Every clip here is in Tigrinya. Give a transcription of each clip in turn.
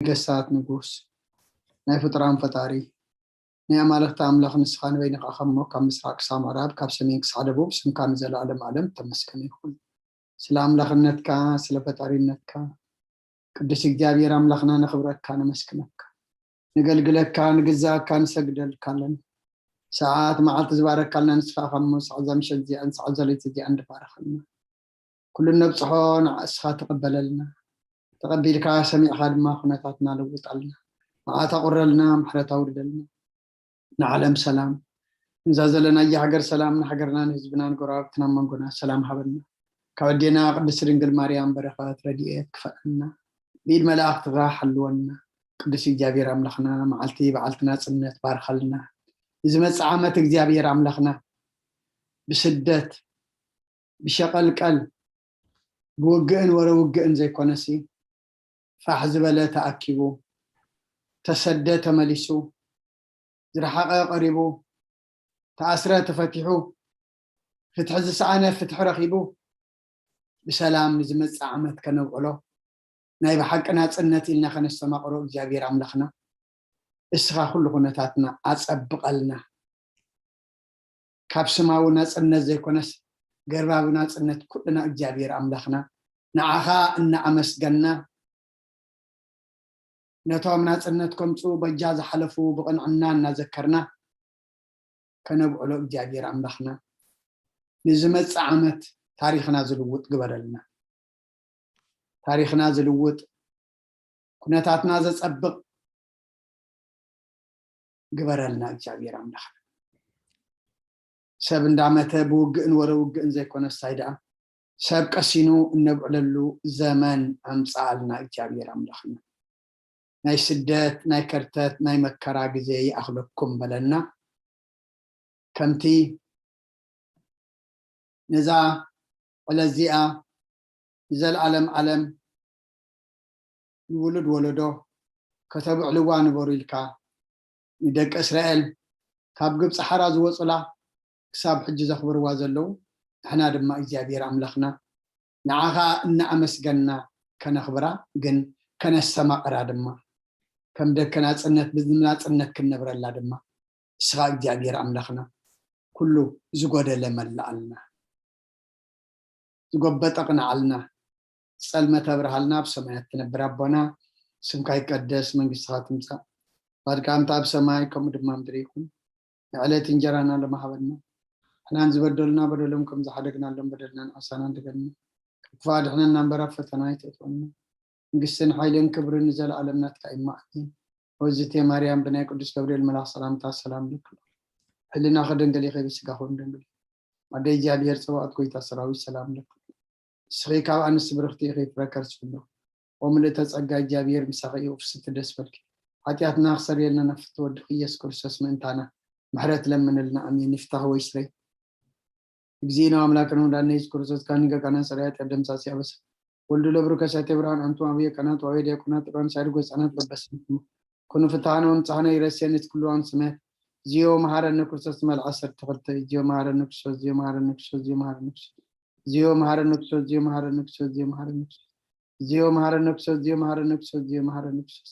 ነገስታት ንጉስ፣ ናይ ፍጡራን ፈጣሪ፣ ናይ ኣማልኽቲ ኣምላኽ ንስኻ ንበይንኻ እሞ ካብ ምስራቕ ክሳብ ምዕራብ፣ ካብ ሰሜን ክሳብ ደቡብ ስምካ ንዘለኣለም ዓለም ተመስገነ ይኹን። ስለ ኣምላኽነትካ፣ ስለ ፈጣሪነትካ ቅዱስ እግዚኣብሔር ኣምላኽና ነኽብረካ፣ ነመስግነካ፣ ንገልግለካ፣ ንግዛእካ፣ ንሰግደልካ ኣለና። ሰዓት መዓልቲ ዝባረካልና ንስኻ እሞ ሰዓት እዛ ምሸት እዚኣን ሰዓት እዛ ለይቲ እዚኣን ድባረኸልና። ኩሉ ነብፅሖ ንዓእስኻ ተቐበለልና። ተቐቢልካ ሰሚዕኻ ድማ ኩነታትና ለውጣልና። መዓት ኣቑረልና፣ ምሕረት ኣውርደልና። ንዓለም ሰላም፣ ንዛ ዘለናያ ሃገር ሰላም፣ ንሃገርና ንህዝብና ንጎረባብትና መንጎና ሰላም ሃበልና። ካብ ኣዴና ቅድስቲ ድንግል ማርያም በረኸት ረድኤት ክፈዕልና፣ ብኢድ መላእኽትኻ ሓልወልና። ቅዱስ እግዚኣብሔር ኣምላኽና መዓልቲ በዓልቲ ናጽነት ባርኸልና። ንዝመጽእ ዓመት እግዚኣብሔር ኣምላኽና ብስደት ብሸቐልቀል ብውግእን ወረ ውግእን ዘይኮነሲ ፋሕ ዝበለ ተኣኪቡ፣ ተሰደ ተመሊሱ፣ ዝረሓቐ ቀሪቡ፣ ተኣስረ ተፈቲሑ፣ ፍትሒ ዝሰኣነ ፍትሒ ረኺቡ ብሰላም ንዝመፅእ ዓመት ከነብዕሎ ናይ ብሓቂ ናፅነት ኢልና ከነስተማቕሮ እግዚኣብሔር ኣምላኽና እስኻ ኩሉ ኩነታትና ኣፀብቐልና። ካብ ስማዊ ናፅነት ዘይኮነስ ገርባዊ ናፅነት ኩልና እግዚኣብሔር ኣምላኽና ንዓኻ እናኣመስገና ነቶም ናፅነት ከምፁ በጃ ዝሓለፉ ብቕንዕና እናዘከርና ከነብዕሎ እግዚኣብሔር ኣምላኽና ንዝመፅእ ዓመት ታሪኽና ዝልውጥ ግበረልና። ታሪኽና ዝልውጥ ኩነታትና ዘፀብቕ ግበረልና እግዚኣብሔር ኣምላኽ። ሰብ እንዳመተ ብውግእን ወረ ውግእን ዘይኮነ ሳይ ደኣ ሰብ ቀሲኑ እነብዕለሉ ዘመን ኣምፀኣልና እግዚኣብሔር ኣምላኽና። ናይ ስደት ናይ ከርተት ናይ መከራ ግዜ ይኣኽለኩም በለና። ከምቲ ነዛ ዕለት እዚኣ ንዘለኣለም ዓለም ንውሉድ ወለዶ ከተብዕልዋ ንበሩ ኢልካ ንደቂ እስራኤል ካብ ግብፂ ሓራ ዝወፁላ ክሳብ ሕጂ ዘኽብርዋ ዘለዉ ንሕና ድማ እግዚኣብሔር ኣምላኽና ንዓኻ እናኣመስገንና ከነኽብራ ግን ከነስተማቕራ ድማ ከም ደቂ ናፅነት ብናፅነት ክንነብረላ ድማ እስኻ እግዚኣብሔር ኣምላኽና ኩሉ ዝጎደለ መላኣልና ዝጎበጠ ቅንዓልና ጸልመት ኣብርሃልና ኣብ ሰማያት ትነብር ኣቦና ስምካ ይቀደስ መንግስትኻ ትምጻእ ባድካ ኣምታ ኣብ ሰማይ ከምኡ ድማ ምድሪ ይኹን ንዕለት እንጀራና ለማሃበና ሕናን ዝበደሉና በደሎም ከም ዝሓደግናሎም በደልና ንዓሳና እንደገና ክፋ ድሕነና እምበራ ፈተና ይተእትወና መንግስትን ሓይልን ክብርን ንዘለኣለም ናትካ እዩ ኣሜን። ወዝቴ ማርያም ብናይ ቅዱስ ገብርኤል መልኣኽ ሰላምታ ሰላም ልክሎ ሕልና ከደንገል ይኸይብ ስጋ ኹን ደንግል ኣደ እግዚኣብሔር ጸባኦት ጎይታ ሰራዊት ሰላም ልክሎ እስኺ ካብ ኣንስቲ ብርኽቲ ኢኺ ፍረ ከርሲ ኩሉ ወምልእተ ጸጋ እግዚኣብሔር ምሳኺ እዩ ፍስቲ ደስ በልኪ ሓጢኣትና ክሰርየልና ናብ ፍትወድኺ ኢየሱስ ክርስቶስ ምእንታና ምሕረት ለምንልና ኣሜን። ይፍታህ ወይ ስረይ እግዚእነ ኣምላክነ ወዳነ ኢየሱስ ክርስቶስ ካህን ሊቀ ካህናት ሰራያ ጤር ደምሳሲ ኣበሰ ወልዱ ለብሩ ከሳቴ ብርሃን ኣንቱም ኣብየ ካህናት ዋቤ ዲያቆናት ጥራን ሳይድ ጎጻናት ለበሰ ኩኑ ፍትሃነ ወንጻህነ ይረስየን ይትክልዋን ስሜት ዚዮ መሃረነ ክርስቶስ መልዓ ሰርተ ክልተ ዚዮ መሃረነ ክርስቶስ ዚዮ መሃረነ ክርስቶስ ዚዮ መሃረነ ክርስቶስ ዚዮ መሃረነ ክርስቶስ ዚዮ መሃረነ ክርስቶስ ዚዮ መሃረነ ክርስቶስ ዚዮ መሃረነ ክርስቶስ ዚዮ መሃረነ ክርስቶስ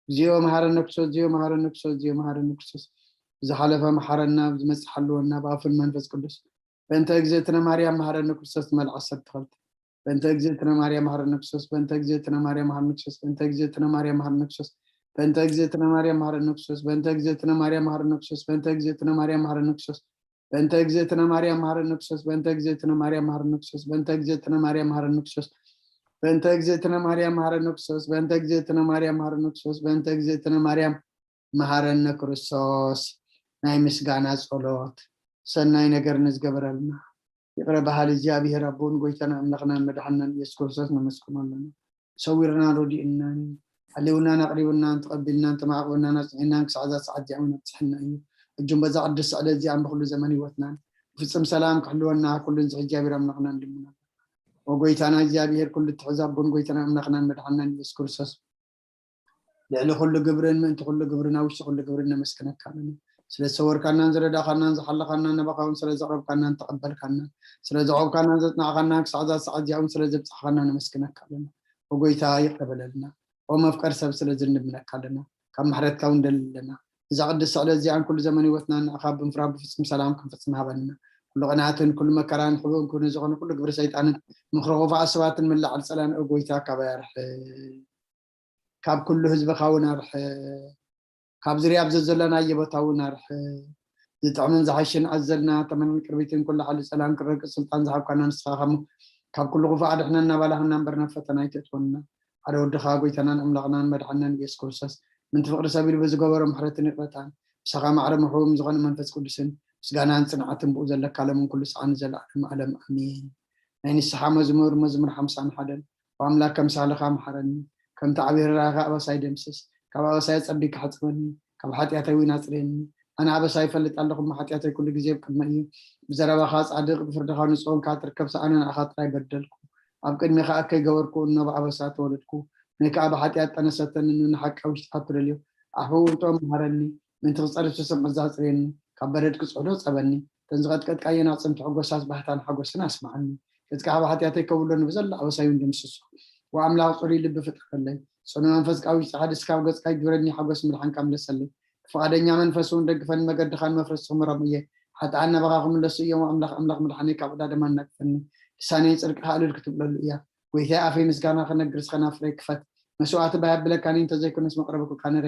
ዚዮ መሃረነ ክርስቶስ ዚዮ መሃረነ ክርስቶስ ዚዮ መሃረነ ክርስቶስ ዝሓለፈ መሓረና ዝመፅእ ሓልወና ብኣፉን መንፈስ ቅዱስ በእንተ እግዝእትነ ማርያም መሃረነ ክርስቶስ መልዓ ሰርተ ክልተ በእንተ እግዝእትነ ማርያም መሃረነ ክርስቶስ በእንተ እግዝእትነ ማርያም መሃረነ ክርስቶስ በእንተ እግዝእትነ ማርያም መሃረነ ክርስቶስ በእንተ እግዝእትነ ማርያም መሃረነ ክርስቶስ በእንተ እግዝእትነ ማርያም መሃረነ ክርስቶስ በእንተ እግዝእትነ ማርያም መሃረነ ክርስቶስ በእንተ እግዝእትነ ማርያም መሃረነ ክርስቶስ በእንተ እግዝእትነ ማርያም መሃረነ ክርስቶስ በእንተ እግዝእትነ ማርያም መሃረነ ክርስቶስ በእንተ እግዝእትነ ማርያም መሃረነ ክርስቶስ በእንተ እግዝእትነ ማርያም መሃረነ ክርስቶስ በእንተ እግዝእትነ ማርያም መሃረነ ክርስቶስ ናይ ምስጋና ጸሎት ሰናይ ነገር ንዝገበረልና ይቕረ በሃሊ እግዚኣብሔር ኣቦን ጎይታና ኣምላኽናን መድሓንናን ኢየሱስ ክርስቶስ ነመስግኖ ኣለና። ሰዊርናን ረዲእናን ሓልውናን ኣቕሪብናን ተቐቢልናን ተማዕቕብናን ኣጽኒዕናን ክሳዕ እዛ ሰዓት እዚኣ እውን ኣብፅሕና እዩ። እጁም በዛ ቅድስቲ ዕለት እዚኣን ብኩሉ ዘመን ህይወትናን ብፍፅም ሰላም ክሕልወና ኩሉን ዝሕጂ እግዚኣብሔር ኣምላኽና ንልምና ወጎይታና እግዚኣብሔር ኩሉ ትሕዛቦን ጎይታና ኣምላኽናን መድሓንናን ኢየሱስ ክርስቶስ ልዕሊ ኩሉ ግብርን ምእንቲ ኩሉ ግብርን ኣብ ውሽጢ ኩሉ ግብርን ነመስግነካ ኣለና። ስለ ዝሰወርካናን ዝረዳእካናን ዝሓለኻናን ናባኻ እውን ስለ ዘቕረብካናን ተቐበልካናን ስለ ዘቆምካናን ዘጽናዕካናን ክሳዕ እዛ ሰዓት እዚኣ እውን ስለ ዘብጻሕካና ነመስግነካ ኣለና። ወጎይታ ይቕረ በለልና። ኦ መፍቀር ሰብ፣ ስለዚ ንልምነካ ኣለና፣ ካብ ምሕረትካ እውን ንደሊ ኣለና። እዛ ቅድስቲ ዕለት እዚኣን ኩሉ ዘመን ህይወትና ንዓኻ ብምፍራህ ብፍጹም ሰላም ክንፍጽም ሃበና። ኩሉ ቅንኣትን ኩሉ መከራን ሕቡእን ክብርን ዝኾነ ኩሉ ግብሪ ሰይጣንን ምኽሪ ክፉኣት ሰባትን ምላዕ ጸላእን፣ ኦ ጎይታ፣ ካባይ ኣርሕቕ። ካብ ኩሉ ህዝብኻ እውን ኣርሕቕ። ካብ ዝርያ ኣብ ዘዘለናዮ ቦታ እውን ኣርሕቕ። ዝጥዕምን ዝሓሽን ኣዘልና ተመንን ቅርቢትን ኩሉ ሓይሊ ጸላም ክረግጽ ስልጣን ዝሃብካና ንስኻ ኢኻ እሞ፣ ካብ ኩሉ ክፉእ ኣድሕነና፣ ባላህና እምበር ናብ ፈተና ኣይተእትወና። ሓደ ወድኻ ጎይታናን ኣምላኽናን መድሓንናን ኢየሱስ ክርስቶስ፣ ምንቲ ፍቕሪ ሰብ ኢሉ ብዝገበሮ ምሕረትን ይቕረታን፣ ምሳኻ ማዕረ ምሕቡም ዝኾነ መንፈስ ቅዱስን ምስጋናን ጽንዓትን ብኡ ዘለካ ሎምን ኩሉ ሰዓን ንዘለዓለም ዓለም ኣሜን። ናይ ንስሓ መዝሙር፣ መዝሙር ሓምሳን ሓደን። ኦ ኣምላክ፣ ከምሳልኻ ምሓረኒ፣ ከምቲ ዓቢ ርህራሄኻ ኣበሳይ ደምስስ። ካብ ኣበሳይ ኣጸቢካ ሕጸበኒ፣ ካብ ሓጢኣተይ እውን ኣጽርየኒ። ኣነ ኣበሳይ እፈልጥ ኣለኹ እሞ፣ ሓጢኣተይ ኩሉ ግዜ ኣብ ቅድመይ እዩ። ብዘረባኻ ጻድቕ፣ ብፍርድኻ ንጹህ ኮንካ ትርከብ፣ ኣነ ንዓኻ ጥራይ በደልኩ። ኣብ ቅድሜኻ እከይ ገበርኩ፣ እኖ ብኣበሳ ተወለድኩ። ነይ ከኣ ብሓጢኣት ጠነሰተኒ፣ ንሓቂ ኣብ ውሽጢ ኣትደልዮ። ኣሕውውቶ መሃረኒ፣ ምእንቲ ክጸርፍ ዝሰምዕ ኣጽርየኒ፣ ካብ በረድ ክጽዕዶ ጸበኒ። እተን ዝቐጥቀጥካየን ኣዕጽምቲ ሕጎሳት ባህታን ሓጎስን ኣስምዓኒ። ገጽካ ካብ ሓጢኣተይ ከብሎ፣ ንብዘላ ኣበሳይ እውን ደምስሶ። ወኣምላኽ ጽሩይ ልቢ ፍጠረለይ፣ ጽኑዕ መንፈስ ካብ ውሽጢ ሓድስ፣ ካብ ገጽካ ይግብረኒ፣ ሓጎስ ምድሓንካ ምለሰለይ። ብፍቓደኛ መንፈስ እውን ደግፈኒ፣ መገድኻ ንመፍረስቲ ክምሮም እየ። ሓጥኣን ናባኻ ክምለሱ እዮም፣ ኣምላኽ፣ ኣምላኽ ምድሓነይ ካብ ዕዳ ደም ኣናግፈኒ። ልሳነይ ጽድቅኻ እልል ክትብለሉ እያ። ጎይታይ፣ ኣፈይ ምስጋና ክነግር፣ እስኸ ናፍረይ ክፈት። መስዋእቲ ባይ ኣብለካኒ እንተዘይኮነስ፣ መቕረቢ ኩልካ ነረ።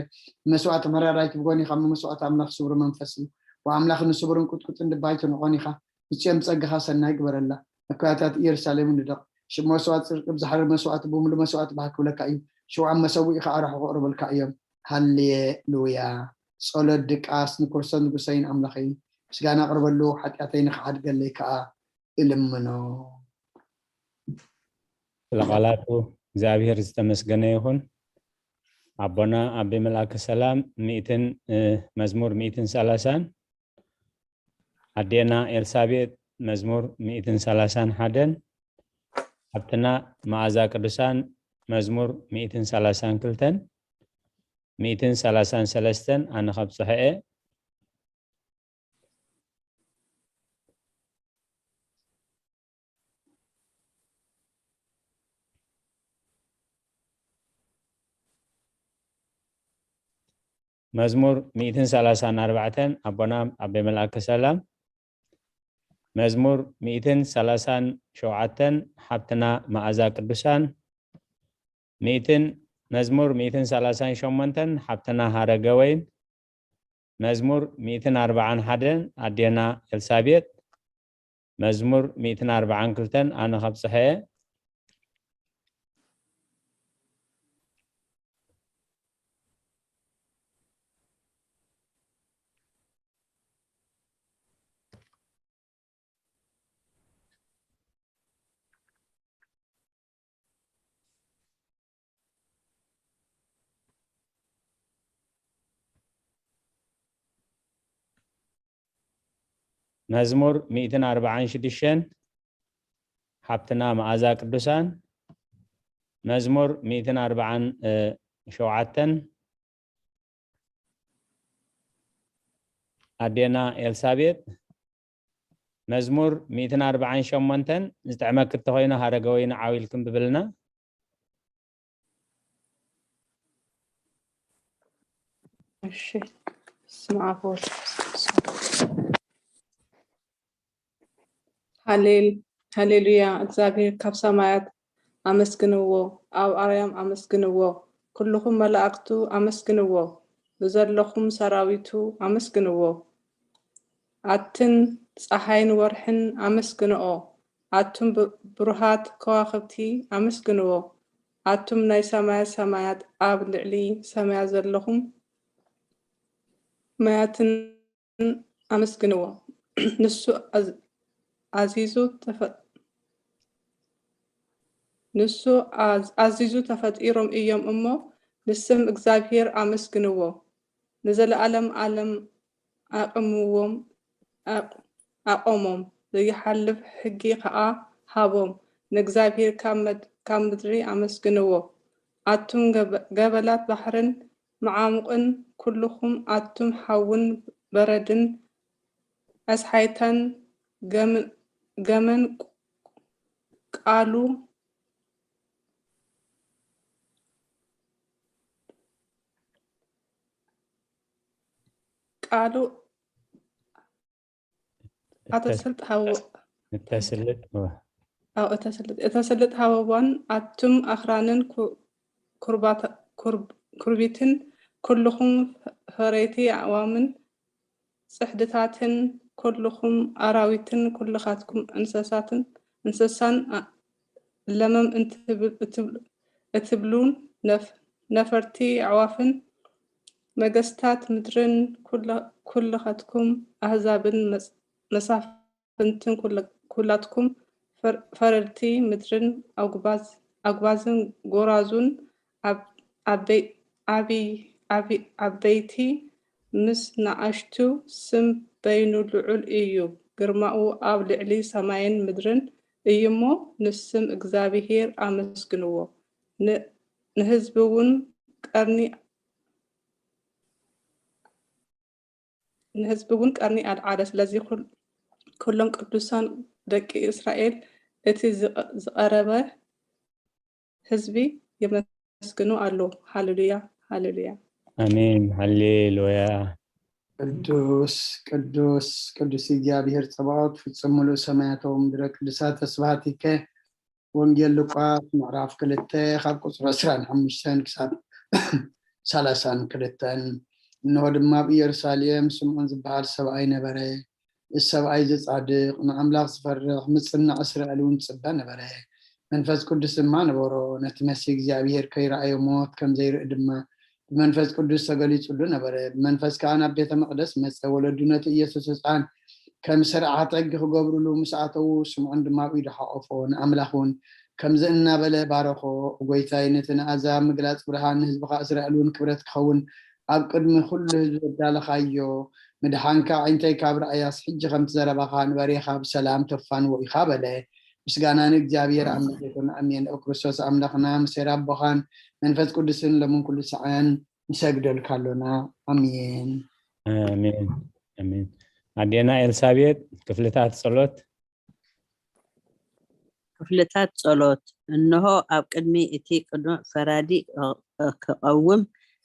መስዋእቲ ምሕረት ኣይትብጎን ኢኻ እሞ፣ መስዋእቲ ኣምላኽ ስቡር መንፈስ እዩ። ወኣምላኽ ንስቡርን ቁጥቁጥን ልቢ ኣይትንቆን ኢኻ። ንጽዮን ብጸጋኻ ሰናይ ግበረላ። መካያታት ኢየሩሳሌም ንደቕ። ሽም መስዋእቲ ጽድቂ ብዝሓርር መስዋእቲ ብምሉእ መስዋእቲ ባህ ክብለካ እዩ። ሽውዓን መሰውኢ ኸኣ ራሕቑ ክቕርቡልካ እዮም። ሃሌሉያ። ጸሎት ድቃስ። ንክርስቶስ ንጉሰይን ኣምላኸይን ምስጋና ኣቕርበሉ፣ ሓጢኣተይ ንኽሓድገለይ ከኣ እልምኖ። ስለ ቃላቱ እግዚኣብሔር ዝተመስገነ ይኹን። ኣቦና ኣቤ መልኣከ ሰላም ሚእትን፣ እ፣ መዝሙር ሚእትን ሰላሳን፣ ኣዴና ኤልሳቤጥ መዝሙር ሚእትን ሰላሳን ሓደን፣ ሓብትና መኣዛ ቅዱሳን መዝሙር ሚእትን ሰላሳን ክልተን፣ ሚእትን ሰላሳን ሰለስተን ኣነ ከብጽሖ እየ። መዝሙር ሚእትን ሰላሳን ኣርባዕተን ኣቦና ኣቤ መልኣከ ሰላም። መዝሙር ሚእትን ሰላሳን ሸውዓተን ሓብትና መኣዛ ቅዱሳን። ሚእትን፣ መዝሙር ሚእትን ሰላሳን ሸሞንተን ሓብትና ሃረገወይን። መዝሙር ሚእትን ኣርባዓን ሓደን ኣዴና ኤልሳቤጥ። መዝሙር ሚእትን ኣርባዓን ክልተን ኣነ ከብጽሐ እየ። መዝሙር ሚእትን ኣርባዓን ሽዱሽተን ሓብትና መኣዛ ቅዱሳን። መዝሙር ሚእትን ኣርባዓን ሸውዓተን ኣዴና ኤልሳቤጥ። መዝሙር ሚእትን ኣርባዓን ሸሞንተን ዝጥዕመኪ እንተኾይኑ ሃረገ ወይኒ ዓው ኢልኪ ኣንብብልና። እሺ። በስመ አብ ወወልድ ወመንፈስ ቅዱስ። ሃሌል-፣ ሃሌሉያ። እግዚኣብሔር ካብ ሰማያት ኣመስግንዎ፣ ኣብ ኣርያም ኣመስግንዎ፣ ኩልኹም መላእክቱ ኣመስግንዎ፣ ብዘለኹም ሰራዊቱ ኣመስግንዎ። ኣትን ጸሓይን ወርሕን ኣመስግንኦ፣ ኣቱም ብ-፣ ብሩሃት ከዋኽብቲ ኣመስግንዎ፣ ኣቱም ናይ ሰማያት ሰማያት ኣብ ልዕሊ ሰማያት ዘለኹም ማያትን ኣመስግንዎ። ንሱ ኣዝ-፣ ኣዚዙ ተፈ-፣ ንሱ ኣዝ-፣ ኣዚዙ ተፈጢሮም እዮም እሞ፣ ንስም እግዚኣብሔር ኣመስግንዎ። ንዘለኣለም ኣለም ኣቕምዎም፣ ኣቕ-፣ ኣቐሞም፣ ዘይሓልፍ ሕጊ ኸኣ ሃቦም። ንእግዚኣብሔር ካብ መድ-፣ ካብ ምድሪ ኣመስግንዎ። ኣቱም ገበ-፣ ገበላት ባሕርን መዓሙቕን፣ ኩልኹም ኣቱም ሓውን በረድን ኣስሓይታን፣ ገም-፣ ገመን ቃሉ፣ ቃሉ ኣተስልጥ ሃወ እተስልጥ ኣው እተስልጥ እተስልጥ ሃወቦን ኣቱም ኣኽራንን ኩ- ኩርባታ- ኩርብ- ኩርቢትን ኩልኹም ፈረይቲ ኣዕዋምን ጽሕድታትን ኩልኹም ኣራዊትን ኩልኻትኩም እንስሳትን እንስሳን ኣ- ለመም እንትብል- እትብል- እትብሉን ነፍ- ነፈርቲ ኣዕዋፍን ነገስታት ምድርን ኩለ- ኩልኻትኩም ኣህዛብን መስ- መሳፍንትን ኩለ- ኩላትኩም ፈር- ፈረድቲ ምድርን ኣጉባዝ- ኣጉባዝን ጎራዙን ኣብ- ዓበይ- ዓብይ- ዓብይ- ዓበይቲ ምስ ንኣሽቱ ስም በይኑ ልዑል እዩ፣ ግርማኡ ኣብ ልዕሊ ሰማይን ምድርን እዩ እሞ፣ ንስም እግዚኣብሄር ኣመስግንዎ። ን- ንህዝቢ እውን ቀርኒ ንህዝቢ እውን ቀርኒ ኣልዓለ። ስለዚ ኩል- ኩሎም ቅዱሳን ደቂ እስራኤል እቲ ዝቐ- ዝቐረበ ህዝቢ የመስግኑ ኣለዉ። ሃሌሉያ ሃሌሉያ። ኣሜን ሃሌሉያ። ቅዱስ ቅዱስ ቅዱስ እግዚኣብሔር ጸባኦት ፍጹም ምሉእ ሰማያት ወምድረ ቅዱሳት ተስባሃቲከ። ወንጌል ሉቃስ ምዕራፍ ክልተ ካብ ቁጽሪ ዕስራን ሓሙሽተን ክሳብ ሰላሳን ክልተን። እንሆ ድማ ኣብ ኢየሩሳሌም ስምዖን ዝበሃል ሰብኣይ ነበረ። እዚ ሰብኣይ እዚ ጻድቕ ንኣምላኽ ዝፈርሕ ምጽናዕ እስራኤል እውን ዝጽበ ነበረ። መንፈስ ቅዱስ ድማ ነበሮ። ነቲ መሲህ እግዚኣብሔር ከይረኣዮ ሞት ከም ዘይርኢ ድማ ብመንፈስ ቅዱስ ተገሊጹሉ ነበረ። ብመንፈስ ከኣ ናብ ቤተ መቕደስ መጸ። ወለዱ ነቲ ኢየሱስ ህጻን ከም ስርዓት ሕጊ ክገብሩሉ ምስ ኣተዉ፣ ስምዖን ድማ ኣብ ኢዱ ሓቖፎ፣ ንኣምላኽ እውን ከምዚ እናበለ ባረኾ፣ ጎይታይ፣ ነቲ ንኣዛብ ምግላጽ ብርሃን፣ ንህዝብኻ እስራኤል እውን ክብረት ክኸውን ኣብ ቅድሚ ኩሉ ህዝቢ ኣዳለኻዮ። ምድሓንካ ኣዒንተይ ካብ ረኣያስ፣ ሕጂ ከምቲ ዘረባኻ ንባርያኻ ብሰላም ተፋንዎ ኢኻ በለ። ምስጋና ንእግዚኣብሔር ኣምላኽ ይኹን፣ ኣሜን። ኦ ክርስቶስ ኣምላኽና፣ ምስ ሄር ኣቦኻን መንፈስ ቅዱስን ሎምን ኩሉ ሰዓን ንሰግደልካ ኣሎና። ኣሜን። ኣሜን ኣሜን። ኣዴና ኤልሳቤጥ ክፍልታት ጸሎት። ክፍልታት ጸሎት። እንሆ ኣብ ቅድሚ እቲ ቅኑዕ ፈራዲ ክቐውም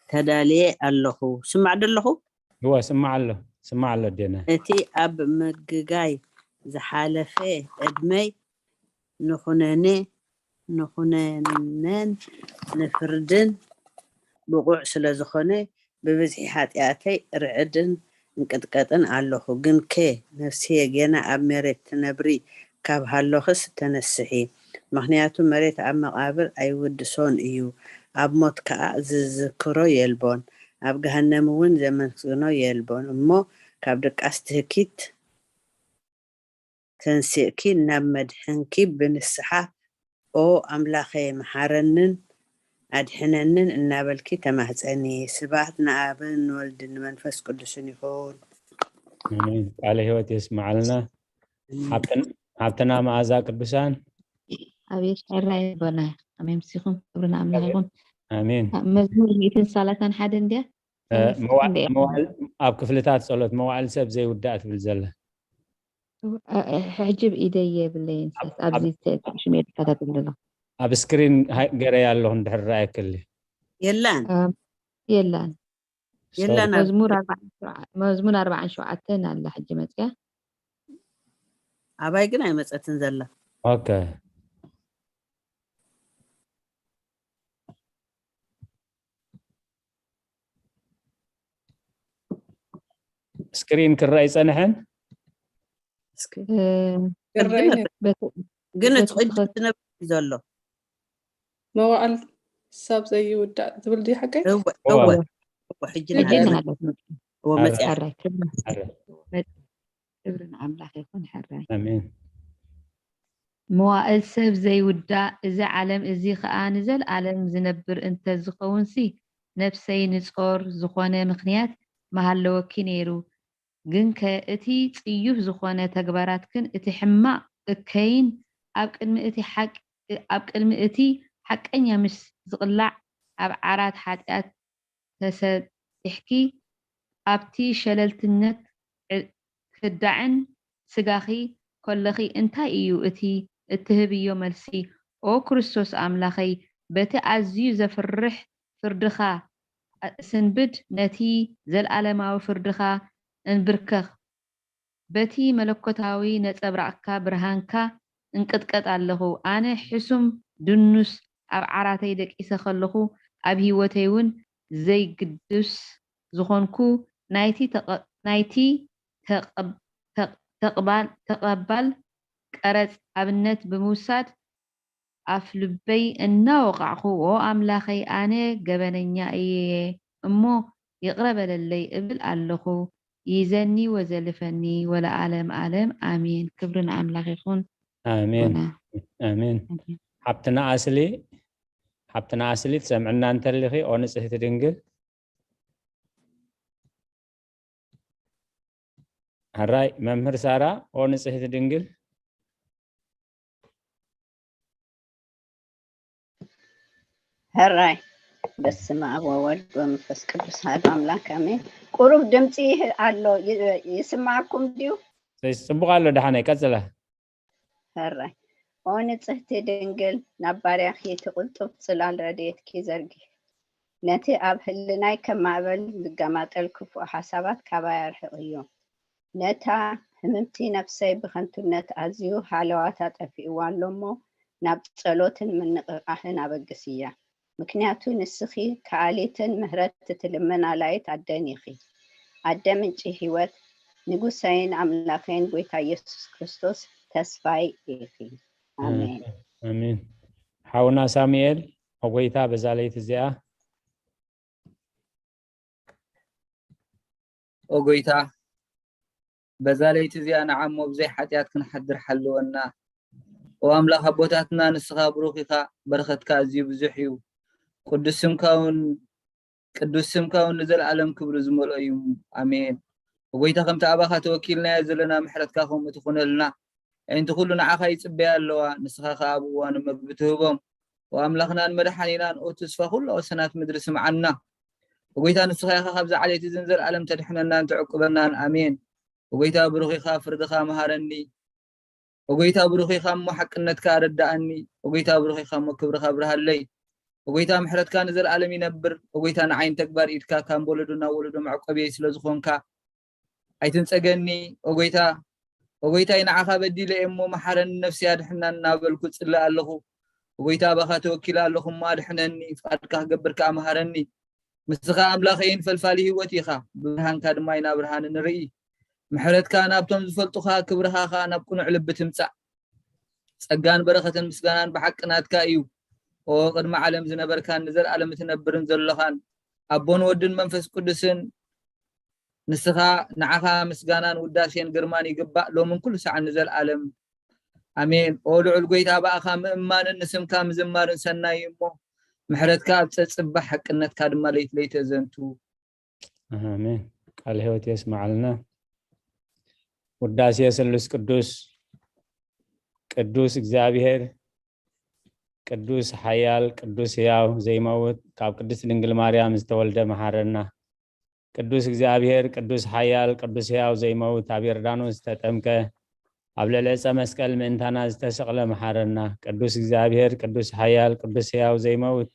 ተዳልየ ኣለኹ። ስማዕ ዶ ኣለኹ? እወ ስማዕ ኣሎ ስማዕ ኣሎ ኣዴና። እቲ ኣብ ምግጋይ ዝሓለፈ ዕድመይ ንኹነነ ንኹነነን ንፍርድን ብቑዕ ስለ ዝኾነ ብብዝሒ ሓጢኣተይ ርዕድን እንቅጥቀጥን ኣለኹ። ግንከ ነፍስየ ጌና ኣብ መሬት ትነብሪ ካብ ሃሎኽስ ተነስሒ። ምኽንያቱ መሬት ኣብ መቓብር ኣይውድሶን እዩ፣ ኣብ ሞት ከኣ ዝዝክሮ የልቦን፣ ኣብ ገሃነም እውን ዘመስግኖ የልቦን። እሞ ካብ ድቃስ ትህኪት ተንሲእኪ ናብ መድሕንኪ ብንስሓ ኦ ኣምላኸ መሓረንን ኣድሕነንን እናበልኪ ተማህፀኒ። ስብሐት ንኣብን ንወልድን ንመንፈስ ቅዱስን ይኹን። ኣሜን። ቃለ ህይወት የስምዓልና። ሓብትን- ሓብትና መዓዛ ቅዱሳን። ኣቤት ሕራይ ኣቦና ኣሜን። ምስኹም ክብሪ ንኣምላኽ ይኹን። ኣሜን። ኣብ መዝሙር ሚእትን ሰላሳን ሓደ እንድያ እ፣ ሰላሳ መዋ- እንድያ። መዋዕል ኣብ ክፍልታት ጸሎት መዋዕል ሰብ ዘይውዳእ ትብል ዘላ እ፣ እ፣ ሕጂ ብኢደይ የብለይን ሰስ ኣብዚ ተሽሜ ተከታተል ዘሎ ኣብ ስክሪን ሃይ- ገረያ ኣለኹ እንድሕር ረኣየክሊ የላን እ፣ የላን የላን ኣብ- መዝሙር ኣርባዓን ሸውዓ- መዝሙር ኣርባዓን ሸውዓተን ኣላ ሕጂ መፅያ ኣባይ ግን ኣይመፀትን ዘላ። ኦኬ። ስክሪን ክረኣ ይጸንሐን እስኪ እ፣ ግን ክረኣይ ግን በቲ ግን በቲ እቲ ቅድም ትኸ- ዝነብር እዩ ዘሎ። መዋዕል ሰብ ዘይውዳእ ዝብል ድዩ ሓቀይ? እወ እወ። እወ እወ ሕጂ ሕጂ ንዓና ግን ኣለትና እወ ኣረ- መፅያ ሕራይ ክብሪ ኣረ- ክብሪ ንኣምላኽ ይኹን። ሕራይ ኣሜን። መዋእል ሰብ ዘይውዳእ፣ እዚ ዓለም እዚ ኸኣ ንዘለኣለም ዝነብር እንተ ዝኸውንሲ፣ ነፍሰይ ንጾር ዝኾነ ምኽንያት ምሃለወኪ ነይሩ። ግንከ እቲ ጽዩፍ ዝኾነ ተግባራትክን እቲ ሕማቕ እከይን ኣብ ቅድሚ እቲ ሓቅ-፣ ኣብ ቅድሚ እቲ ሓቀኛ ምስ ዝቕላዕ ኣብ ዓራት ሓጢኣት ተሰጢሕኪ ኣብቲ ሸለልትነት ዕ-፣ ክዳዕን ስጋኺ ከለኺ እንታይ እዩ እቲ እትህብዮ መልሲ? ኦ ክርስቶስ ኣምላኸይ፣ በቲ ኣዝዩ ዘፍርሕ ፍርድኻ ኣእስንብድ፣ ነቲ ዘለኣለማዊ ፍርድኻ እንብርከኽ። በቲ መለኮታዊ ነጸብራቕካ ብርሃንካ እንቅጥቀጥ ኣለኹ። ኣነ ሕሱም ድኑስ ኣብ ዓራተይ ደቂሰ ከለኹ፣ ኣብ ህይወተይ እውን ዘይግዱስ ዝኾንኩ ናይቲ ተቐ-፣ ናይቲ ተቐ-፣ ተቕ-፣ ተቕባል-፣ ተቐባል ቀረጽ ኣብነት ብምውሳድ ኣፍልበይ እናወቓዕኹ፣ "ኦ ኣምላኸይ፣ ኣነ ገበነኛ እየ እሞ ይቕረ በለለይ" እብል ኣለኹ። ይዘኒ ወዘልፈኒ ወለዓለም ዓለም ኣሜን። ክብሪ ንኣምላኽ ይኹን። ኣሜን። ኣሜን። ሓብትና ኣስሊ፣ ሓብትና ኣስሊ ትሰምዕና እንተሊኺ፣ ኦ ንጽህቲ ድንግል። ሕራይ መምህር ሳራ፣ ኦ ንጽህቲ ድንግል። ሕራይ በስመ ኣብ ወወልድ ወመንፈስ ቅዱስ ኣሐዱ ኣምላክ ኣሜን። ቁሩብ ድምፂ ኣሎ፣ ይ-፣ ይስማዕኩም ድዩ? ጽቡቕ ኣሎ፣ ደሓነይ ቀጽለ። ሕራይ ኦ ንጽህቲ ድንግል፣ ናብ ባርያኺ እቲ ቅልጡፍ ጽላል ረድኤትኪ ዘርጊሒ። ነቲ ኣብ ህልናይ ከም ማዕበል ዝገማጠል ክፉእ ሓሳባት ካባይ ኣርሕቕዮ። ነታ ህምምቲ ነፍሰይ ብኸንቱነት ኣዝዩ ሃለዋታ ጠፊእዋ ኣሎ እሞ፣ ናብ ጸሎትን ምንቕቓሕን ኣበግስያ። ምኽንያቱ ንስኺ ከኣሊትን ምሕረት እትልምን ኣላይት ኣደን ኢኺ። ኣደ ምንጪ ህይወት፣ ንጉሰይን ኣምላኸይን ጎይታ ኢየሱስ ክርስቶስ ተስፋይ ኢኺ። ኣሜን። ኣሜን። ሓውና ሳሙኤል፣ ኦ ጎይታ በዛ ለይቲ እዚኣ። ኦ ጎይታ፣ በዛ ለይቲ እዚኣ ንዓሞ ብዘይ ሓጢኣት ክንሓድር ሓልወና። ኦ ኣምላኽ ኣቦታትና፣ ንስኻ ብሩኽ ኢኻ፣ በረኸትካ ኣዝዩ ብዙሕ እዩ። ቅዱስ ስምካ እውን፣ ቅዱስ ስምካ እውን ንዘለኣለም ክብሪ ዝመልኦ እዩ። ኣሜን። ኦ ጎይታ፣ ከምቲ ኣባኻ ተወኪልናዮ ዘለና ምሕረትካ ከምኡ ትኹነልና። ኣዒንቲ ኩሉ ንዓኻ ይጽበያ ኣለዋ፣ ንስኻ ኸኣ ኣብ እዋኑ መግቢ ትህቦም። ኦ ኣምላኽናን መድሓኒናን፣ ኦ ተስፋ ኩሉ ወሰናት ምድሪ ስምዓና። ኦ ጎይታ፣ ንስኻ ኢኻ ካብዛ ዓሌት እዝን ዘለኣለም ተድሕነናን ትዕቁበናን። ኣሜን። ኦ ጎይታ፣ ብሩኽ ኢኻ፣ ፍርድኻ መሃረኒ። ኦ ጎይታ፣ ብሩኽ ኢኻ እሞ ሓቅነትካ ኣረድኣኒ። ኦ ጎይታ፣ ብሩኽ ኢኻ እሞ ክብርኻ ኣብርሃለይ። ኦ ጎይታ፣ ምሕረትካ ንዘለኣለም ይነብር። ኦ ጎይታ፣ ንዓይን ተግባር ኢድካ ካብ ወለዶ ናብ ወለዶ መዕቆብየይ ስለ ዝኾንካ፣ ኣይትንጸገኒ። ኦ ጎይታ፣ ኦ ጎይታይ፣ ንዓኻ በዲለ እየ እሞ መሓረኒ፣ ነፍሰይ ኣድሕና እናበልኩ ጽልእ ኣለኹ። ኦ ጎይታ፣ ኣባኻ ተወኪለ ኣለኹ እሞ ኣድሕነኒ፣ ፍቓድካ ክገብር ከኣ መሃረኒ። ንስኻ ኣምላኸይን ፈልፋሊ ህይወት ኢኻ፣ ብብርሃንካ ድማ ኢና ብርሃን እንርኢ። ምሕረትካ ናብቶም ዝፈልጡኻ፣ ክብርኻ ከኣ ናብ ቅኑዕ ልቢ ትምጻእ። ጸጋን በረኸትን ምስጋናን ብሓቂ ናትካ እዩ። ኦ ቅድሚ ዓለም ዝነበርካን ንዘለኣለም እትነብርን ዘሎኻን፣ ኣቦን ወድን መንፈስ ቅዱስን፣ ንስኻ ንዓኻ ምስጋናን ውዳሴን ግርማን ይግባእ፣ ሎምን ኩሉ ሰዓን ንዘለኣለም። ኣሜን። ኦ ልዑል ጎይታ፣ ብኣኻ ምእማንን ንስምካ ምዝማርን ሰናይ እዩ እሞ፣ ምሕረትካ ኣብ ጸጽባሕ፣ ሓቅነትካ ድማ ለይቲ ለይቲ ኣዘንቱ። ኣሜን። ቃል ህይወት የስምዓልና። ውዳሴ ስሉስ ቅዱስ። ቅዱስ እግዚኣብሔር፣ ቅዱስ ሓያል፣ ቅዱስ ሕያው ዘይመውት፣ ካብ ቅድስት ድንግል ማርያም ዝተወልደ መሓረና። ቅዱስ እግዚኣብሔር፣ ቅዱስ ሓያል፣ ቅዱስ ሕያው ዘይመውት፣ ኣብ ዮርዳኖስ ዝተጠምቀ፣ ኣብ ልዕሊ ዕፀ መስቀል ምእንታና ዝተሰቕለ መሓረና። ቅዱስ እግዚኣብሔር፣ ቅዱስ ሓያል፣ ቅዱስ ሕያው ዘይመውት፣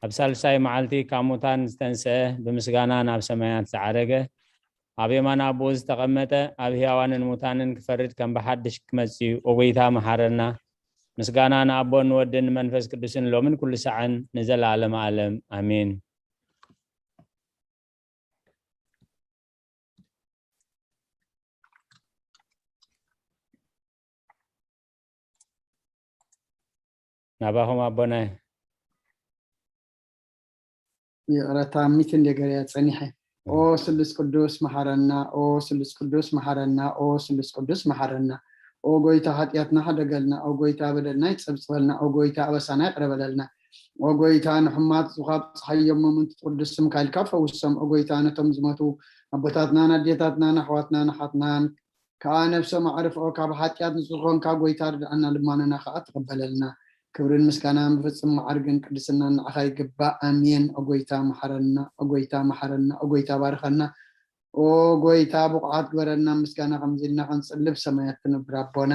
ኣብ ሳልሳይ መዓልቲ ካብ ሙታን ዝተንስአ፣ ብምስጋና ናብ ሰማያት ዝዓረገ፣ ኣብ የማን ኣቦኡ ዝተቐመጠ፣ ኣብ ሕያዋንን ሙታንን ክፈርድ ከም ብሓድሽ ክመጽእ እዩ። ኦ ጎይታ መሓረና። ምስጋና ንኣቦን ንወድን ንመንፈስ ቅዱስን ሎምን ኩሉ ሰዓን ንዘለኣለመ ዓለም። ኣሜን። ናባኹም ኣቦናይ። ይቕረታ፣ ሚት እንደ ገረያ ጸኒሐ። ኦ ስሉስ ቅዱስ መሓረና፣ ኦ ስሉስ ቅዱስ መሓረና፣ ኦ ስሉስ ቅዱስ መሓረና። ኦ ጎይታ፣ ሓጢኣትና ሓደገልና። ኦ ጎይታ፣ በደልና ይጸብጽበልና። ኦ ጎይታ፣ ኣበሳና ይቕረ በለልና። ኦ ጎይታ፣ ንሕማት ዙኻብ ጸሓዮም ምእንቲ ቅዱስ ስምካ ኢልካ ፈውሶም። ኦ ጎይታ፣ ነቶም ዝሞቱ ኣቦታትናን ኣዴታትናን ኣሕዋትናን ኣሓትናን ከኣ ነብሶም ኣዕርፍኦ። ካብ ሓጢኣት ንጹህ ዝኾንካ ጎይታ ርድኣና፣ ልማኖና ከኣ ተቐበለልና። ክብርን ምስጋናን ብፍጹም መዓርግን ቅድስናን ንዓኻ ይግባእ። ኣሜን። ኦ ጎይታ መሓረና፣ ኦ ጎይታ መሓረና፣ ኦ ጎይታ ባርኸና። ኦ ጎይታ ብቑዓት ግበረና፣ ምስጋና ከምዚ ኢልና ክንጽልብ ሰማያት ትነብር ኣቦና።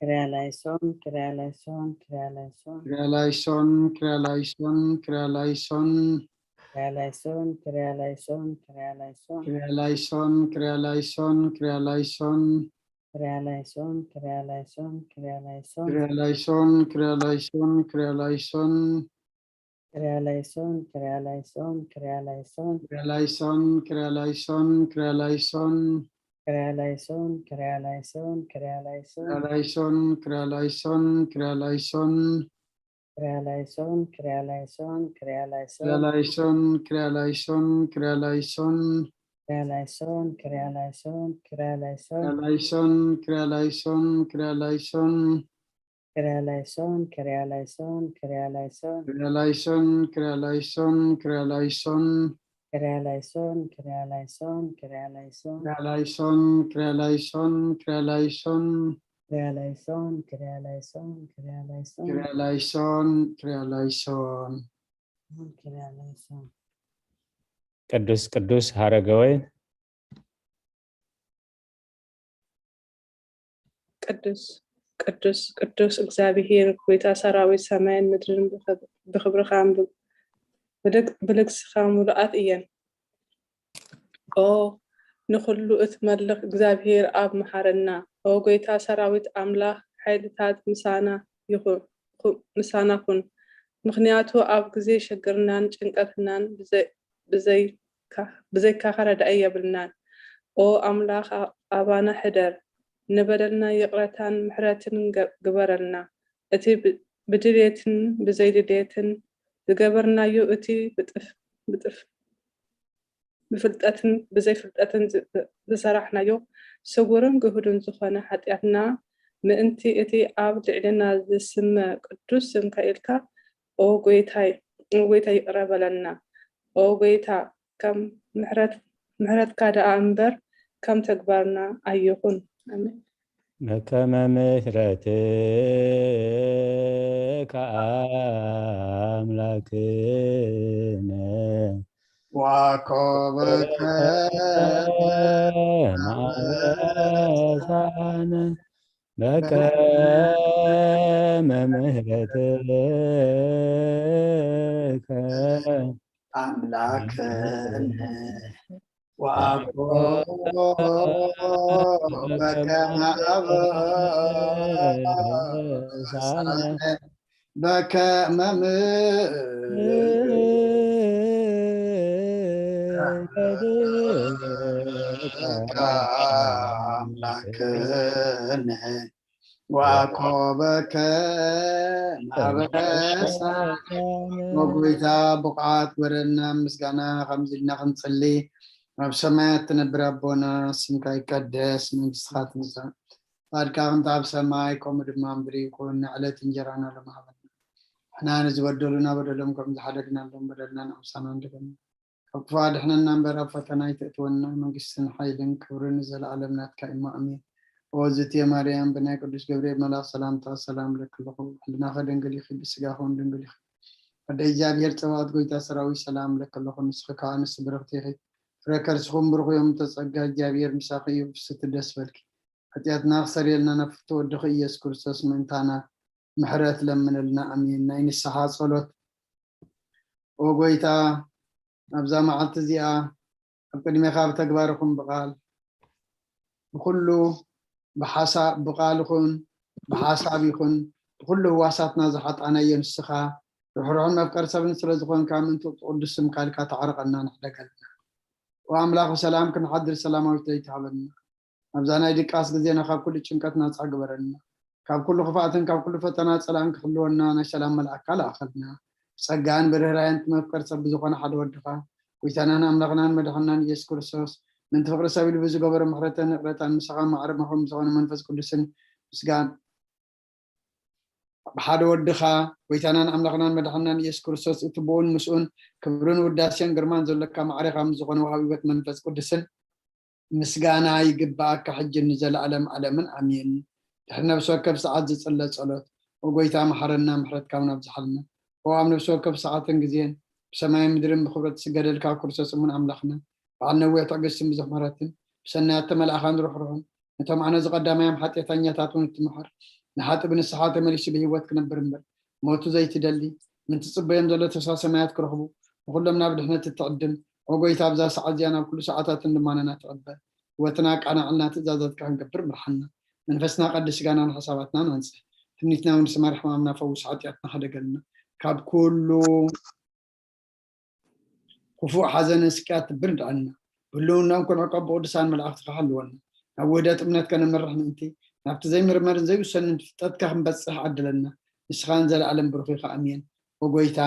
ክርያ ላይሶን፣ ክርያ ላይሶን፣ ክርያ ላይሶን። ክርያ ላይሶን፣ ክርያ ላይሶን፣ ክርያ ላይሶን። ክርያ ላይሶን፣ ክርያ ላይሶን፣ ክርያ ላይሶን። ክርያ ላይሶን፣ ክርያ ላይሶን፣ ክርያ ላይሶን። ክርያ ላይሶን፣ ክርያ ላይሶን፣ ክርያ ላይሶን። ክርያ ላይሶን፣ ክርያ ላይሶን፣ ክርያ ላይሶን። ክርያ ላይሶን፣ ክርያ ላይሶን፣ ክርያ ላይሶን። ክርያ ላይሶን፣ ክርያ ላይሶን፣ ክርያ ላይሶን። ክርያ ላይሶን፣ ክርያ ላይሶን፣ ክርያ ላይሶን። ክርያ ላይሶን፣ ክርያ ላይሶን፣ ክርያ ላይሶን። ክርያ ላይሶን፣ ክርያ ላይሶን፣ ክርያ ላይሶን። ክርያ ላይሶን፣ ክርያ ላይሶን፣ ክርያ ላይሶን። ክርያ ላይሶን፣ ክርያ ላይሶን፣ ክርያ ላይሶን። ክርያ ላይሶን፣ ክርያ ላይሶን፣ ክርያ ላይሶን። ክርያ ላይሶን፣ ክርያ ላይሶን፣ ክርያ ላይሶን። ክርያ ላይሶን፣ ክርያ ላይሶን፣ ክርያ ላይሶን። ክርያ ላይሶን፣ ክርያ ላይሶን፣ ክርያ ላይሶን። ክርያ ላይሶን፣ ክርያ ላይሶን፣ ክርያ ላይሶን። ክርያ ላይሶን፣ ክርያ ላይሶን፣ ክርያ ላይሶን። ክርያ ላይሶን፣ ክርያ ላይሶን። ክርያ ላይሶን። ቅዱስ ቅዱስ ሀረገወይን። ቅዱስ ቅዱስ ቅዱስ እግዚኣብሔር፣ ጎይታ ሰራዊት፣ ሰማይን ምድርን ብኽብ- ብኽብርኻን ብ- ብልግ- ብልግስኻ ምሉኣት እየን። ኦ ንኹሉ እትመልኽ እግዚኣብሔር ኣብ፣ መሓረና። ኦ ጎይታ ሰራዊት ኣምላኽ፣ ሓይልታት ምሳና ይኹ- ምሳና ኩን። ምኽንያቱ ኣብ ግዜ ሽግርናን ጭንቀትናን ብዘይ- ብዘይካ- ብዘይካኻ ረዳኢ የብልናን። ኦ ኣምላኽ፣ ኣ- ኣባና ሕደር፣ ንበደልና ይቕረታን ምሕረትን ገ- ግበረልና። እቲ ብ- ብድሌትን ብዘይድሌትን ዝገበርናዮ፣ እቲ ብጥፍ- ብጥፍ- ብፍልጠትን ብዘይፍልጠትን ዝ- ዝሰራሕናዮ፣ ስጉርን ግሁድን ዝኾነ ሓጢኣትና፣ ምእንቲ እቲ ኣብ ልዕሌና ዝስመ ቅዱስ ስምካ ኢልካ፣ ኦ ጎይታይ፣ ኦ ጎይታ ይቕረ በለና። ኦ ጎይታ፣ ከም ምሕረት- ምሕረትካ ደኣ እምበር ከም ተግባርና ኣይኹን። ኣሜን። በከመ ምሕረትከ ኣምላክነ ዋኮበከ ማረሳነ በከመ ምሕረትከ ኣምላክነ ዋኮበከ ማረሳነ በከመ ምሕረትከ ኣምላክነ ዋኮበከ ማረሳነ። ኦ ጎይታ፣ ብቑዓት ግበረና ምስጋና፣ ከምዚ ኢልና ክንጽሊ። ኣብ ሰማያት ትነብር ኣቦና፣ ስምካ ይቀደስ፣ መንግስትኻ ትምጻእ፣ ፍቓድካ ከምቲ ኣብ ሰማይ ከምኡ ድማ ኣብ ምድሪ ይኹን። ንዕለት እንጀራና ሎሚ ሃበና። ንሕና ንዝበደሉና በደሎም ከም ዝሓደግናሎም በደልና ንኣምሳና ንድገም። ካብ ክፉእ ኣድሕነና እምበር ኣብ ፈተና ኣይተእትወና። መንግስትን ሓይልን ክብርን ንዘለኣለም ናትካ እዩ። ኣሜን። ኦ ዝትየ ማርያም፣ ብናይ ቅዱስ ገብርኤል መልኣኽ ሰላምታ ሰላም እብለኪ ኣለኹ። ሕልናኺ ድንግል ኢኺ፣ ብስጋኺ እውን ድንግል ኢኺ። ኣደ እግዚኣብሔር ጸባኦት፣ ጎይታ ሰራዊት፣ ሰላም እብለኪ ኣለኹ። ንስኺ ከኣ ኣንስቲ ብርኽቲ ኢኺ፣ ፍረ ከርስኹም ብሩኽ እዮም። እተጸጋ እግዚኣብሔር ምሳኺ እዩ። ፍስቲ ደስ በልኪ፣ ሓጢኣትና ክሰርየልና ናብ ፍትው ወድኺ ኢየሱስ ክርስቶስ ምእንታና ምሕረት ለምነልና። ኣሜን። ናይ ንስሓ ጸሎት። ኦ ጎይታ፣ ኣብዛ መዓልቲ እዚኣ ኣብ ቅድሜኻ ብተግባር ይኹን ብቓል፣ ብኹሉ ብሓሳብ፣ ብቓል ይኹን ብሓሳብ ይኹን ብኹሉ ህዋሳትና ዝሓጣናዮ ንስኻ ርሕሩሕን መፍቀሪ ሰብን ስለ ዝኾንካ፣ ምእንቲ ቅዱስ ስምካ ኢልካ ተዓርቐና፣ ንሕደገልና። ኦ ኣምላኽ፣ ብሰላም ክንሓድር ሰላማዊት ለይቲ ሃበና። ኣብዛ ናይ ድቃስ ግዜና ካብ ኩሉ ጭንቀት ናጻ ግበረና። ካብ ኩሉ ክፍኣትን ካብ ኩሉ ፈተና ጸላእን ክሕልወና ናይ ሰላም መልኣካ ለኣኸልና። ብጸጋን ብርህራሄን እቲ መፍቀር ሰብ ብዝኾነ ሓደ ወድኻ፣ ጎይታናን ኣምላኽናን መድሓንናን ኢየሱስ ክርስቶስ፣ ምእንቲ ፍቕሪ ሰብ ኢሉ ብዝገበሮ ምሕረትን ይቕረታን፣ ምሳኻ ማዕረ መኾም ዝኾነ መንፈስ ቅዱስን ምስጋን ብሓደ ወድኻ፣ ጎይታናን ኣምላኽናን መድሓንናን ኢየሱስ ክርስቶስ፣ እቲ ብኡን ምስኡን ክብርን ውዳሴን ግርማን ዘለካ ማዕሬኻ ምስ ዝኾነ ወሃቢ ህይወት መንፈስ ቅዱስን ምስጋና ይግብኣካ፣ ሕጂ ንዘለኣለም ዓለምን ኣሜን። ድሕሪ ነፍሲ ወከፍ ሰዓት ዝጽለ ጸሎት። ኦ ጎይታ፣ መሓረና፣ ምሕረትካ እውን ኣብዝሓልና። ኦ ኣብ ነፍሲ ወከፍ ሰዓትን ግዜን ብሰማይን ምድርን ብኽብረት ዝስገደልካ ክርስቶስ እሙን ኣምላኽና፣ በዓል ነዊሕ ትዕግስትን ብዙሕ ምሕረትን፣ ብሰናያት ተመልኣኻን ርሕሩሕን፣ ነቶም ኣነ ዝቐዳማዮም ሓጢኣተኛታት እውን እትምሕር፣ ንሓጢእ ብንስሓ ተመሊሱ ብህይወት ክነብር እምበር፣ ሞቱ ዘይትደሊ፣ ምን ትጽበዮም ዘሎ ተስፋ ሰማያት ክረኽቡ፣ ንኹሎም ናብ ድሕነት እትዕድም፣ ኦ ጎይታ፣ ኣብዛ ሰዓት እዚኣ ናብ ኩሉ ሰዓታትን ልማናና ትቕበል። ህይወትና ኣቃናዕልና፣ ትእዛዛትካ ክንገብር ምርሓና። መንፈስና ቀድስ፣ ስጋናን ሓሳባትናን ኣንጽህ። ትምኒትና እውን ስመር፣ ሕማምና ፈውስ፣ ሓጢኣትና ሓደገልና። ካብ ኩሉ ክፉእ ሓዘንን ስቅያት ትብን ድዐና። ብህልውናን ክንዕቀብ ብቅዱሳን መላእኽትኻ ሓልወና። ናብ ውህደት እምነት ከነምርሕ ምእንቲ፣ ናብቲ ዘይምርመርን ዘይውሰንን ፍልጠትካ ክንበጽሕ ዓድለና። ንስኻ ንዘለኣለም ብሩኽ ኢኻ። ኣሜን። ኦ ጎይታ፣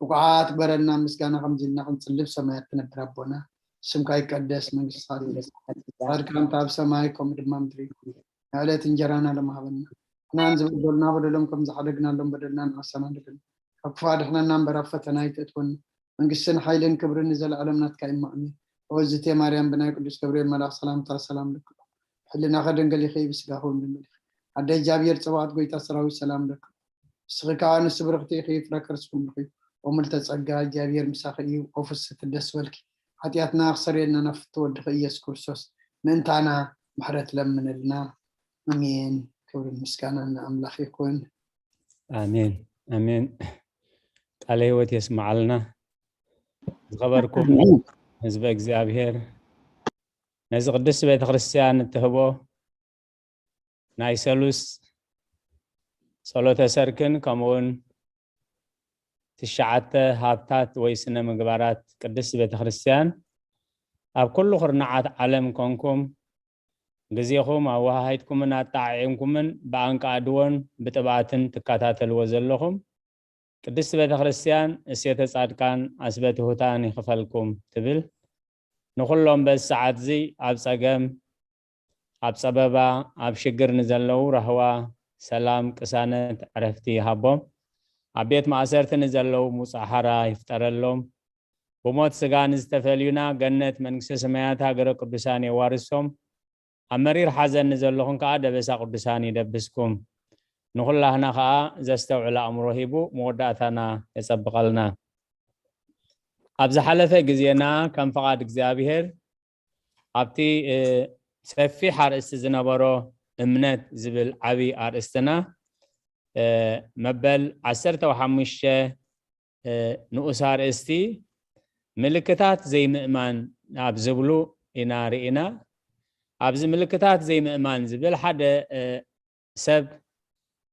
ብቑዓት ግበረና፣ ምስጋና ከምዚ ኢልና ክንጽልብ ሰማያት ትነብር ኣቦና። ስምካ ይቀደስ፣ መንግስትኻ ትምጻእ፣ ፍቃድካ ከምቲ ኣብ ሰማይ ከምኡ ድማ ምድሪ ይኹን። ንዕለት እንጀራና ሎም ሃበና። ንሕናን ዝበደሉና በደሎም ከም ዝሓደግናሎም በደልና ንሓሰና ኣድሕነና። ካብ ክፉእ ኣድሕነና እምበር ኣብ ፈተና ኣይተእትወና። መንግስትን ሓይልን ክብርን ንዘለኣለም ናትካ እዩ። ኣሜን። ኦ እዝቴ ማርያም፣ ብናይ ቅዱስ ገብርኤል መልኣኽ ሰላምታ ሰላም ልክሎ። ሕልናኸ ደንገል ኢኺ፣ ብስጋኸ እውን ድንግል ኢኺ። ኣደ እግዚኣብሔር ጽባኦት፣ ጎይታ ሰራዊት ሰላም ለኪ። ንስኺ ከኣ ንስብርኽቲ ኢኺ፣ ፍረ ከርስኺ ብሩኽ እዩ። ኦ ምልዕተ ጸጋ፣ እግዚኣብሔር ምሳኺ እዩ። ኦ ፍስሕቲ ደስ በልኪ፣ ሓጢኣትና ክሰርየልና ናብ ፍትው ወድኺ ኢየሱስ ክርስቶስ ምእንታና ምሕረት ለምንልና። ኣሜን። ክብርን ምስጋናን ንኣምላኽ ይኹን። ኣሜን ኣሜን። ቃለ ህይወት የስምዓልና። ዝኸበርኩም ህዝበ እግዚኣብሔር፣ ነዚ ቅድስቲ ቤተ ክርስቲያን እትህቦ ናይ ሰሉስ ጸሎተ ሰርክን ከምኡውን ትሽዓተ ሃብታት ወይ ስነ ምግባራት ቅድስቲ ቤተ ክርስቲያን ኣብ ኩሉ ኩርናዓት ዓለም ኮንኩም ግዜኹም ኣወሃሂድኩምን ኣጣዓዒምኩምን ብኣንቃድዎን ብጥብኣትን ትከታተልዎ ዘለኹም ቅድስቲ ቤተ ክርስቲያን እሴተ ጻድቃን ኣስበ ትሑታን ይኽፈልኩም ትብል። ንኹሎም በዚ ሰዓት እዚ ኣብ ጸገም፣ ኣብ ጸበባ፣ ኣብ ሽግር ንዘለዉ ራህዋ፣ ሰላም፣ ቅሳነት፣ ዕረፍቲ ይሃቦም። ኣብ ቤት ማእሰርቲ ንዘለዉ ሙጻእ ሓራ ይፍጠረሎም። ብሞት ስጋ ንዝተፈልዩና ገነት መንግስተ ሰማያት ሃገረ ቅዱሳን የዋርሶም። ኣብ መሪር ሓዘን ንዘለኹም ከኣ ደበሳ ቅዱሳን ይደብስኩም። ንኹላህና ከኣ ዘስተውዕል ኣእምሮ ሂቡ መወዳእታና የጸብቐልና። ኣብ ዝሓለፈ ግዜና ከም ፍቓድ እግዚኣብሔር ኣብቲ እ፣ ሰፊሕ ኣርእስቲ ዝነበሮ እምነት ዝብል ዓብዪ ኣርእስትና እ፣ መበል ዓሰርተ ሓሙሽተ እ፣ ንኡስ ኣርእስቲ ምልክታት ዘይምእማን ኣብ ዝብሉ ኢና ርኢና። ኣብዚ ምልክታት ዘይምእማን ዝብል ሓደ እ፣ ሰብ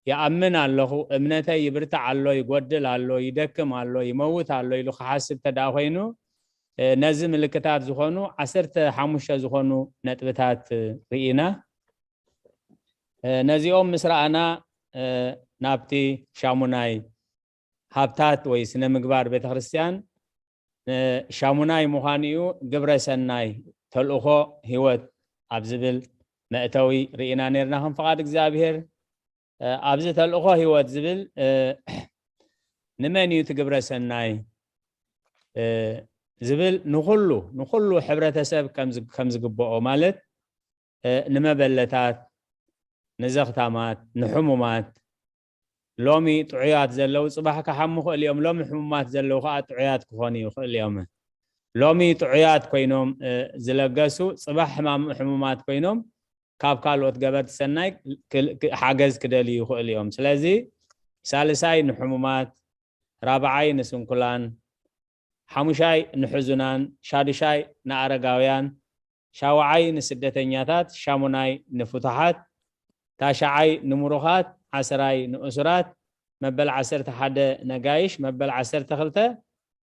ይኣምን ኣለኹ፣ እምነተይ ይብርታዕ ኣሎ፣ ይጎድል ኣሎ፣ ይደክም ኣሎ፣ ይመውት ኣሎ ኢሉ ክሓስብ ተደኣ ኮይኑ እ፣ ነዚ ምልክታት ዝኾኑ ዓሰርተ ሓሙሽተ ዝኾኑ ነጥብታት እ፣ ርኢና። እ፣ ነዚኦም ምስ ረኣና እ፣ ናብቲ ሻሙናይ ሃብታት ወይ ስነ ምግባር ቤተክርስትያን እ፣ ሻሙናይ ምዃኑ እዩ። ግብረ ሰናይ ተልእኾ ህይወት ኣብ ዝብል መእተዊ ርኢና ነርና ከም ፍቓድ እግዚኣብሔር። እ፣ ኣብዚ ተልእኾ ህይወት ዝብል እ፣ ንመን እዩ እቲ ግብረ ሰናይ እ፣ ዝብል ንኹሉ ንኹሉ ሕብረተሰብ ከም ዝ- ከም ዝግብኦ ማለት እ፣ ንመበለታት፣ ንዘኽታማት፣ ንሕሙማት፣ ሎሚ ጥዑያት ዘለዉ ጽባሕ ክሓሙ ክእል እዮም። ሎሚ ሕሙማት ዘለዉ ከዓ ጥዑያት ክኾኑ ይኽእል እዮም። ሎሚ ጥዑያት ኮይኖም እ፣ ዝለገሱ ጽባሕ ሕማም- ሕሙማት ኮይኖም ካብ ካልኦት ገበርቲ ሰናይ ክል- ክ- ሓገዝ ክደልዩ ይኽእሉ እዮም። ስለዚ ሳልሳይ ንሕሙማት፣ ራብዓይ ንስንኩላን፣ ሓሙሻይ ንሕዙናን፣ ሻዱሻይ ንኣረጋውያን፣ ሻውዓይ ንስደተኛታት፣ ሻሙናይ ንፍቱሓት፣ ታሽዓይ ንምሩኻት፣ ዓስራይ ንእሱራት፣ መበል ዓሰርተ ሓደ ነጋይሽ፣ መበል ዓሰርተ ክልተ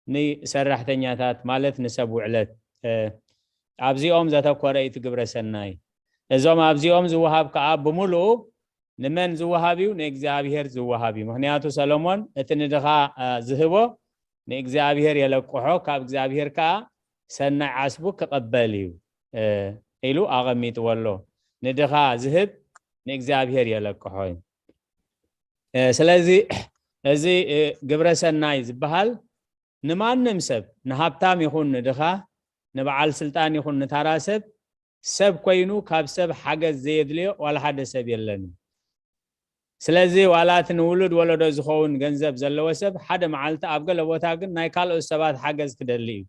ንሰራሕተኛታት ማለት ንሰብ ውዕለት። እ፣ ኣብዚኦም ዘተኮረ እዩ እቲ ግብረ ሰናይ። እዞም ኣብዚኦም ዝወሃብ ከዓ ብምሉኡ ንመን ዝወሃብ እዩ? ንእግዚኣብሔር ዝወሃብ እዩ። ምክንያቱ ሰሎሞን እቲ ንድኻ እ፣ ዝህቦ ንእግዚኣብሔር የለቅሖ፣ ካብ እግዚኣብሔር ከዓ ሰናይ ዓስቡ ክቐበል እዩ እ፣ ኢሉ ኣቐሚጥዎ ኣሎ። ንድኻ ዝህብ ንእግዚኣብሔር የለቅሖ እዩ። እ፣ ስለዚ እዚ እ፣ ግብረ ሰናይ ዝበሃል ንማንም ሰብ ንሃብታም ይኹን ንድኻ ንበዓል ስልጣን ይኹን ንታራ ሰብ ሰብ ኮይኑ ካብ ሰብ ሓገዝ ዘየድልዮ ዋላ ሓደ ሰብ የለን እዩ። ስለዚ ዋላ እቲ ንውሉድ ወለዶ ዝኸውን ገንዘብ ዘለዎ ሰብ ሓደ መዓልቲ ኣብ ገለ ቦታ ግን ናይ ካልኦት ሰባት ሓገዝ ክደሊ እዩ።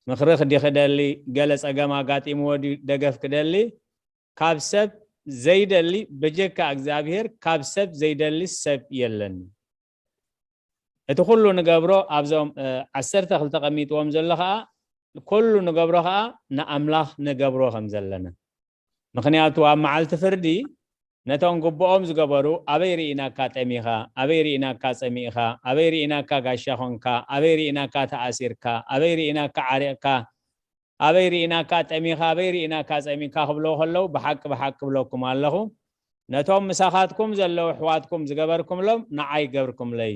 ምኽሪ ክዲ ክደሊ፣ ገለ ጸገም ኣጋጢምዎ ድዩ ደገፍ ክደሊ፣ ካብ ሰብ ዘይደሊ በጀካ እግዚኣብሔር ካብ ሰብ ዘይደሊ ሰብ የለን። እቲ ኩሉ ንገብሮ ኣብዞም ዓሰርተ ክልተ ቀሚጥዎም ዘሎ ከዓ ኩሉ ንገብሮ ከዓ ንኣምላኽ ንገብሮ ከም ዘለና። ምክንያቱ ኣብ መዓልቲ ፍርዲ ነቶም ግብኦም ዝገበሩ ኣበይ ርኢናካ ጠሚኻ፣ ኣበይ ርኢናካ ጸሚእኻ፣ ኣበይ ርኢናካ ጋሻ ኾንካ፣ ኣበይ ርኢናካ ተኣሲርካ፣ ኣበይ ርኢናካ ዓሪቕካ፣ ኣበይ ርኢናካ ጠሚኻ፣ ኣበይ ርኢናካ ጸሚእካ ክብሎ ከለዉ ብሓቂ ብሓቂ ብለኩም ኣለኹ፣ ነቶም ምሳኻትኩም ዘለዉ ኣሕዋትኩም ዝገበርኩምሎም ንዓይ ገብርኩምለይ።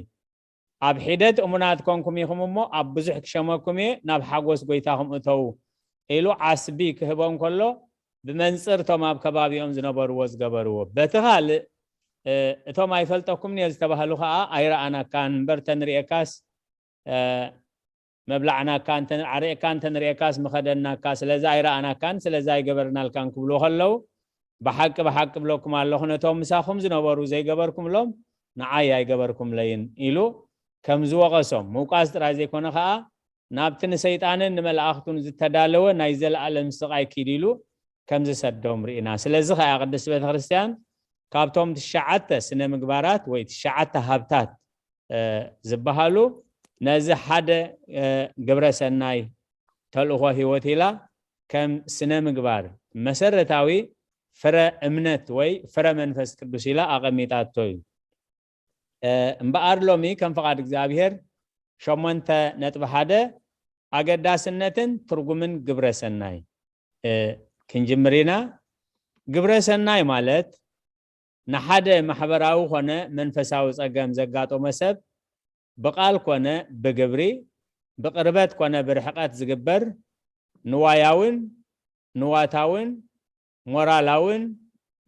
ኣብ ሒደት እሙናት ኮንኩም ኢኹም እሞ ኣብ ብዙሕ ክሸመኩም እየ፣ ናብ ሓጎስ ጎይታኹም እተዉ ኢሉ ዓስቢ ክህቦም ከሎ ብመንጽር እቶም ኣብ ከባቢኦም ዝነበርዎ ዝገበርዎ። በቲ ካልእ እቶም ኣይፈልጠኩምን እየ ዝተባህሉ ከኣ ኣይረኣናካን እምበር ተንርእየካስ መብላዕናካ ዓሪቕካ እንተንርእየካስ ምኸደናካ ስለዚ ኣይረኣናካን ስለዚ ኣይገበርናልካን ክብሉ ከለዉ ብሓቂ ብሓቂ ብለኩም ኣለኹ ነቶም ምሳኹም ዝነበሩ ዘይገበርኩምሎም ንዓይ ኣይገበርኩምለይን ኢሉ ከም ዝወቐሶም ምውቃስ ጥራይ ዘይኮነ ከኣ ናብቲ ንሰይጣንን ንመላእኽቱን ዝተዳለወ ናይ ዘለኣለም ስቓይ ኪድ ኢሉ ከም ዝሰዶም ርኢና። ስለዚ ከኣ ቅድስቲ ቤተ ክርስቲያን ካብቶም ትሽዓተ ስነ ምግባራት ወይ ትሽዓተ ሃብታት ዝበሃሉ ነዚ ሓደ ግብረ ሰናይ ተልእኾ ህይወት ኢላ ከም ስነ ምግባር መሰረታዊ ፍረ እምነት ወይ ፍረ መንፈስ ቅዱስ ኢላ ኣቐሚጣቶ እዩ። እምበኣር ሎሚ ከም ፍቓድ እግዚኣብሔር ሸሞንተ ነጥቢ ሓደ ኣገዳስነትን ትርጉምን ግብረ ሰናይ ክንጅምር ኢና። ግብረ ሰናይ ማለት ንሓደ ማሕበራዊ ኮነ መንፈሳዊ ጸገም ዘጋጠሞ ሰብ ብቓል ኮነ ብግብሪ፣ ብቕርበት ኮነ ብርሕቐት ዝግበር ንዋያውን ንዋታውን ሞራላውን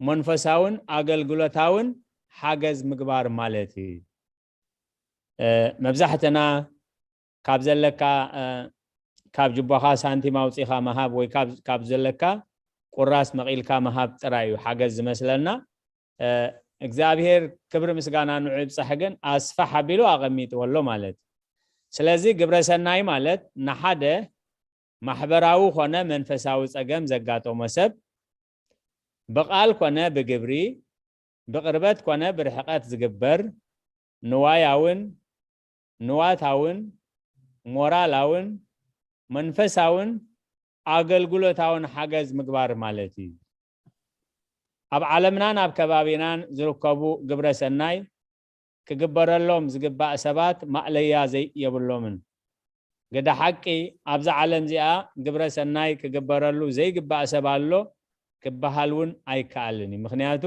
መንፈሳውን ኣገልግሎታውን ሓገዝ ምግባር ማለት እዩ። መብዛሕትና ካብ ዘለካ ካብ ጅቦኻ ሳንቲም ኣውፂኻ መሃብ ወይ ካብ ዘለካ ቁራስ መቒልካ መሃብ ጥራይ እዩ ሓገዝ ዝመስለና። እግዚኣብሔር ክብሪ ምስጋና ንዑ ይብፃሕ ግን ኣስፋሕ ኣቢሉ ኣቐሚጥዎ ኣሎ ማለት እዩ። ስለዚ ግብረ ሰናይ ማለት ንሓደ ማሕበራዊ ኮነ መንፈሳዊ ጸገም ዘጋጠሞ ሰብ ብቓል ኮነ ብግብሪ ብቕርበት ኮነ ብርሕቐት ዝግበር ንዋያውን ንዋታውን ሞራላውን መንፈሳውን ኣገልግሎታውን ሓገዝ ምግባር ማለት እዩ። ኣብ ዓለምናን ኣብ ከባቢናን ዝርከቡ ግብረ ሰናይ ክግበረሎም ዝግባእ ሰባት ማእለያ ዘይ የብሎምን። ግደ ሓቂ ኣብዛ ዓለም እዚኣ ግብረ ሰናይ ክግበረሉ ዘይግባእ ሰብ ኣሎ ክበሃል እውን ኣይከኣልን እዩ። ምክንያቱ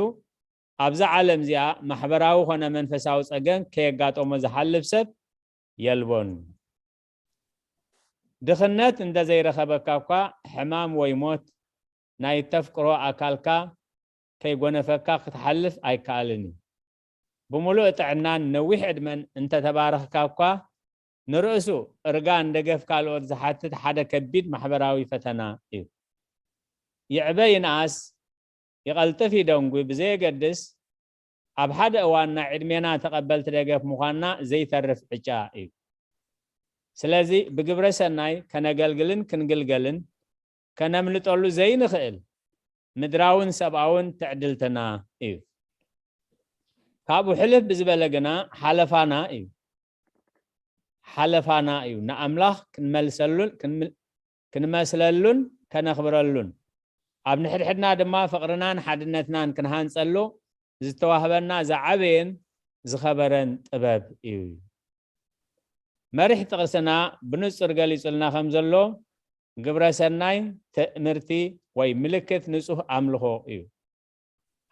ኣብዛ ዓለም እዚኣ ማሕበራዊ ኮነ መንፈሳዊ ጸገም ከየጋጠሞ ዝሓልፍ ሰብ የልቦን። ድኽነት እንተዘይረኸበካ እኳ ሕማም ወይ ሞት ናይ ተፍቅሮ ኣካልካ ከይጎነፈካ ክትሓልፍ ኣይከኣልን እዩ። ብምሉእ ጥዕናን ነዊሕ ዕድመን እንተተባረኽካ እኳ ንርእሱ እርጋን ደገፍ ካልኦት ዝሓትት ሓደ ከቢድ ማሕበራዊ ፈተና እዩ። ይዕበ ይንኣስ ይቐልጥፍ ይደንጉ ብዘየገድስ ኣብ ሓደ እዋን ናይ ዕድሜና ተቐበልቲ ደገፍ ምዃንና ዘይተርፍ ዕጫ እዩ። ስለዚ ብግብረ ሰናይ ከነገልግልን ክንግልገልን ከነምልጠሉ ዘይንኽእል ምድራውን ሰብኣውን ትዕድልትና እዩ። ካብኡ ሕልፍ ብዝበለ ግና ሓለፋና እዩ። ሓለፋና እዩ ንኣምላኽ ክንመልሰሉን ክንመስለሉን ከነኽብረሉን ኣብ ንሕድሕድና ድማ ፍቕርናን ሓድነትናን ክንሃንጸሉ ዝተዋህበና ዝዓበየን ዝኸበረን ጥበብ እዩ። መሪሕ ጥቕስና ብንጹር ገሊጹልና ከም ዘሎ ግብረ ሰናይ ትእምርቲ ወይ ምልክት ንጹህ ኣምልኾ እዩ።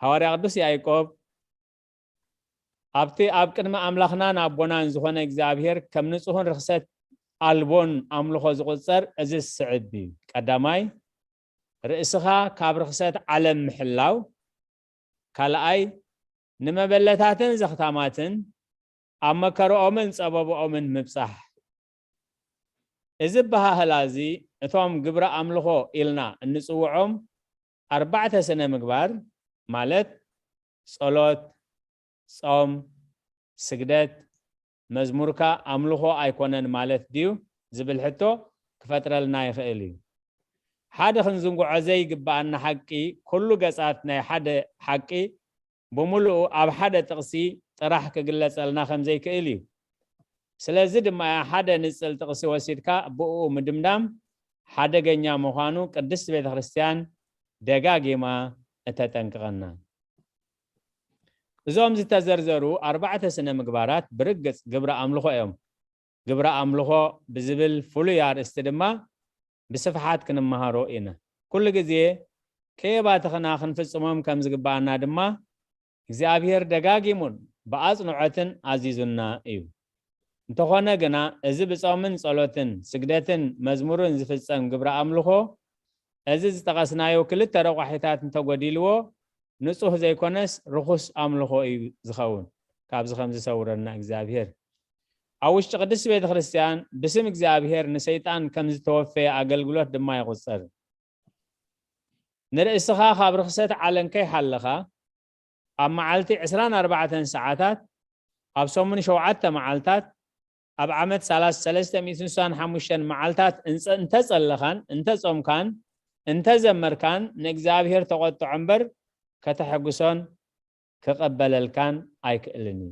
ሃዋርያ ቅዱስ ያዕቆብ ኣብቲ ኣብ ቅድሚ ኣምላኽናን ኣቦናን ዝኾነ እግዚኣብሔር ከም ንጹህን ርኽሰት ኣልቦን ኣምልኾ ዝቑጸር እዚ ዝስዕብ እዩ። ቀዳማይ ርእስኻ ካብ ርኽሰት ዓለም ምሕላው፣ ካልኣይ ንመበለታትን ዘኽታማትን ኣብ መከረኦምን ጸበብኦምን ምብጻሕ። እዚ ኣበሃህላ እዚ እቶም ግብረ ኣምልኾ ኢልና እንጽውዖም ኣርባዕተ ስነ ምግባር ማለት ጸሎት፣ ጾም፣ ስግደት፣ መዝሙርካ ኣምልኾ ኣይኮነን ማለት ድዩ ዝብል ሕቶ ክፈጥረልና ይኽእል እዩ። ሓደ ክንዝንግዖ ዘይግብኣና ሓቂ፣ ኩሉ ገጻት ናይ ሓደ ሓቂ ብምሉኡ ኣብ ሓደ ጥቕሲ ጥራሕ ክግለጸልና ከም ዘይክእል እዩ። ስለዚ ድማ እያ ሓደ ንጽል ጥቕሲ ወሲድካ ብእኡ ምድምዳም ሓደገኛ ምዃኑ ቅድስት ቤተ ክርስቲያን ደጋጊማ እተጠንቅቐና። እዞም ዝተዘርዘሩ ኣርባዕተ ስነ ምግባራት ብርግጽ ግብረ ኣምልኾ እዮም። ግብረ ኣምልኾ ብዝብል ፍሉይ ኣርእስቲ ድማ ብስፍሓት ክንመሃሮ ኢና። ኩሉ ግዜ ከየባተኽና ክንፍጽሞም ከም ዝግብኣና ድማ እግዚኣብሔር ደጋጊሙን ብኣጽንዖትን ኣዚዙና እዩ። እንተኾነ ግና፣ እዚ ብጾምን ጸሎትን ስግደትን መዝሙርን ዝፍጸም ግብረ ኣምልኾ፣ እዚ ዝጠቐስናዮ ክልተ ረቋሒታት እንተጎዲልዎ፣ ንጹህ ዘይኮነስ ርኹስ ኣምልኾ እዩ ዝኸውን። ካብዚ ከም ዝሰውረና እግዚኣብሔር። ኣብ ውሽጢ ቅድስቲ ቤተ ክርስቲያን ብስም እግዚኣብሔር ንሰይጣን ከም ዝተወፈየ ኣገልግሎት ድማ ይቑጸር። ንርእስኻ ካብ ርኽሰት ዓለም ከይሓለኻ፣ ኣብ መዓልቲ ዕስራን ኣርባዕተን ሰዓታት፣ ኣብ ሰሙን ሸውዓተ መዓልታት፣ ኣብ ዓመት ሰለስተ ሚእትን ስሳን ሓሙሽተን መዓልታት እንጸ-፣ እንተጸለኻን፣ እንተጾምካን፣ እንተዘመርካን፣ ንእግዚኣብሔር ተቖጥዖ እምበር ከተሐጉሶን ክቐበለልካን ኣይክእልን እዩ።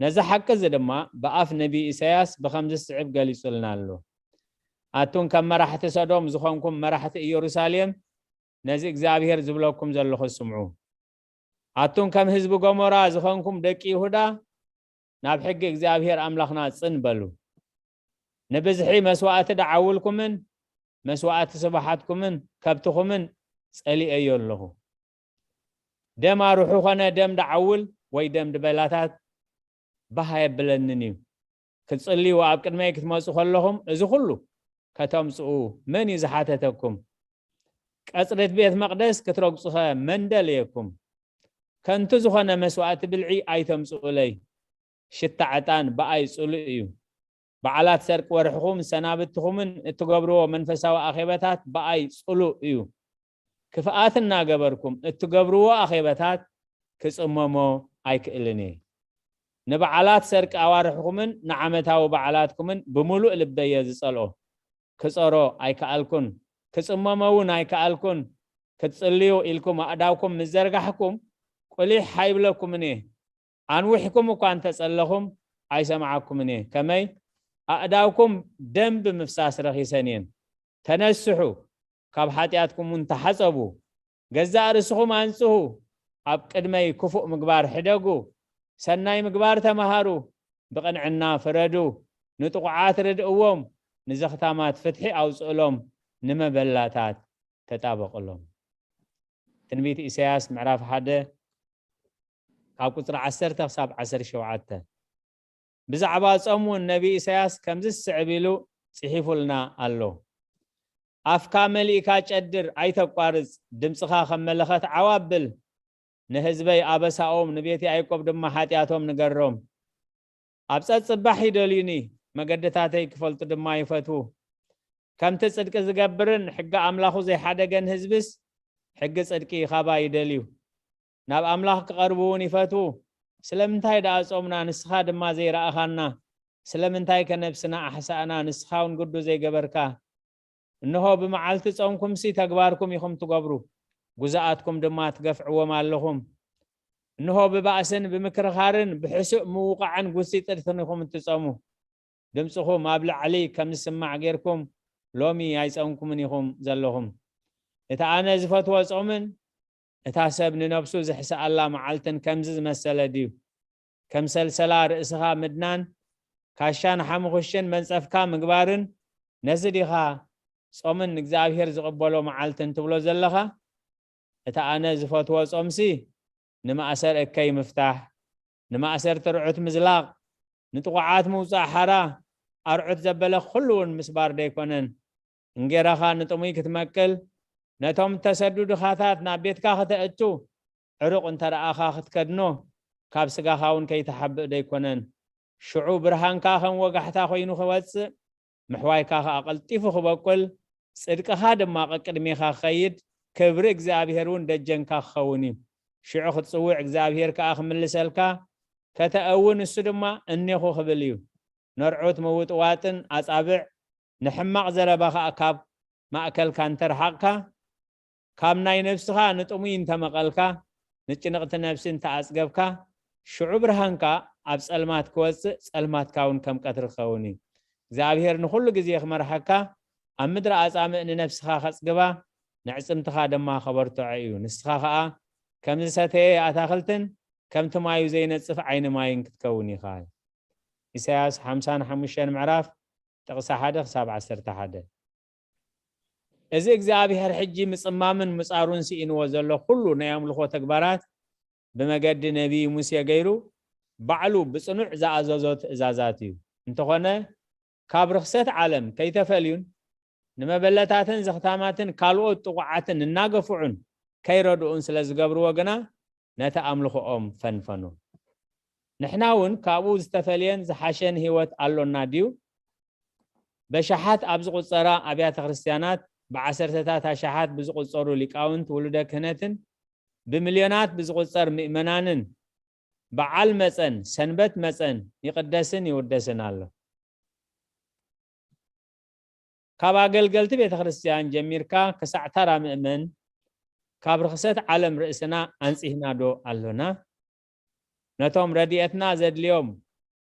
ነዚ ሓቂ እዚ ድማ ብኣፍ ነቢ ኢሳያስ ብኸምዚ ዝስዕብ ገሊጹልና ኣሎ። ኣቱም ከም መራሕቲ ሰዶም ዝኾንኩም መራሕቲ ኢየሩሳሌም፣ ነዚ እግዚኣብሔር ዝብለኩም ዘለኹ ስምዑ። ኣቱም ከም ህዝቢ ገሞራ ዝኾንኩም ደቂ ይሁዳ፣ ናብ ሕጊ እግዚኣብሔር ኣምላኽና ጽን በሉ። ንብዝሒ መስዋእቲ ደዓውልኩምን መስዋእቲ ስብሓትኩምን ከብትኹምን ጸሊኤዮ ኣለኹ። ደም ኣርሑ ኾነ ደም ደዓውል ወይ ደም ድበላታት ባህ ኣየብለንን እዩ። ክትጽልዩ ኣብ ቅድመይ ክትመጹ ከለኹም፣ እዚ ኩሉ ከተምጽኡ መን እዩ ዝሓተተኩም? ቀጽሪ ቤት መቕደስ ክትረግጹኸ መን ደለየኩም? ከንቱ ዝኾነ መስዋእቲ ብልዒ ኣይተምጽኡለይ። ሽታ ዕጣን ብኣይ ጽሉእ እዩ። በዓላት ሰርቂ ወርሕኹም፣ ሰናብትኹምን እትገብርዎ መንፈሳዊ ኣኼባታት ብኣይ ጽሉእ እዩ። ክፍኣት እናገበርኩም እትገብርዎ ኣኼባታት ክጽመሞ ኣይክእልን እየ። ንበዓላት ሰርቂ ኣዋርሕኹምን ንዓመታዊ በዓላትኩምን ብምሉእ ልበየ ዝጸልኦ። ክጸሮ ኣይከኣልኩን፣ ክጽመሞ እውን ኣይከኣልኩን። ክትጽልዩ ኢልኩም ኣእዳውኩም ምስ ዘርጋሕኩም፣ ቁሊሕ ኣይብለኩምን እየ። ኣንዊሕኩም እኳ እንተጸለኹም፣ ኣይሰምዓኩምን እየ። ከመይ? ኣእዳውኩም ደም ብምፍሳስ ረኺሰን እየን። ተነስሑ፣ ካብ ሓጢኣትኩም እውን ተሓጸቡ። ገዛእ ርእስኹም ኣንጽሁ፣ ኣብ ቅድመይ ክፉእ ምግባር ሕደጉ። ሰናይ ምግባር ተመሃሩ፣ ብቕንዕና ፍረዱ። ንጥቑዓት ርድእዎም፣ ንዘኽታማት ፍትሒ ኣውጽእሎም፣ ንመበላታት ተጣበቕሎም። ትንቢት ኢሳያስ ምዕራፍ ሓደ ካብ ቁጽሪ ዓሰርተ ክሳብ ዓሰርተ ሸውዓተ። ብዛዕባ ጾም እውን ነቢ ኢሳያስ ከምዚ ዝስዕብ ኢሉ ጽሒፉልና ኣሎ። ኣፍካ መሊእካ ጨድር፣ ኣይተቋርጽ፣ ድምጽኻ ከም መለኸት ዓው ኣብል። ንህዝበይ ኣበሳኦም፣ ንቤት ያዕቆብ ድማ ሓጢኣቶም ንገሮም። ኣብ ጸጽባሕ ይደልዩኒ፣ መገድታተይ ክፈልጡ ድማ ይፈትዉ። ከምቲ ጽድቂ ዝገብርን ሕጊ ኣምላኹ ዘይሓደገን ህዝብስ፣ ሕጊ ጽድቂ ኻባይ ይደልዩ። ናብ ኣምላኽ ክቐርቡ እውን ይፈትዉ። ስለምንታይ ደኣ ጾምና፣ ንስኻ ድማ ዘይረኣኻና? ስለምንታይከ ነብስና ኣሕሳእና፣ ንስኻ እውን ግዱ ዘይገበርካ? እንሆ፣ ብመዓልቲ ጾምኩምሲ ተግባርኩም ኢኹም ትገብሩ፣ ጉዛኣትኩም ድማ ትገፍዕዎም ኣለኹም። እንሆ፣ ብባእስን ብምክርኻርን ብሕሱእ ምውቓዕን ጉሲጥትን ኢኹም እትጸሙ። ድምጽኹም ኣብ ላዕሊ ከም ዝስማዕ ጌርኩም ሎሚ ኣይጸምኩምን ኢኹም ዘለኹም። እቲ ኣነ ዝፈትዎ ጾምን እታ ሰብ ንነብሱ ዝሕስኣላ መዓልትን ከምዚ ዝመሰለ ድዩ? ከም ሰልሰላ ርእስኻ ምድናን፣ ካሻን ሓሙኽሽን መንጸፍካ ምግባርን፣ ነዚ ዲኻ ጾምን እግዚኣብሔር ዝቕበሎ መዓልትን ትብሎ ዘለኻ? እቲ ኣነ ዝፈትዎ ጾምሲ፣ ንማእሰር እከይ ምፍታሕ፣ ንማእሰርቲ ርዑት ምዝላቕ፣ ንጥቑዓት ምውጻእ ሓራ፣ ኣርዑት ዘበለ ኩሉ እውን ምስባር ደይኮነን? እንጌራኻ ንጥሙይ ክትመቅል፣ ነቶም እተሰዱ ድኻታት ናብ ቤትካ ከተእቱ፣ ዕሩቕ እንተ ረኣኻ ክትከድኖ፣ ካብ ስጋኻ እውን ከይትሓብእ ደይኮነን? ሽዑ ብርሃንካ ከም ወጋሕታ ኮይኑ ክወጽእ፣ ምሕዋይካ ኸኣ ቀልጢፉ ክበቁል፣ ጽድቅኻ ድማ ቀቅድሜኻ ክኸይድ፣ ክብሪ እግዚኣብሔር እውን ደጀንካ ክኸውን እዩ። ሽዑ ክትጽውዕ እግዚኣብሔር ከኣ ክምልሰልካ፣ ከተእዊ ንሱ ድማ እኔኹ ክብል እዩ። ነርዑት ምውጥዋጥን ኣጻብዕ፣ ንሕማቕ ዘረባ ኸኣ ካብ ማእከልካ እንተርሓቕካ፣ ካብ ናይ ነብስኻ ንጥሙይ እንተመቐልካ፣ ንጭንቕቲ ነብሲ እንተኣጽገብካ፣ ሽዑ ብርሃንካ ኣብ ጸልማት ክወጽእ፣ ጸልማትካ እውን ከም ቀትሪ ክኸውን እዩ። እግዚኣብሔር ንኹሉ ግዜ ክመርሓካ፣ ኣብ ምድሪ ኣጻምእ ንነብስኻ ከጽግባ፣ ንዕጽምትኻ ድማ ከበርትዖ እዩ። ንስኻ ኸኣ ከም ዝሰተየ ኣታኽልትን ከምቲ ማዩ ዘይነጽፍ ዓይኒ ማይን ክትከውን ኢኻ። ኢሳያስ ሓምሳን ሓሙሽተን ምዕራፍ ጥቕሲ ሓደ ክሳብ ዓሰርተ ሓደ። እዚ እግዚኣብሔር ሕጂ ምጽማምን ምጻሩን ስኢንዎ ዘሎ ኩሉ ናይ ኣምልኾ ተግባራት ብመገዲ ነቢይ ሙሴ ገይሩ ባዕሉ ብጽኑዕ ዝኣዘዞ ትእዛዛት እዩ። እንተኾነ ካብ ርኽሰት ዓለም ከይተፈልዩን ንመበለታትን ዘኽታማትን ካልኦት ጥቑዓትን እናገፍዑን ከይረድኡን ስለ ዝገብርዎ ግና ነቲ ኣምልኾኦም ፈንፈኑ። ንሕና እውን ካብኡ ዝተፈልየን ዝሓሸን ህይወት ኣሎና ድዩ? በሽሓት ኣብ ዝቑጸራ ኣብያተ ክርስትያናት፣ ብዓሰርተታት ኣሽሓት ብዝቑጸሩ ሊቃውንት ውሉደ ክህነትን ብሚልዮናት ብዝቑጸር ምእመናንን በዓል መጸን ሰንበት መጸን ይቕደስን ይውደስን ኣሎ። ካብ ኣገልገልቲ ቤተ ክርስትያን ጀሚርካ ክሳዕ ተራ ምእመን ካብ ርኽሰት ዓለም ርእስና ኣንጺህና ዶ ኣሎና? ነቶም ረድኤትና ዘድልዮም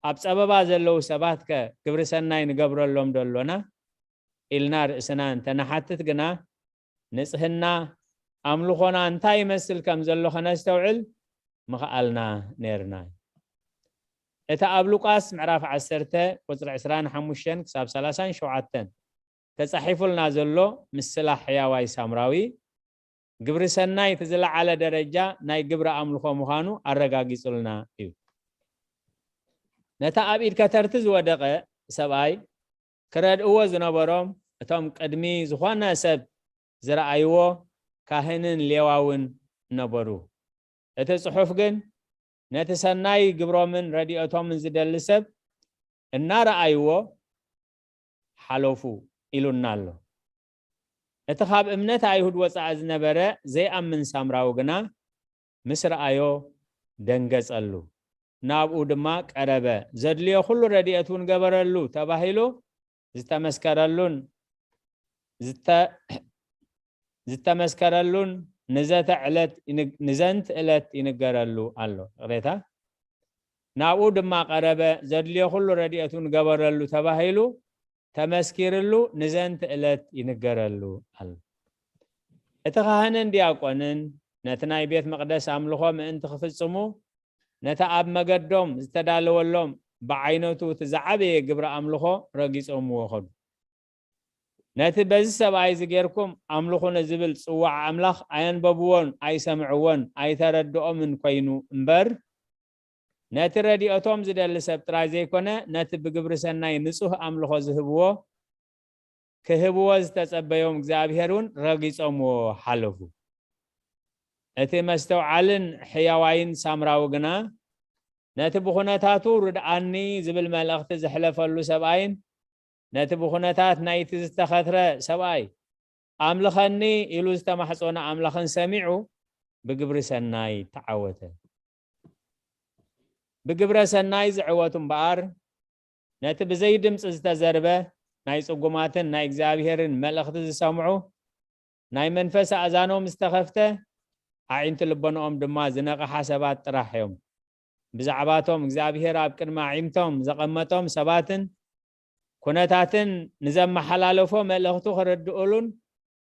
ኣብ ጸበባ ዘለዉ ሰባትከ ግብሪ ሰናይ ንገብረሎም ዶ ኣሎና? ኢልና ርእስና እንተ ንሓትት ግና፣ ንጽህና ኣምልኾና እንታይ ይመስል ከም ዘሎ ከነስተውዕል ምኽኣልና ነይርና። እቲ ኣብ ሉቃስ ምዕራፍ ዓሰርተ ቁጽሪ ዕስራን ሓሙሽተን ክሳብ ሰላሳን ሸውዓተን ተጻሒፉልና ዘሎ ምስላ ሕያዋይ ሳምራዊ፣ ግብሪ ሰናይ እቲ ዝለዓለ ደረጃ ናይ ግብሪ ኣምልኾ ምዃኑ ኣረጋጊጹልና እዩ። ነታ ኣብ ኢድ ከተርቲ ዝወደቐ ሰብኣይ ክረድእዎ ዝነበሮም፣ እቶም ቅድሚ ዝኾነ ሰብ ዝረኣይዎ ካህንን ሌዋውን ነበሩ። እቲ ጽሑፍ ግን፣ ነቲ ሰናይ ግብሮምን ረድኤቶምን ዝደሊ ሰብ እናረኣይዎ ሓለፉ ኢሉና ኣሎ። እቲ ካብ እምነት ኣይሁድ ወጻኢ ዝነበረ ዘይኣምን ሳምራዊ ግና ምስ ረኣዮ ደንገጸሉ፣ ናብኡ ድማ ቀረበ። ዘድልዮ ኩሉ ረድኤት እውን ገበረሉ ተባሂሉ ዝተመስከረሉን ዝተ-፣ ዝተመስከረሉን ንዘተ ዕለት ይንግ-፣ ንዘንት ዕለት ይንገረሉ ኣሎ። ይቕሬታ። ናብኡ ድማ ቀረበ፣ ዘድልዮ ኩሉ ረድኤቱ ንገበረሉ ተባሂሉ ተመስኪርሉ ንዘንት ዕለት ይንገረሉ ኣሎ። እቲ ካህንን ዲያቆንን ነቲ ናይ ቤት መቕደስ ኣምልኾ ምእንቲ ክፍጽሙ፣ ነቲ ኣብ መገዶም ዝተዳለወሎም ብዓይነቱ እቲ ዝዓበየ ግብሪ ኣምልኾ ረጊጾምዎ ኸዱ። ነቲ በዚ ሰብኣይ እዚ ጌርኩም ኣምልኹኒ ዝብል ጽዋዕ ኣምላኽ ኣየንበብዎን ኣይሰምዕዎን ኣይተረድኦምን ኮይኑ እምበር፣ ነቲ ረድኤቶም ዝደሊ ሰብ ጥራይ ዘይኮነ፣ ነቲ ብግብሪ ሰናይ ንጹህ ኣምልኾ ዝህብዎ፣ ክህብዎ ዝተጸበዮም እግዚኣብሔር እውን ረጊጾምዎ ሓለፉ። እቲ መስተውዓልን ሕያዋይን ሳምራዊ ግና፣ ነቲ ብኹነታቱ ርድኣኒ ዝብል መልእኽቲ ዘሕለፈሉ ሰብኣይን፣ ነቲ ብኹነታት ናይቲ ዝተኸትረ ሰብኣይ ኣምልኸኒ ኢሉ ዝተማሕጾነ ኣምላኽን ሰሚዑ ብግብሪ ሰናይ ተዓወተ። ብግብረ ሰናይ ዝዕወቱ እምበኣር፣ ነቲ ብዘይ ድምጺ ዝተዘርበ ናይ ጽጉማትን ናይ እግዚኣብሔርን መልእኽቲ ዝሰምዑ፣ ናይ መንፈስ ኣእዛኖም ዝተኸፍተ፣ ኣዒንቲ ልቦናኦም ድማ ዝነቕሓ ሰባት ጥራሕ እዮም። ብዛዕባቶም እግዚኣብሔር ኣብ ቅድሚ ኣዒንቶም ዘቐመጦም ሰባትን ኩነታትን ንዘመሓላለፎ መልእኽቱ ክርድኡሉን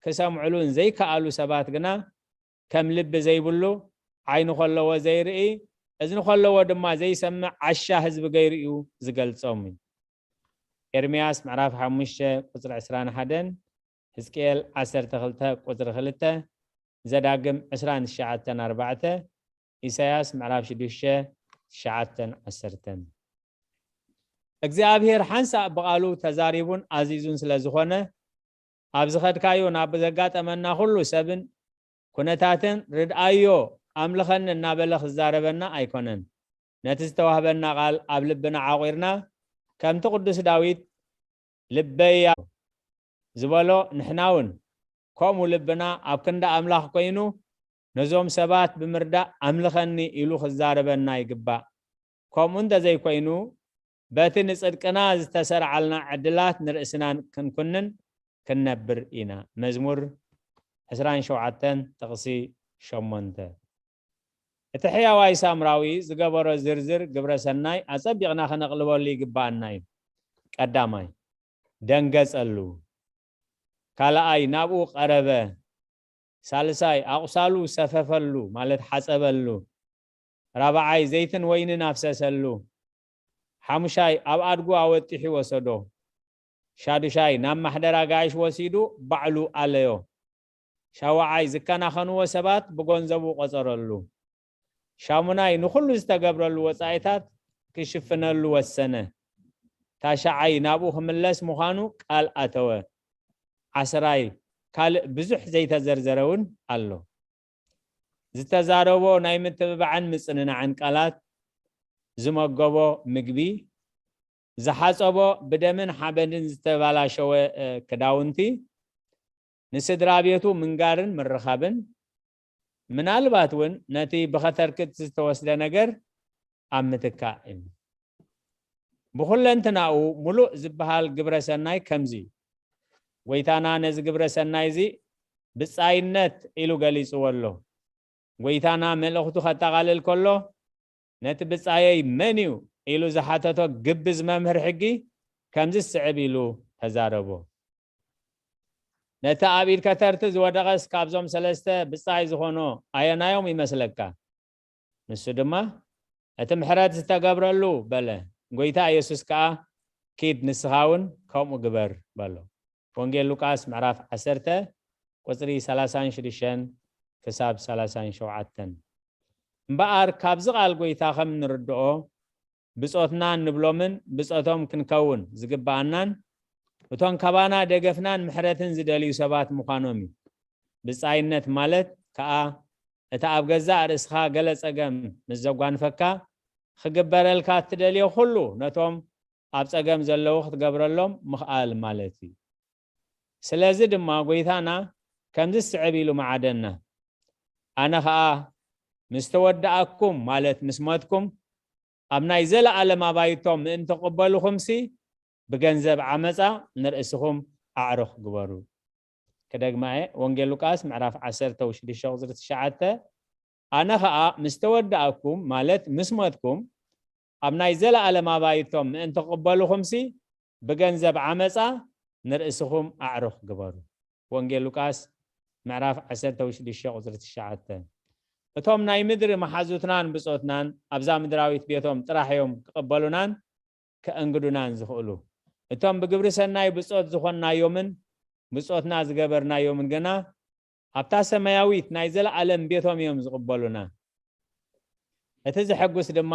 ክሰምዕሉን ዘይከኣሉ ሰባት ግና፣ ከም ልቢ ዘይብሉ፣ ዓይኒ ከለዎ ዘይርኢ፣ እዝኒ ከለዎ ድማ ዘይሰምዕ ዓሻ ህዝቢ ገይሩ እዩ ዝገልጾም እዩ። ኤርምያስ ምዕራፍ ሓሙሽተ ቁጽሪ ዕስራን ሓደን፣ ሕዝቅኤል ዓሰርተ ክልተ ቁጽሪ ክልተ፣ ዘዳግም ዕስራን ትሽዓተን ኣርባዕተ፣ ኢሳያስ ምዕራፍ ሽዱሽተ ትሽዓተን ዓሰርተን። እግዚኣብሔር ሓንሳእ ብቓሉ ተዛሪቡን ኣዚዙን ስለ ዝኾነ፣ ኣብ ዝኸድካዮ ናብ ዘጋጠመና ኩሉ ሰብን ኩነታትን ርድኣዮ፣ ኣምልኸኒ እናበለ ክዛረበና ኣይኮነን። ነቲ ዝተዋህበና ቃል ኣብ ልብና ዓቑርና፣ ከምቲ ቅዱስ ዳዊት ልበያ ዝበሎ፣ ንሕና እውን ከምኡ ልብና ኣብ ክንዲ ኣምላኽ ኮይኑ፣ ነዞም ሰባት ብምርዳእ ኣምልኸኒ ኢሉ ክዛረበና ይግባእ። ከምኡ እንተዘይኮይኑ፣ በቲ ንጽድቅና ዝተሰርዓልና ዕድላት ንርእስና ክንኩንን፣ ክንነብር ኢና። መዝሙር ዕስራን ሸውዓተን ጥቕሲ ሸሞንተ። እቲ ሕያዋይ ሳምራዊ ዝገበሮ ዝርዝር ግብረ ሰናይ ኣጸቢቕና ከነቕልበሉ ይግብኣና እዩ። ቀዳማይ፣ ደንገጸሉ። ካልኣይ፣ ናብኡ ቀረበ። ሳልሳይ፣ ኣቑሳሉ ሰፈፈሉ፣ ማለት ሓጸበሉ። ራብዓይ፣ ዘይትን ወይንን ኣፍሰሰሉ። ሓሙሻይ፣ ኣብ ኣድጉ ኣወጢሑ ወሰዶ። ሻዱሻይ፣ ናብ ማሕደር ኣጋይሽ ወሲዱ ባዕሉ ኣለዮ። ሻውዓይ፣ ዝከናኸንዎ ሰባት ብገንዘቡ ቆጸረሉ። ሻሙናይ፣ ንኹሉ ዝተገብረሉ ወጻኢታት ክሽፍነሉ ወሰነ። ታሽዓይ፣ ናብኡ ክምለስ ምዃኑ ቃል ኣተወ። ዓስራይ፣ ካልእ ብዙሕ ዘይተዘርዘረ እውን ኣሎ። ዝተዛረቦ ናይ ምትብባዕን ምጽንናዕን ቃላት፣ ዝመገቦ ምግቢ፣ ዝሓጸቦ ብደምን ሓመድን ዝተባላሸወ፣ እ፣ ክዳውንቲ፣ ንስድራ ቤቱ ምንጋርን ምርኻብን፣ ምናልባት እውን ነቲ ብኸተርክት ዝተወስደ ነገር ኣብ ምትካእ እዩ። ብኹለንትናኡ ምሉእ ዝበሃል ግብረ ሰናይ ከምዚ እዩ። ጎይታና ነዚ ግብረ ሰናይ እዚ ብጻይነት ኢሉ ገሊጽዎ ኣሎ። ጎይታና መልእኽቱ ከጠቓልል ከሎ፣ ነቲ ብጻየይ መን እዩ ኢሉ ዝሓተቶ ግብዝ መምህር ሕጊ ከምዚ ዝስዕብ ኢሉ ተዛረቦ። ነቲ ኣብ ኢድ ከተርቲ ዝወደቐስ ካብዞም ሰለስተ ብጻይ ዝኾኖ ኣየናዮም ይመስለካ? ንሱ ድማ፣ እቲ ምሕረት ዝተገብረሉ በለ። ጎይታ ኢየሱስ ከኣ፣ ኪድ ንስኻ እውን ከምኡ ግበር በሎ። ወንጌል ሉቃስ ምዕራፍ ዓሰርተ ቁጽሪ ሰላሳን ሽዱሽተን ክሳብ ሰላሳን ሸውዓተን። እምበኣር ካብዚ ቃል ጎይታ ከም ንርድኦ፣ ብጾትና እንብሎምን ብጾቶም ክንከውን ዝግብኣናን፣ እቶም ካባና ደገፍናን ምሕረትን ዝደልዩ ሰባት ምዃኖም እዩ። ብጻይነት ማለት ከኣ፣ እቲ ኣብ ገዛእ ርእስኻ ገለ ጸገም ምስ ዘጓንፈካ፣ ክግበረልካ እትደልዮ ኩሉ ነቶም ኣብ ጸገም ዘለዉ ክትገብረሎም ምኽኣል ማለት እዩ። ስለዚ ድማ ጎይታና ከምዚ ዝስዕብ ኢሉ መዓደና፣ ኣነ ኸኣ ምስ ተወድኣኩም፣ ማለት ምስ ሞትኩም፣ ኣብ ናይ ዘለኣለም ኣባይቶም ምእንቲ ክቕበልኹምሲ፣ ብገንዘብ ዓመጻ ንርእስኹም ኣዕሩኽ ግበሩ። ክደግማ እየ፣ ወንጌል ሉቃስ ምዕራፍ ዓሰርተ ሽዱሽተ ቁጽሪ ትሽዓተ፣ ኣነ ኸኣ ምስ ተወድኣኩም፣ ማለት ምስ ሞትኩም፣ ኣብ ናይ ዘለኣለም ኣባይቶም ምእንቲ ክቕበልኹምሲ፣ ብገንዘብ ዓመጻ ንርእስኹም ኣዕሩኽ ግበሩ። ወንጌል ሉቃስ ምዕራፍ ዓሰርተ ሽዱሽተ ቁጽሪ ትሽዓተ። እቶም ናይ ምድሪ መሓዙትናን ብጾትናን ኣብዛ ምድራዊት ቤቶም ጥራሕ እዮም ክቕበሉናን ከእንግዱናን ዝኽእሉ። እቶም ብግብሪ ሰናይ ብጾት ዝኾንናዮምን ብጾትና ዝገበርናዮምን ግና ኣብታ ሰማያዊት ናይ ዘለኣለም ቤቶም እዮም ዝቕበሉና። እቲ ዘሐጉስ ድማ፣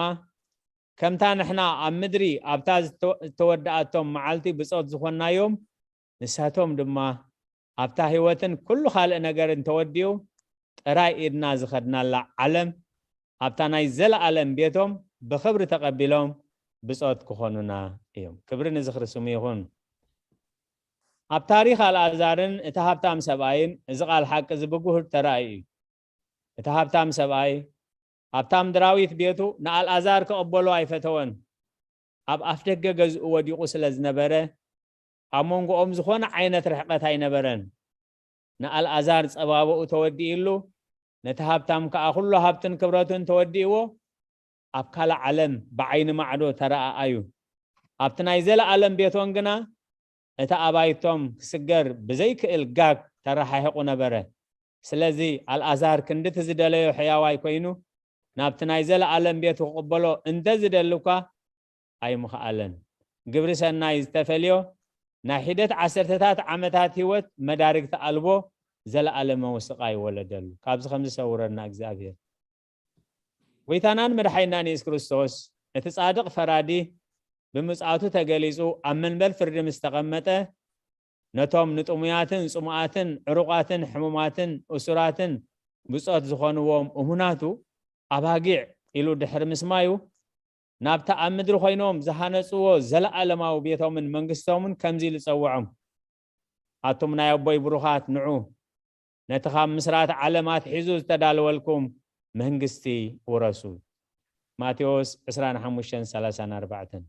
ከምታ ንሕና ኣብ ምድሪ ኣብታ ዝተ-፣ ዝተወድኣቶም መዓልቲ ብጾት ዝኾንናዮም፣ ንሳቶም ድማ ኣብታ ህይወትን ኩሉ ካልእ ነገርን ተወዲኡ፣ ጥራይ ኢድና ዝኸድናላ ዓለም፣ ኣብታ ናይ ዘለኣለም ቤቶም ብኽብሪ ተቐቢሎም ብጾት ክኾኑና እዮም። ክብሪ ንዝኽሪ ስሙ ይኹን። ኣብ ታሪኽ ኣልኣዛርን እቲ ሃብታም ሰብኣይን እዚ ቃል ሓቂ እዚ ብጉሁድ ተራእዩ እዩ። እቲ ሃብታም ሰብኣይ ኣብታ ምድራዊት ቤቱ ንኣልኣዛር ክቕበሎ ኣይፈተወን። ኣብ ኣፍደገ ገዝኡ ወዲቑ ስለ ዝነበረ፣ ኣብ መንጎኦም ዝኾነ ዓይነት ርሕቀት ኣይነበረን። ንኣልኣዛር ጸባብኡ ተወዲእሉ፣ ነቲ ሃብታም ከኣ ኩሉ ሃብትን ክብረቱን ተወዲእዎ፣ ኣብ ካልእ ዓለም ብዓይኒ ማዕዶ ተረኣኣዩ። ኣብቲ ናይ ዘለኣለም ቤቶም ግና እቲ ኣባይቶም ክስገር ብዘይክእል ጋግ ተረሓሒቑ ነበረ። ስለዚ ኣልኣዛር ክንድቲ ዝደለዮ ሕያዋይ ኮይኑ ናብቲ ናይ ዘለኣለም ቤቱ ክቕበሎ እንተ ዝደሊ እኳ ኣይምኽኣለን። ግብሪ ሰናይ ዝተፈልዮ ናይ ሒደት ዓሰርተታት ዓመታት ህይወት መዳርግቲ ኣልቦ ዘለኣለማዊ ስቓይ ወለደሉ። ካብዚ ከም ዝሰውረና እግዚኣብሔር። ጎይታናን መድሓኒናን የሱስ ክርስቶስ እቲ ጻድቕ ፈራዲ ብምጽኣቱ ተገሊጹ ኣብ መንበር ፍርዲ ምስ ተቐመጠ፣ ነቶም ንጥሙያትን ጽሙኣትን ዕሩቓትን ሕሙማትን እሱራትን ብጾት ዝኾንዎም እሙናቱ ኣባጊዕ ኢሉ ድሕሪ ምስማዩ፣ ናብታ ኣብ ምድሪ ኮይኖም ዝሃነጽዎ ዘለኣለማዊ ቤቶምን መንግስቶምን ከምዚ ኢሉ ጸውዖም፣ ኣቱም ናይ ኣቦይ ብሩኻት፣ ንዑ ነቲ ካብ ምስራት ዓለም ኣትሒዙ ዝተዳለወልኩም መንግስቲ ውረሱ። ማቴዎስ ዕስራን ሓሙሽተን ሰላሳን ኣርባዕተን።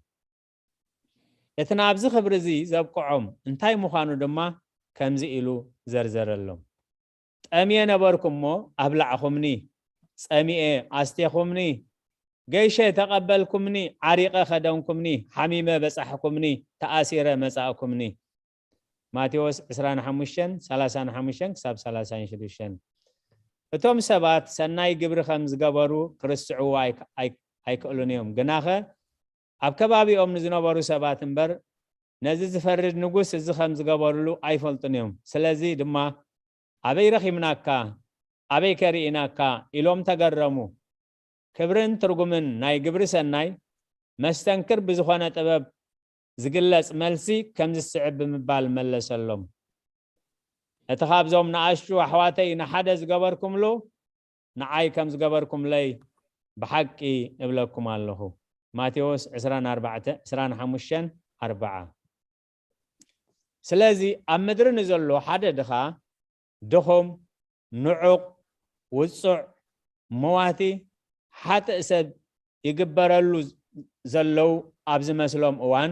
እቲ ናብዚ ክብሪ እዚ ዘብቅዖም እንታይ ምዃኑ ድማ ከምዚ ኢሉ ዘርዘረሎም። ጠምየ ነበርኩ እሞ ኣብላዕኹምኒ፣ ጸሚኤ ኣስቴኹምኒ፣ ገይሸ ተቐበልኩምኒ፣ ዓሪቐ ከደንኩምኒ፣ ሓሚመ በጻሕኩምኒ፣ ተኣሲረ መጻእኩምኒ። ማቴዎስ ዕስራን ሓሙሽተን፣ ሰላሳን ሓሙሽተን ክሳብ ሰላሳን ሽዱሽተን። እቶም ሰባት ሰናይ ግብሪ ከም ዝገበሩ ክርስዕዎ ኣይክ-፣ ኣይክ-፣ ኣይክእሉን እዮም። ግናኸ ኣብ ከባቢኦም ንዝነበሩ ሰባት እምበር፣ ነዚ ዝፈርድ ንጉስ እዚ ከም ዝገበሩሉ ኣይፈልጡን እዮም። ስለዚ ድማ፣ "ኣበይ ረኺብናካ? ኣበይ ከ ርኢናካ?" ኢሎም ተገረሙ። ክብርን ትርጉምን ናይ ግብሪ ሰናይ መስተንክር ብዝኾነ ጥበብ ዝግለጽ መልሲ ከምዚ ዝስዕብ ብምባል መለሰሎም። "እቲ ካብዞም ንኣሽቱ ኣሕዋተይ ንሓደ ዝገበርኩምሉ፣ ንዓይ ከም ዝገበርኩምለይ ብሓቂ እብለኩም ኣለኹ።" ማቴዎስ ዕስራን ኣርባዕተ፣ ዕስራን ሓሙሽተን፣ ኣርብዓ። ስለዚ ኣብ ምድሪ ንዘሎ ሓደ ድኻ፣ ድኹም፣ ንዑቕ፣ ውጹዕ፣ መዋቲ፣ ሓጥእ ሰብ ይግበረሉ ዘለዉ ኣብ ዝመስሎም እዋን፣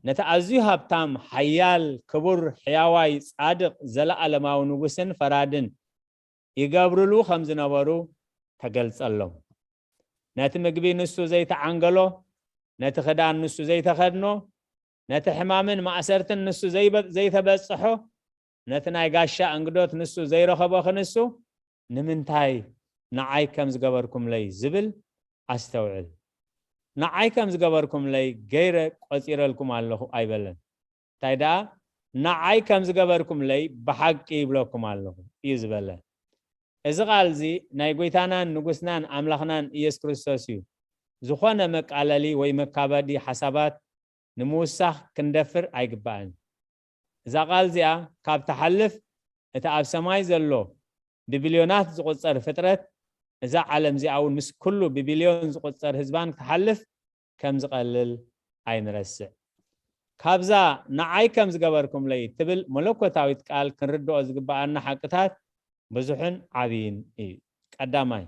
ነቲ ኣዝዩ ሃብታም፣ ሓያል፣ ክቡር፣ ሕያዋይ፣ ጻድቕ፣ ዘለኣለማዊ ንጉስን ፈራድን ይገብርሉ ከም ዝነበሩ ተገልጸሎም። ነቲ ምግቢ ንሱ ዘይተዓንገሎ፣ ነቲ ክዳን ንሱ ዘይተኸድኖ፣ ነቲ ሕማምን ማእሰርትን ንሱ ዘይበ-፣ ዘይተበጽሖ፣ ነቲ ናይ ጋሻ እንግዶት ንሱ ዘይረኸቦ ክንሱ፣ ንምንታይ ንዓይ ከም ዝገበርኩምለይ ዝብል ኣስተውዕል። ንዓይ ከም ዝገበርኩምለይ ገይረ ቆጺረልኩም ኣለኹ ኣይበለን። እንታይ ደኣ፣ ንዓይ ከም ዝገበርኩምለይ ብሓቂ ይብለኩም ኣለኹ እዩ ዝበለ። እዚ ቃል እዚ ናይ ጎይታናን ንጉስናን ኣምላኽናን ኢየሱስ ክርስቶስ እዩ። ዝኾነ መቃለሊ ወይ መካበዲ ሓሳባት ንምውሳኽ ክንደፍር ኣይግባእን። እዛ ቃል እዚኣ ካብ ትሓልፍ፣ እቲ ኣብ ሰማይ ዘሎ ብቢልዮናት ዝቑጸር ፍጥረት፣ እዛ ዓለም እዚኣ እውን ምስ ኩሉ ብቢልዮን ዝቑጸር ህዝባን ክትሓልፍ ከም ዝቐልል ኣይንረስዕ። ካብዛ ንዓይ ከም ዝገበርኩምለይ ትብል መለኮታዊት ቃል ክንርድኦ ዝግብኣና ሓቅታት ብዙሕን ዓብይን እዩ። ቀዳማይ፣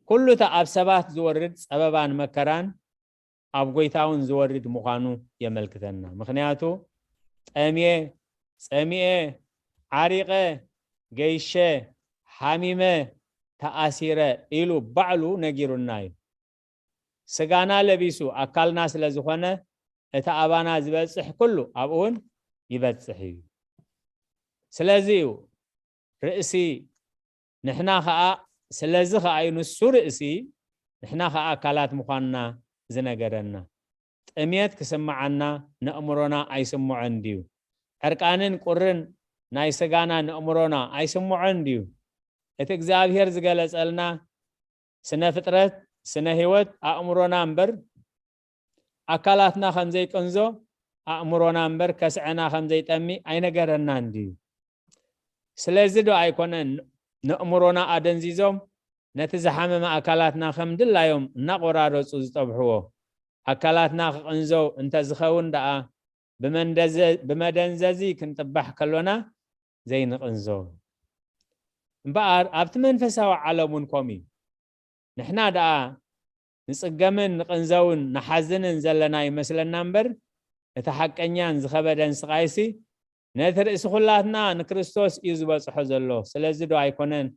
ኩሉ እቲ ኣብ ሰባት ዝወርድ ጸበባን መከራን ኣብ ጎይታ እውን ዝወርድ ምዃኑ የመልክተና። ምኽንያቱ፣ "ጠምየ፣ ጸሚኤ፣ ዓሪቐ፣ ገይሸ፣ ሓሚመ፣ ተኣሲረ" ኢሉ ባዕሉ ነጊሩና እዩ። ስጋና ለቢሱ ኣካልና ስለ ዝኾነ፣ እቲ ኣባና ዝበጽሕ ኩሉ ኣብኡ እውን ይበጽሕ እዩ። ስለዚ እዩ ርእሲ፣ ንሕና ኸኣ፣ ስለዚ ኸኣ እዩ ንሱ ርእሲ፣ ንሕና ኸኣ ኣካላት ምዃንና ዝነገረና። ጥሜት ክስምዓና ነእምሮና ኣይስምዖን ድዩ? ዕርቃንን ቁርን ናይ ስጋና ነእምሮና ኣይስምዖን ድዩ? እቲ እግዚኣብሔር ዝገለጸልና ስነ ፍጥረት፣ ስነ ህይወት ኣእምሮና እምበር ኣካላትና ከም ዘይቅንዞ፣ ኣእምሮና እምበር ከስዐና ከም ዘይጠሚ ኣይነገረናን ድዩ? ስለዚ ዶ ኣይኮነን ነእምሮና ኣደንዚዞም ነቲ ዝሓመመ ኣካላትና ከም ድላዮም እናቆራረጹ ዝጠብሕዎ? ኣካላትና ክቕንዘው እንተዝኸውን ደኣ ብመንደዘ-፣ ብመደንዘዚ ክንጥባሕ ከሎና ዘይንቕንዞ። እምበኣር ኣብቲ መንፈሳዊ ዓለም እውን ከምኡ እዩ። ንሕና ደኣ ንጽገምን ንቕንዘውን ንሓዝንን ዘለና ይመስለና እምበር፣ እቲ ሓቀኛን ዝኸበደን ስቓይሲ ነቲ ርእሲ ኩላትና ንክርስቶስ እዩ ዝበጽሖ ዘሎ። ስለዚ ዶ ኣይኮነን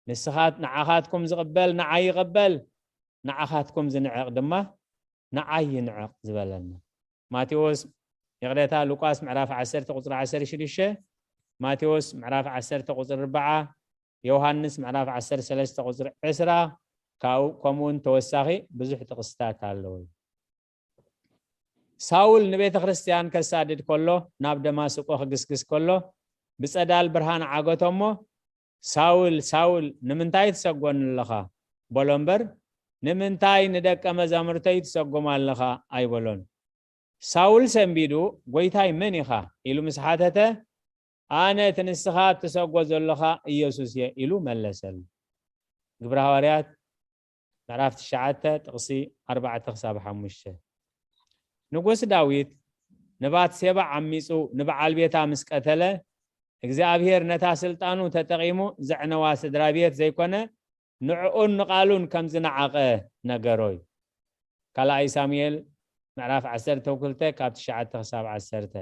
ንስኻት-፣ ንዓኻትኩም ዝቕበል ንዓይ ይቐበል፣ ንዓኻትኩም ዝንዕቕ ድማ ንዓይ ይንዕቕ ዝበለና? ማቴዎስ፣ ይቕሬታ፣ ሉቃስ ምዕራፍ ዓሰርተ ቁጽሪ ዓሰርተ ሽዱሽተ፣ ማቴዎስ ምዕራፍ ዓሰርተ ቁጽሪ ኣርብዓ፣ ዮሃንስ ምዕራፍ ዓሰርተ ሰለስተ ቁጽሪ ዕስራ፣ ካብኡ ከምኡ እውን ተወሳኺ ብዙሕ ጥቕስታት ኣለዉ። ሳውል ንቤተ ክርስቲያን ከሳድድ ከሎ፣ ናብ ደማስቆ ክግስግስ ከሎ፣ ብጸዳል ብርሃን ዓገቶ እሞ፣ "ሳውል፣ ሳውል፣ ንምንታይ ትሰጎኒ ኣለኻ?" በሎ እምበር፣ "ንምንታይ ንደቀ መዛሙርተይ ትሰጎም ኣለኻ?" ኣይበሎን። ሳውል ሰንቢዱ፣ "ጐይታይ መን ኢኻ?" ኢሉ ምስ ሓተተ፣ "ኣነ እቲ ንስኻ እትሰጎ ዘለኻ ኢየሱስ እየ" ኢሉ መለሰሉ። ግብሪ ሃዋርያት ምዕራፍ ትሽዓተ ጥቕሲ ኣርባዕተ ክሳብ ሓሙሽተ። ንጉስ ዳዊት ንባትሴባ ዓሚጹ ንበዓል ቤታ ምስ ቀተለ፣ እግዚኣብሔር ነታ ስልጣኑ ተጠቒሙ ዘዕነዋ ስድራ ቤት ዘይኮነ፣ ንዕኡን ንቓሉን ከም ዝነዓቐ ነገሮ እዩ። ካልኣይ ሳሙኤል ምዕራፍ ዓሰርተ ክልተ ካብ ትሽዓተ ክሳብ ዓሰርተ።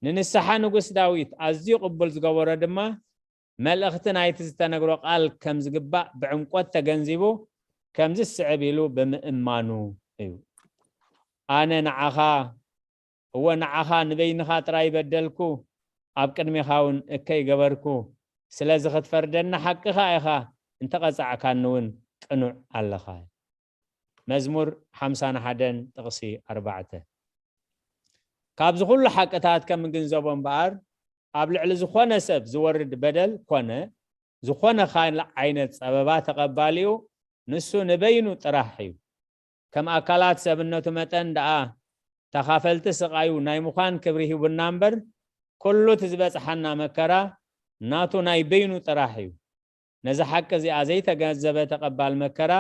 ንንስሓ ንጉስ ዳዊት ኣዝዩ ቅቡል ዝገበሮ ድማ፣ መልእኽቲ ናይቲ ዝተነግሮ ቃል ከም ዝግባእ ብዕምቆት ተገንዚቡ፣ ከምዚ ዝስዕብ ኢሉ ብምእማኑ እዩ። ኣነ ንዓኻ፣ እወ ንዓኻ ንበይንኻ ጥራይ በደልኩ፣ ኣብ ቅድሜኻ እውን እከይ ገበርኩ። ስለዚ ክትፈርደኒ ሓቅኻ ኢኻ፣ እንተቐጻዕካኒ እውን ቅኑዕ ኣለኻ። መዝሙር ሓምሳን ሓደን ጥቕሲ ኣርባዕተ። ካብዚ ኩሉ ሓቅታት ከም እንግንዘቦ እምበኣር፣ ኣብ ልዕሊ ዝኾነ ሰብ ዝወርድ በደል ኮነ ዝኾነ ካልእ ዓይነት ጸበባ ተቐባሊኡ ንሱ ንበይኑ ጥራሕ እዩ። ከም ኣካላት ሰብነቱ መጠን ደኣ ተኻፈልቲ ስቓዩ ናይ ምዃን ክብሪ ሂቡና እምበር፣ ኩሉ እቲ ዝበጽሓና መከራ ናቱ ናይ በይኑ ጥራሕ እዩ። ነዚ ሓቂ እዚኣ ዘይተገንዘበ ተቐባል መከራ፣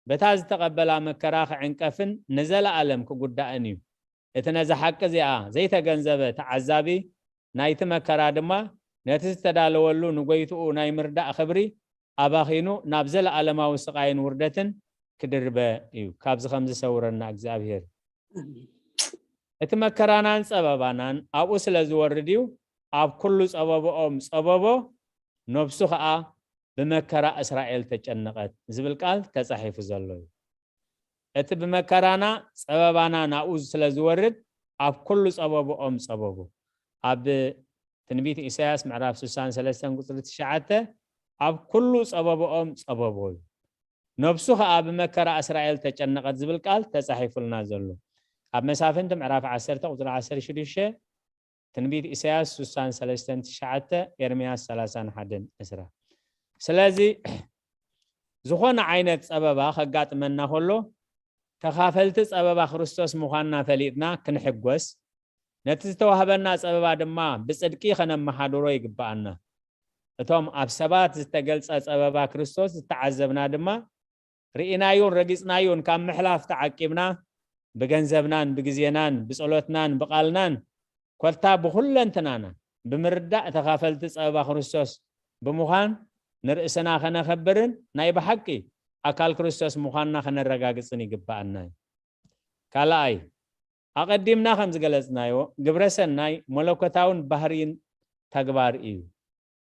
በታ ዝተቐበላ መከራ ክዕንቀፍን ንዘለኣለም ክጉዳእን እዩ። እቲ ነዚ ሓቂ እዚኣ ዘይተገንዘበ ተዓዛቢ ናይቲ መከራ ድማ፣ ነቲ ዝተዳለወሉ ንጎይትኡ ናይ ምርዳእ ክብሪ ኣባኺኑ ናብ ዘለኣለማዊ ስቓይን ውርደትን ክድርበ እዩ። ካብዚ ከም ዝሰውረና እግዚኣብሔር። ኣሜን። እቲ መከራናን ጸበባናን ኣብኡ ስለ ዝወርድ እዩ፣ ኣብ ኩሉ ጸበብኦም ጸበቦ፣ ነብሱ ኸኣ ብመከራ እስራኤል ተጨነቐት ዝብል ቃል ተጻሒፉ ዘሎ እዩ። እቲ ብመከራና ጸበባና ናብኡ ስለ ዝወርድ፣ ኣብ ኩሉ ጸበብኦም ጸበቦ። ኣብ ትንቢት ኢሳያስ ምዕራፍ ስሳን ሰለስተን ቁጽሪ ትሽዓተ፣ ኣብ ኩሉ ጸበብኦም ጸበቦ እዩ። ነብሱ ኸኣ ብመከራ እስራኤል ተጨነቐት ዝብል ቃል ተጻሒፉልና ዘሎ። ኣብ መሳፍንቲ ምዕራፍ ዓሰርተ ቁጽሪ ዓሰርተ ሽዱሽተ፣ ትንቢት ኢሳያስ ስሳን ሰለስተን ትሽዓተ፣ ኤርምያስ ሰላሳን ሓደን ዕስራ። ስለዚ ዝኾነ ዓይነት ጸበባ ከጋጥመና ከሎ፣ ተኻፈልቲ ጸበባ ክርስቶስ ምዃንና ፈሊጥና ክንሕጎስ፣ ነቲ ዝተዋህበና ጸበባ ድማ ብጽድቂ ከነመሓድሮ ይግብኣና። እቶም ኣብ ሰባት ዝተገልጸ ጸበባ ክርስቶስ ዝተዓዘብና ድማ፣ ርኢናዮን ረጊጽናዮን ካብ ምሕላፍ ተዓቂብና፣ ብገንዘብናን ብግዜናን ብጸሎትናን ብቓልናን፣ ኮታ ብኹለንትናና ብምርዳእ ተኻፈልቲ ጸበባ ክርስቶስ ብምዃን፣ ንርእስና ከነኸብርን ናይ ብሓቂ ኣካል ክርስቶስ ምዃንና ከነረጋግጽን ይግብኣና እዩ። ካልኣይ፣ ኣቐዲምና ከም ዝገለጽናዮ፣ ግብረ ሰናይ መለኮታውን ባህርይን ተግባር እዩ።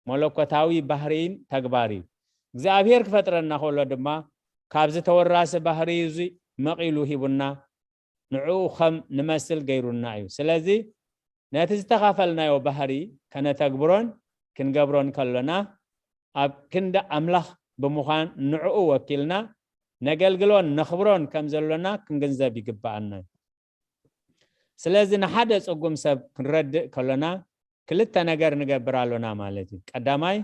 መለኮታዊ ባህርይን ተግባር እዩ። እግዚኣብሔር ክፈጥረና ከሎ ድማ፣ ካብዚ ተወራሲ ባህርዩ እዚ መቒሉ ሂቡና፣ ንዕኡ ከም ንመስል ገይሩና እዩ። ስለዚ፣ ነቲ ዝተኻፈልናዮ ባህሪ ከነተግብሮን ክንገብሮን ከሎና፣ ኣብ ክንዲ ኣምላኽ ብምዃን ንዕኡ ወኪልና ነገልግሎን ነኽብሮን ከም ዘሎና ክንግንዘብ ይግብኣና እዩ። ስለዚ ንሓደ ጽጉም ሰብ ክንረድእ ከሎና ክልተ ነገር ንገብር ኣሎና ማለት እዩ። ቀዳማይ፣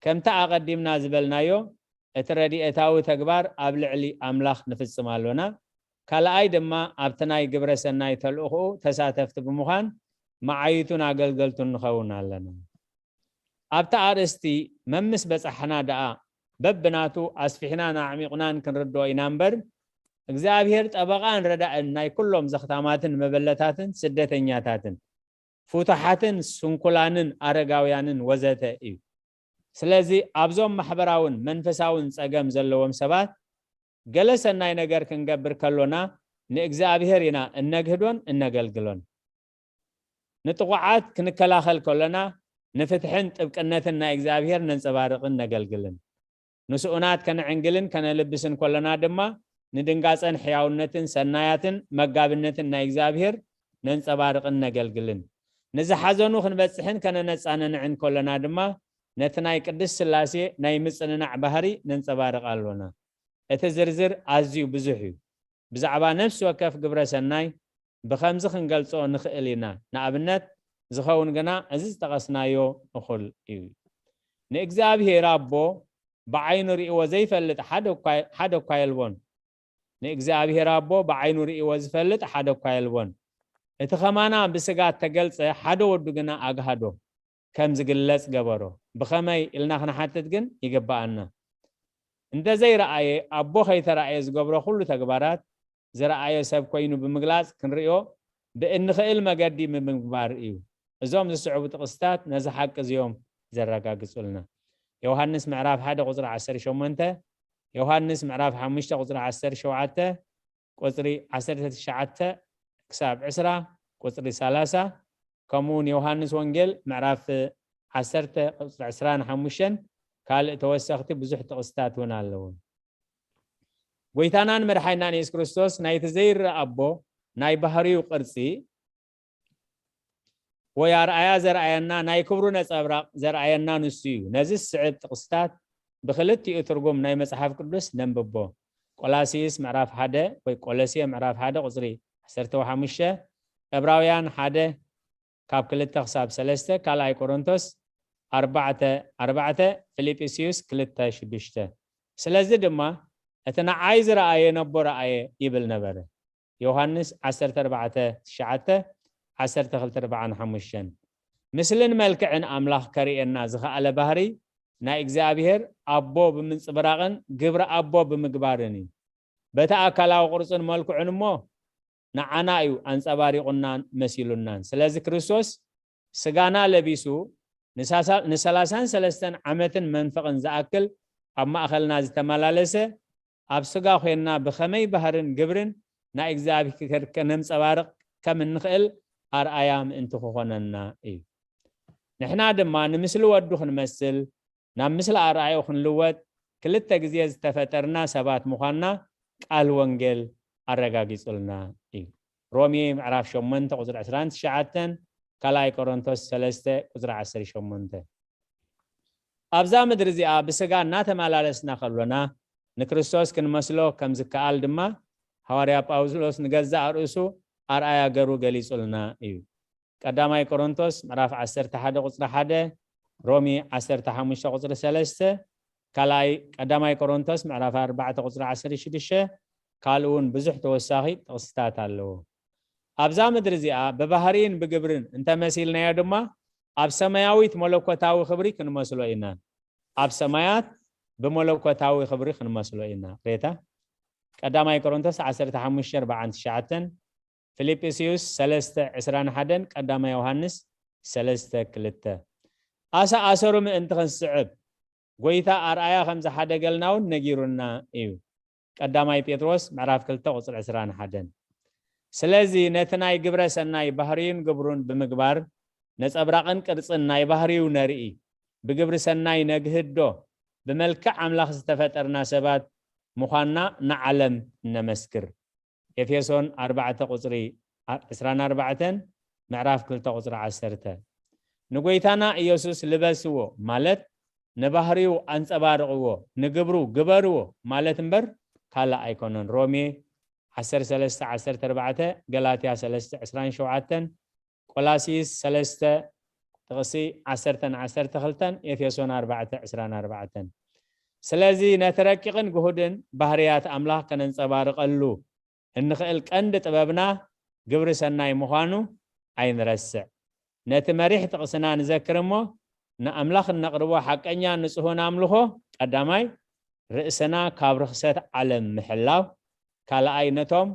ከምቲ ኣቐዲምና ዝበልናዮ፣ እቲ ረድኤታዊ ተግባር ኣብ ልዕሊ ኣምላኽ ንፍጽም ኣሎና። ካልኣይ ድማ፣ ኣብቲ ናይ ግብረ ሰናይ ተልእኾኡ ተሳተፍቲ ብምዃን መዓይቱን ኣገልገልቱን ንኸውን ኣለና። ኣብቲ ኣርእስቲ መምስ በጻሕና ደኣ በብናቱ ኣስፊሕናን ኣዕሚቑናን ክንርድኦ ኢና እምበር፣ እግዚኣብሔር ጠበቓን ረዳእን ናይ ኩሎም ዘኽታማትን መበለታትን ስደተኛታትን፣ ፍቱሓትን ስንኩላንን ኣረጋውያንን ወዘተ እዩ። ስለዚ ኣብዞም ማሕበራውን መንፈሳውን ጸገም ዘለዎም ሰባት ገለ ሰናይ ነገር ክንገብር ከሎና ንእግዚኣብሔር ኢና እነግህዶን እነገልግሎን። ንጥቑዓት ክንከላኸል ከሎና ንፍትሕን ጥብቅነትን ናይ እግዚኣብሔር ነንጸባርቕን ነገልግልን። ንስኡናት ከነዕንግልን ከነልብስን ከሎና ድማ ንድንጋጸን ሕያውነትን ሰናያትን መጋብነትን ናይ እግዚኣብሔር ነንጸባርቕን ነገልግልን። ንዝሓዘኑ ክንበጽሕን ከነነጻንንዕን ከሎና ድማ ነቲ ናይ ቅድስት ሥላሴ ናይ ምጽንናዕ ባህሪ ነንጸባርቕ ኣሎና። እቲ ዝርዝር ኣዝዩ ብዙሕ እዩ። ብዛዕባ ነፍሲ ወከፍ ግብረ ሰናይ ብኸምዚ ክንገልጾ ንኽእል ኢና። ንኣብነት ዝኸውን ግና እዚ ዝጠቐስናዮ እኹል እዩ። ንእግዚኣብሔር ኣቦ ብዓይኑ ርእይዎ ዘይፈልጥ ሓደ እኳ፣ ሓደ እኳ የልቦን። ንእግዚኣብሔር ኣቦ ብዓይኑ ርእይዎ ዝፈልጥ ሓደ እኳ የልቦን። እቲ ኸማና ብስጋ እተገልጸ ሓደ ወዱ ግና ኣግሃዶ፣ ከም ዝግለጽ ገበሮ። ብኸመይ ኢልና ክንሓትት ግን ይግብኣና። እንተ ዘይረኣየ፣ ኣቦ ኸይተራእየ ዝገብሮ ኩሉ ተግባራት፣ ዝረኣየ ሰብ ኮይኑ ብምግላጽ ክንርእዮ ብእንኽእል መገዲ ብምግባር እዩ። እዞም ዝስዕቡ ጥቕስታት ነዚ ሓቂ እዚኦም ዘረጋግጹልና። ዮሃንስ ምዕራፍ ሓደ ቁጽሪ ዓሰርተ ሸሞንተ፣ ዮሃንስ ምዕራፍ ሓሙሽተ ቁጽሪ ዓሰርተ ሸውዓተ፣ ቁጽሪ ዓሰርተ ትሽዓተ ክሳብ ዕስራ፣ ቁጽሪ ሰላሳ፣ ከምኡ እውን ዮሃንስ ወንጌል ምዕራፍ ዓሰርተ ቁፅሪ ዕስራን ሓሙሽተን ካልእ ተወሰኽቲ ብዙሕ ጥቕስታት እውን ኣለዉ። ጎይታናን መድሓይናን የሱስ ክርስቶስ ናይቲ ዘይረኣ ኣቦ ናይ ባህሪው ቅርጺ ወይ ኣርኣያ ዘርኣየና፣ ናይ ክብሩ ነጸብራቕ ዘርኣየና ንሱ እዩ። ነዚ ዝስዕብ ጥቕስታት ብኽልቲኡ ትርጉም ናይ መጽሓፍ ቅዱስ ነንብቦ። ቆላሲስ ምዕራፍ ሓደ ወይ ቆሎሴ ምዕራፍ ሓደ ቁጽሪ ዓሰርተ ሓሙሽተ፣ ዕብራውያን ሓደ ካብ ክልተ ክሳብ ሰለስተ፣ ካልኣይ ቆሮንቶስ ኣርባዕተ ኣርባዕተ፣ ፊልጵስዩስ ክልተ ሽዱሽተ። ስለዚ ድማ እቲ ንዓይ ዝረኣየ ነቦ ረኣየ ይብል ነበረ። ዮሃንስ ዓሰርተ ኣርባዕተ ትሽዓተ፣ ዓሰርተ ክልተ ኣርባዓን ሓሙሽተን። ምስልን መልክዕን ኣምላኽ ከርእየና ዝኸኣለ ባህሪ ናይ እግዚኣብሔር ኣቦ ብምንጽብራቕን ግብሪ ኣቦ ብምግባርን እዩ። በቲ ኣካላዊ ቅርጽን መልክዑን እሞ ንዓና እዩ ኣንጸባሪቑናን መሲሉናን። ስለዚ ክርስቶስ ስጋና ለቢሱ ንሳሳ-፣ ንሰላሳን ሰለስተን ዓመትን መንፈቕን ዝኣክል ኣብ ማእኸልና ዝተመላለሰ፣ ኣብ ስጋ ኮይንና ብኸመይ ባህርን ግብርን ናይ እግዚኣብሔር ከነንጸባርቕ ከም እንኽእል ኣርኣያ ምእንቲ ክኾነና እዩ። ንሕና ድማ ንምስሊ ወዱ ክንመስል፣ ናብ ምስሊ ኣርኣያኡ ክንልወጥ ክልተ ግዜ ዝተፈጠርና ሰባት ምዃንና ቃል ወንጌል ኣረጋጊጹልና እዩ። ሮሜ ምዕራፍ ሸሞንተ ቁጽሪ ዕስራን ትሽዓተን፣ ካልኣይ ቆሮንቶስ ሰለስተ ቁጽሪ ዓሰርተ ሸሞንተ። ኣብዛ ምድሪ እዚኣ ብስጋ እናተመላለስና ከሎና ንክርስቶስ ክንመስሎ ከም ዝከኣል ድማ ሃዋርያ ጳውሎስ ንገዛእ ርእሱ ኣርኣያ ገሩ ገሊጹልና እዩ። ቀዳማይ ቆሮንቶስ ምዕራፍ ዓሰርተ ሓደ ቁጽሪ ሓደ፣ ሮሜ ዓሰርተ ሓሙሽተ ቁጽሪ ሰለስተ፣ ካልኣይ ቀዳማይ ቆሮንቶስ ምዕራፍ ኣርባዕተ ቁጽሪ ዓሰርተ ሽዱሽተ፣ ካልእ እውን ብዙሕ ተወሳኺ ጥቕስታት ኣለዎ። ኣብዛ ምድሪ እዚኣ ብባህሪን ብግብርን እንተመሲልናዮ ድማ ኣብ ሰማያዊት መለኮታዊ ክብሪ ክንመስሎ ኢና። ኣብ ሰማያት ብመለኮታዊ ክብሪ ክንመስሎ ኢና። ሬታ ቀዳማይ ቆሮንቶስ ዓሰርተ ሓሙሽተ ኣርባዓን ትሽዓተን፣ ፊልጵስዩስ ሰለስተ ዕስራን ሓደን፣ ቀዳማይ ዮሃንስ ሰለስተ ክልተ። ኣሳ ኣሰሩ ምእንቲ ክንስዕብ ጎይታ ኣርኣያ ከም ዝሓደገልና እውን ነጊሩና እዩ። ቀዳማይ ጴጥሮስ ምዕራፍ ክልተ ቁጽሪ ዕስራን ሓደን። ስለዚ ነቲ ናይ ግብረ ሰናይ ባህርዩን ግብሩን ብምግባር ነጸብራቕን ቅርጽን ናይ ባህርዩ ነርኢ፣ ብግብሪ ሰናይ ነግህዶ፣ ብመልክዕ ኣምላኽ ዝተፈጠርና ሰባት ምዃንና ንዓለም ነመስክር። ኤፌሶን ኣርባዕተ ቁጽሪ ዕስራን ኣርባዕተን፣ ምዕራፍ ክልተ ቁጽሪ ዓሰርተ። ንጎይታና ኢየሱስ ልበስዎ ማለት ንባህሪው ኣንጸባርቕዎ፣ ንግብሩ ግበርዎ ማለት እምበር ካልእ ኣይኮነን። ሮሜ ዓሰርተ ሰለስተ ዓሰርተ ኣርባዕተ፣ ገላትያ ሰለስተ ዕስራን ሸውዓተን፣ ቆላሲስ ሰለስተ ጥቕሲ ዓሰርተን ዓሰርተ ክልተን፣ ኤፌሶን ኣርባዕተ ዕስራን ኣርባዕተን። ስለዚ ነቲ ረቂቕን ግሁድን ባህርያት ኣምላኽ ከነንጸባርቐሉ እንኽእል ቀንዲ ጥበብና ግብሪ ሰናይ ምዃኑ ኣይንረስዕ። ነቲ መሪሕ ጥቕስና ንዘክር እሞ፣ ንኣምላኽ እነቕርቦ ሓቀኛ ንጹህን ኣምልኾ፣ ቀዳማይ፣ ርእስና ካብ ርኽሰት ዓለም ምሕላው፣ ካልኣይ፣ ነቶም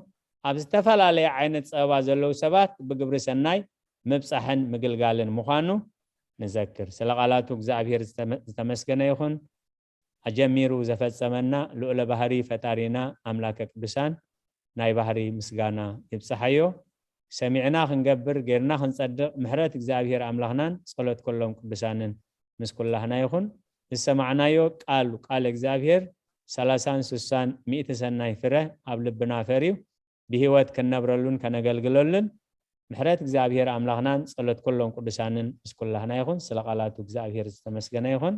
ኣብ ዝተፈላለየ ዓይነት ጸበባ ዘለዉ ሰባት ብግብሪ ሰናይ ምብጻሕን ምግልጋልን ምዃኑ ንዘክር። ስለ ቃላቱ እግዚኣብሔር ዝተመ-፣ ዝተመስገነ ይኹን። ኣጀሚሩ ዘፈጸመና ልዑለ ባህሪ ፈጣሪና ኣምላከ ቅዱሳን ናይ ባህሪ ምስጋና ይብጽሓዮ። ሰሚዕና ክንገብር፣ ጌርና ክንጸድቕ፣ ምሕረት እግዚኣብሔር ኣምላኽናን ጸሎት ኩሎም ቅዱሳንን ምስ ኩላህና ይኹን። ዝሰማዕናዮ ቃል፣ ቃል እግዚኣብሔር ሰላሳን ስሳን ሚእቲ ሰናይ ፍረ ኣብ ልብና ፈርዩ፣ ብህይወት ክንነብረሉን ከነገልግለሉን ምሕረት እግዚኣብሔር ኣምላኽናን ጸሎት ኩሎም ቅዱሳንን ምስ ኩላህና ይኹን። ስለ ቃላቱ እግዚኣብሔር ዝተመስገነ ይኹን።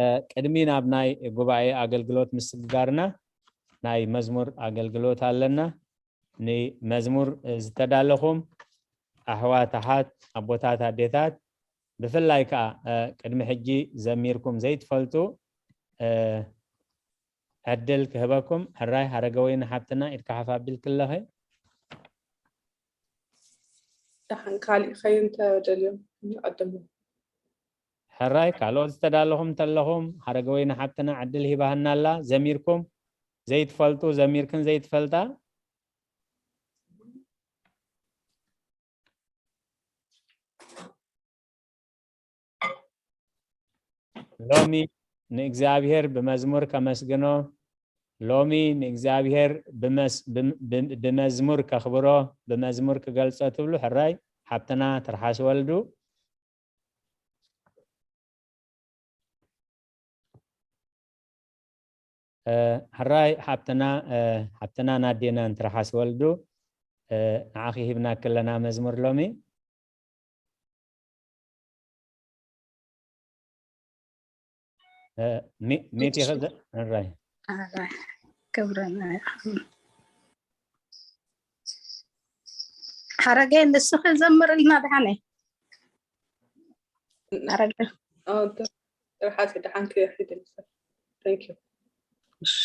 እ፣ ቅድሚ ናብ ናይ ጉባኤ ኣገልግሎት ምስግጋርና ናይ መዝሙር ኣገልግሎት ኣለና። ንመዝሙር፣ እ፣ ዝተዳለኹም ኣሕዋት ኣሓት፣ ኣቦታት ኣዴታት፣ ብፍላይ ከኣ፣ እ፣ ቅድሚ ሕጂ ዘሚርኩም ዘይትፈልጡ፣ እ፣ ዕድል ክህበኩም። ሕራይ ሃረገወይኒ ሓብትና፣ ኢድካ ሓፍ ኣቢልኪ ኣለኺ። ደሓን ካሊእ ኸይንተ ደልዮም ንቐድሞ። ሕራይ ካልኦት ዝተዳለኹም እንተለኹም፣ ሃረገወይኒ ሓብትና ዕድል ሂባህና ኣላ። ዘሚርኩም ዘይትፈልጡ፣ ዘሚርክን ዘይትፈልጣ፣ ሎሚ ንእግዚኣብሔር ብመዝሙር ከመስግኖ፣ ሎሚ ንእግዚኣብሔር ብመስ-፣ ብም-፣ ብም-፣ ብመዝሙር ከኽብሮ፣ ብመዝሙር ክገልጾ ትብሉ፣ ሕራይ ሓብትና ትርሓስ ወልዱ። እ፣ ሕራይ ሓብትና፣ እ፣ ሓብትና ናዴና እንትርሓስ ወልዱ፣ እ፣ ንዓኺ ሂብናኪ ኣለና መዝሙር ሎሚ። እ፣ ሚ-፣ ሚት ይኸ-፣ ዘ-፣ ሕራይ። ኣረ፣ ክብረና ይኹን። ሓረገ ንስኺ ዘምርልና ደሓነ። ሓረገ። ኣዎ፣ ዶ-፣ ጥርሓት ደሓን ክሕድ ይምሰል። Thank you። እሺ፣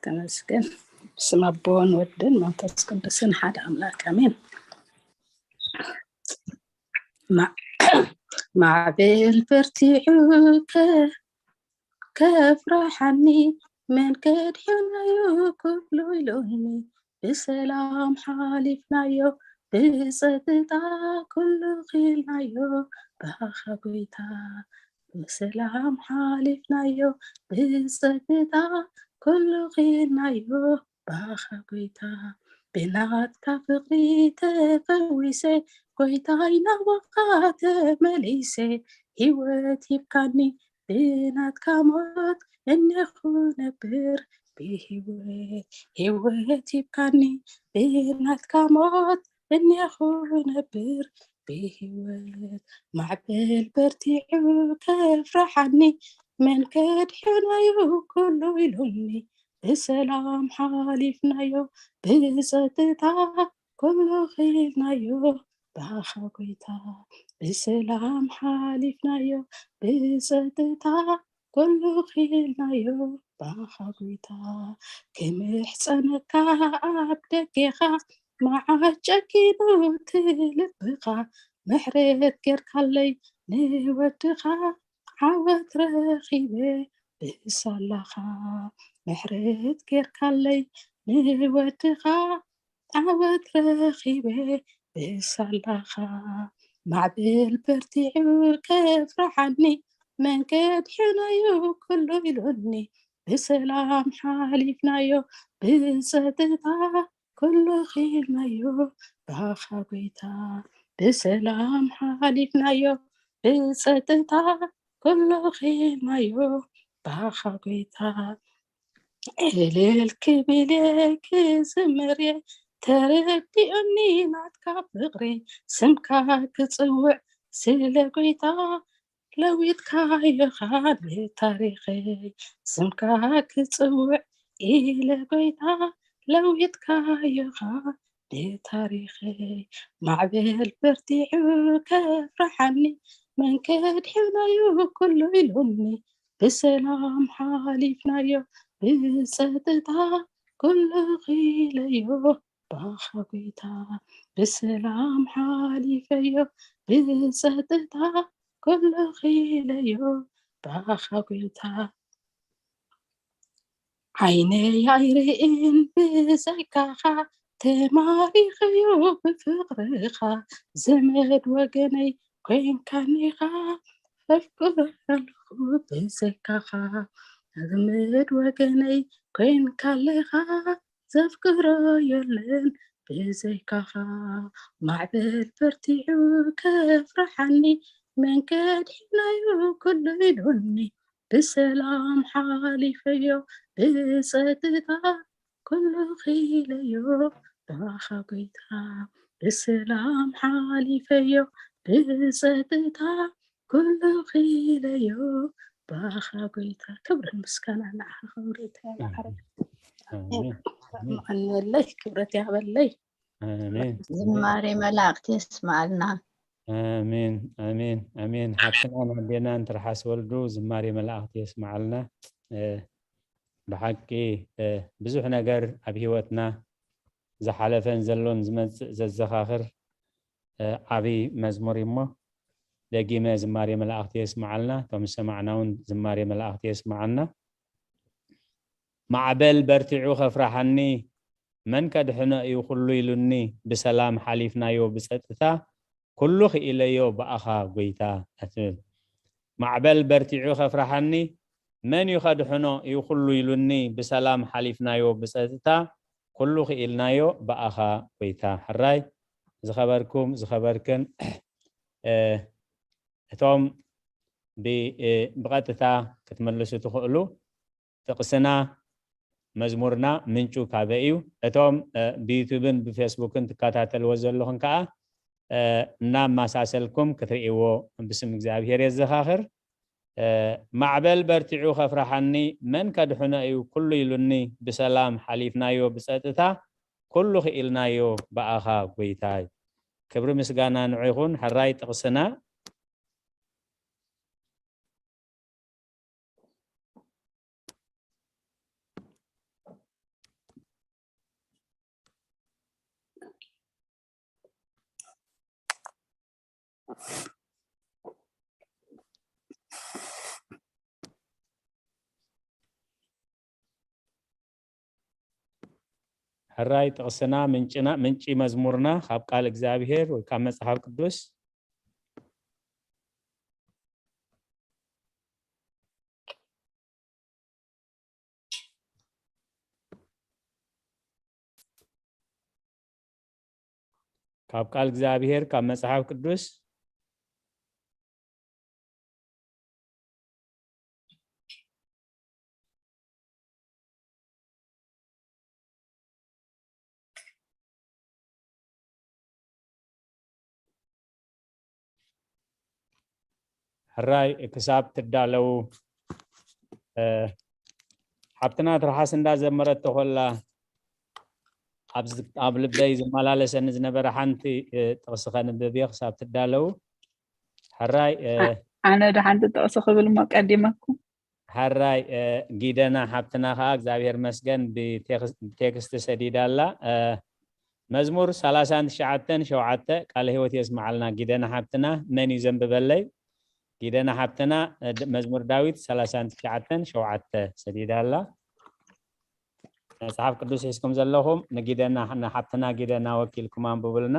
ተመስገን። ብስም ኣቦን ወድን መንፈስ ቅዱስን ሓደ ኣምላክ ኣሜን። ማ-፣ ማዕበል በርቲዑ ከ-፣ ከፍርሓኒ መን ከድሕነዩ ክብሉ ኢሉኒ ብሰላም ሓሊፍናዮ ብጸጥታ ኩሉ ኺልናዮ ብኣኻ ጎይታ ብሰላም ሓሊፍናዮ ብጸጥታ ኩሉ ኺልናዮ ብኣኻ ጎይታ ብናትካ ፍቕሪ ተፈዊሰ ጎይታይ ናባኻ ተመሊሰ ህይወት ሂብካኒ ብናትካ ሞት እኔኹ ነብር ብህይወት ህይወት ሂብካኒ ብናትካ ሞት እኔኹ ነብር ብህይወት ማዕበል በርቲዑ ከፍርሓኒ መን ከድሕነዩ ኩሉ ኢሉኒ ብሰላም ሓሊፍናዮ ብጸጥታ ኩሉ ኺልናዮ ብኣኻ ጎይታ ብሰላም ሓሊፍናዮ ብጸጥታ ኩሉ ኺልናዮ ብኣኻ ጎይታ ክምሕጸነካ ኣብ ደጌኻ መዓት ጨኪኑ ትልብኻ ምሕረት ጌርካለይ ንወድኻ ዓወት ረኺበ ብሳላኻ ምሕረት ጌርካለይ ንወድኻ ዓወት ረኺበ ብሳላኻ ማዕበል በርቲዑ ከፍርሓኒ መን ከድሕነዩ ኩሉ ኢሉኒ ብሰላም ሓሊፍናዮ ብጸጥታ ኩሉ ኺልናዮ ብኣኻ ጎይታ ብሰላም ሓሊፍናዮ ብጸጥታ ኩሉ ኺልናዮ ብኣኻ ጎይታ እልል ክብል እየ ክዝምር እየ ተረዲኡኒ ናትካ ፍቕሪ ስምካ ክጽውዕ ስለ ጎይታ ለዊጥካዮ ኻል ታሪኸይ ስምካ ክጽውዕ ኢለ ጎይታ ለዊጥካዮ ኻል ታሪኸይ ማዕበል በርቲዑ ከፍርሓኒ መን ከድሕነዩ ኩሉ ኢሉኒ ብሰላም ሓሊፍናዮ ብጸጥታ ኩሉ ኺለዮ ብኣኻ ጎይታ ብሰላም ሓሊፈዮ ብጸጥታ ኩሉ ኺለዮ ብኣኻ ጎይታ ዓይነይ ኣይርእን ብዘይካኻ ተማሪኸዮ ብፍቕርኻ ዘመድ ወገነይ ኮይንካኒኻ ኣፍቅረልኩ ብዘይካኻ ዘመድ ወገነይ ኮይንካለኻ ዘፍቅሮ የለን ብዘይካኻ ማዕበል በርቲዑ ከፍርሓኒ መን ከድሕነዩ ኩሉ ኢሉኒ ብሰላም ሓሊፈዮ ብጸጥታ ኩሉ ኺለዮ ብኣኻ ጎይታ ብሰላም ሓሊፈዮ ብጸጥታ ኩሉ ኺለዮ ብኣኻ ጎይታ ክብርን ምስጋና ንዓኻ ክብሪ ይትረን ዓረብ መቐነለይ ክብረት ያበለይ ኣሜን። ዝማሬ መላእክት የስማልና። ኣሜን ኣሜን ኣሜን። ሓብትና ናዴና እንትርሓስ ወልዱ ዝማሬ መላእክት የስማዓልና። ብሓቂ ብዙሕ ነገር ኣብ ህይወትና ዝሓለፈን ዘሎን ዝመፅእ ዘዘኻኽር ዓብይ መዝሙር እዩ እሞ ደጊመ ዝማሬ መላእክቲ የስማዓልና። እቶም ዝሰማዕና እውን ዝማሬ መላእክቲ የስማዓልና። ማዕበል በርቲዑ ከፍራሓኒ መን ከድሕኖ እዩ ኩሉ ኢሉኒ ብሰላም ሓሊፍናዮ ብፀጥታ ኩሉ ክኢለዮ ብኣኻ ጎይታ እያ ትብል። ማዕበል በርቲዑ ከፍራሓኒ መን እዩ ከድሕኖ እዩ ኩሉ ኢሉኒ ብሰላም ሓሊፍናዮ ብፀጥታ ኩሉ ክኢልናዮ ብኣኻ ጎይታ ሕራይ ዝኸበርኩም ዝኸበርክን፣ እ፣ እቶም ብ-፣ እ፣ ብቐጥታ ክትምልሱ ትኽእሉ፣ ጥቕስና፣ መዝሙርና ምንጩ ካበይ እዩ? እቶም፣ እ፣ ብዩቱብን ብፌስቡክን ትከታተልዎ ዘለኹም ከኣ፣ እ፣ እናማሳሰልኩም ክትርእይዎ ብስም እግዚኣብሔር የዘኻኽር። እ፣ ማዕበል በርቲዑ ከፍርሓኒ መን ከድሕኖ እዩ? ኩሉ ኢሉኒ ብሰላም ሓሊፍናዮ ብጸጥታ፣ ኩሉ ክኢልናዮ ብኣኻ ጎይታይ። ክብሪ ምስጋና ንዑ ይኹን። ሕራይ ጥቕስና። ሕራይ ጥቕስና፣ ምንጭና፣ ምንጪ መዝሙርና ካብ ቃል እግዚኣብሔር ወይ ካብ መጽሓፍ ቅዱስ። ካብ ቃል እግዚኣብሔር፣ ካብ መጽሓፍ ቅዱስ። ሕራይ ክሳብ ትዳለዉ፣ እ፣ ሓብትና ትርሓስ እንዳዘመረቶ ኮላ፣ ኣብ ዝ-፣ ኣብ ልበይ ዝመላለሰኒ ዝነበረ ሓንቲ፣ እ፣ ጥቕሲ ከንብብ እየ ክሳብ ትዳለዉ። ሕራይ፣ እ፣ ኣ-፣ ኣነ ዶ ሓንቲ ጥቕሲ ክብል እሞ ቀዲመኩም? ሕራይ፣ እ፣ ጊደና ሓብትና ከኣ እግዚኣብሔር መስገን ብቴክስ-፣ ብቴክስት ሰዲዳ ኣላ። እ፣ መዝሙር ሰላሳን ትሽዓተን ሸውዓተ፣ ቃለ ህይወት የስምዓልና ጊደና ሓብትና። መን እዩ ዘንብበለይ? ጊደና ሓብትና፣ እ፣ ድ-፣ መዝሙር ዳዊት ሰላሳን ትሽዓተን ሸውዓተ ሰዲዳ ኣላ። መጽሓፍ ቅዱስ ሒዝኩም ዘለኹም ንጊደና፣ ንሓብትና ጊደና ወኪልኩም ኣንብቡልና።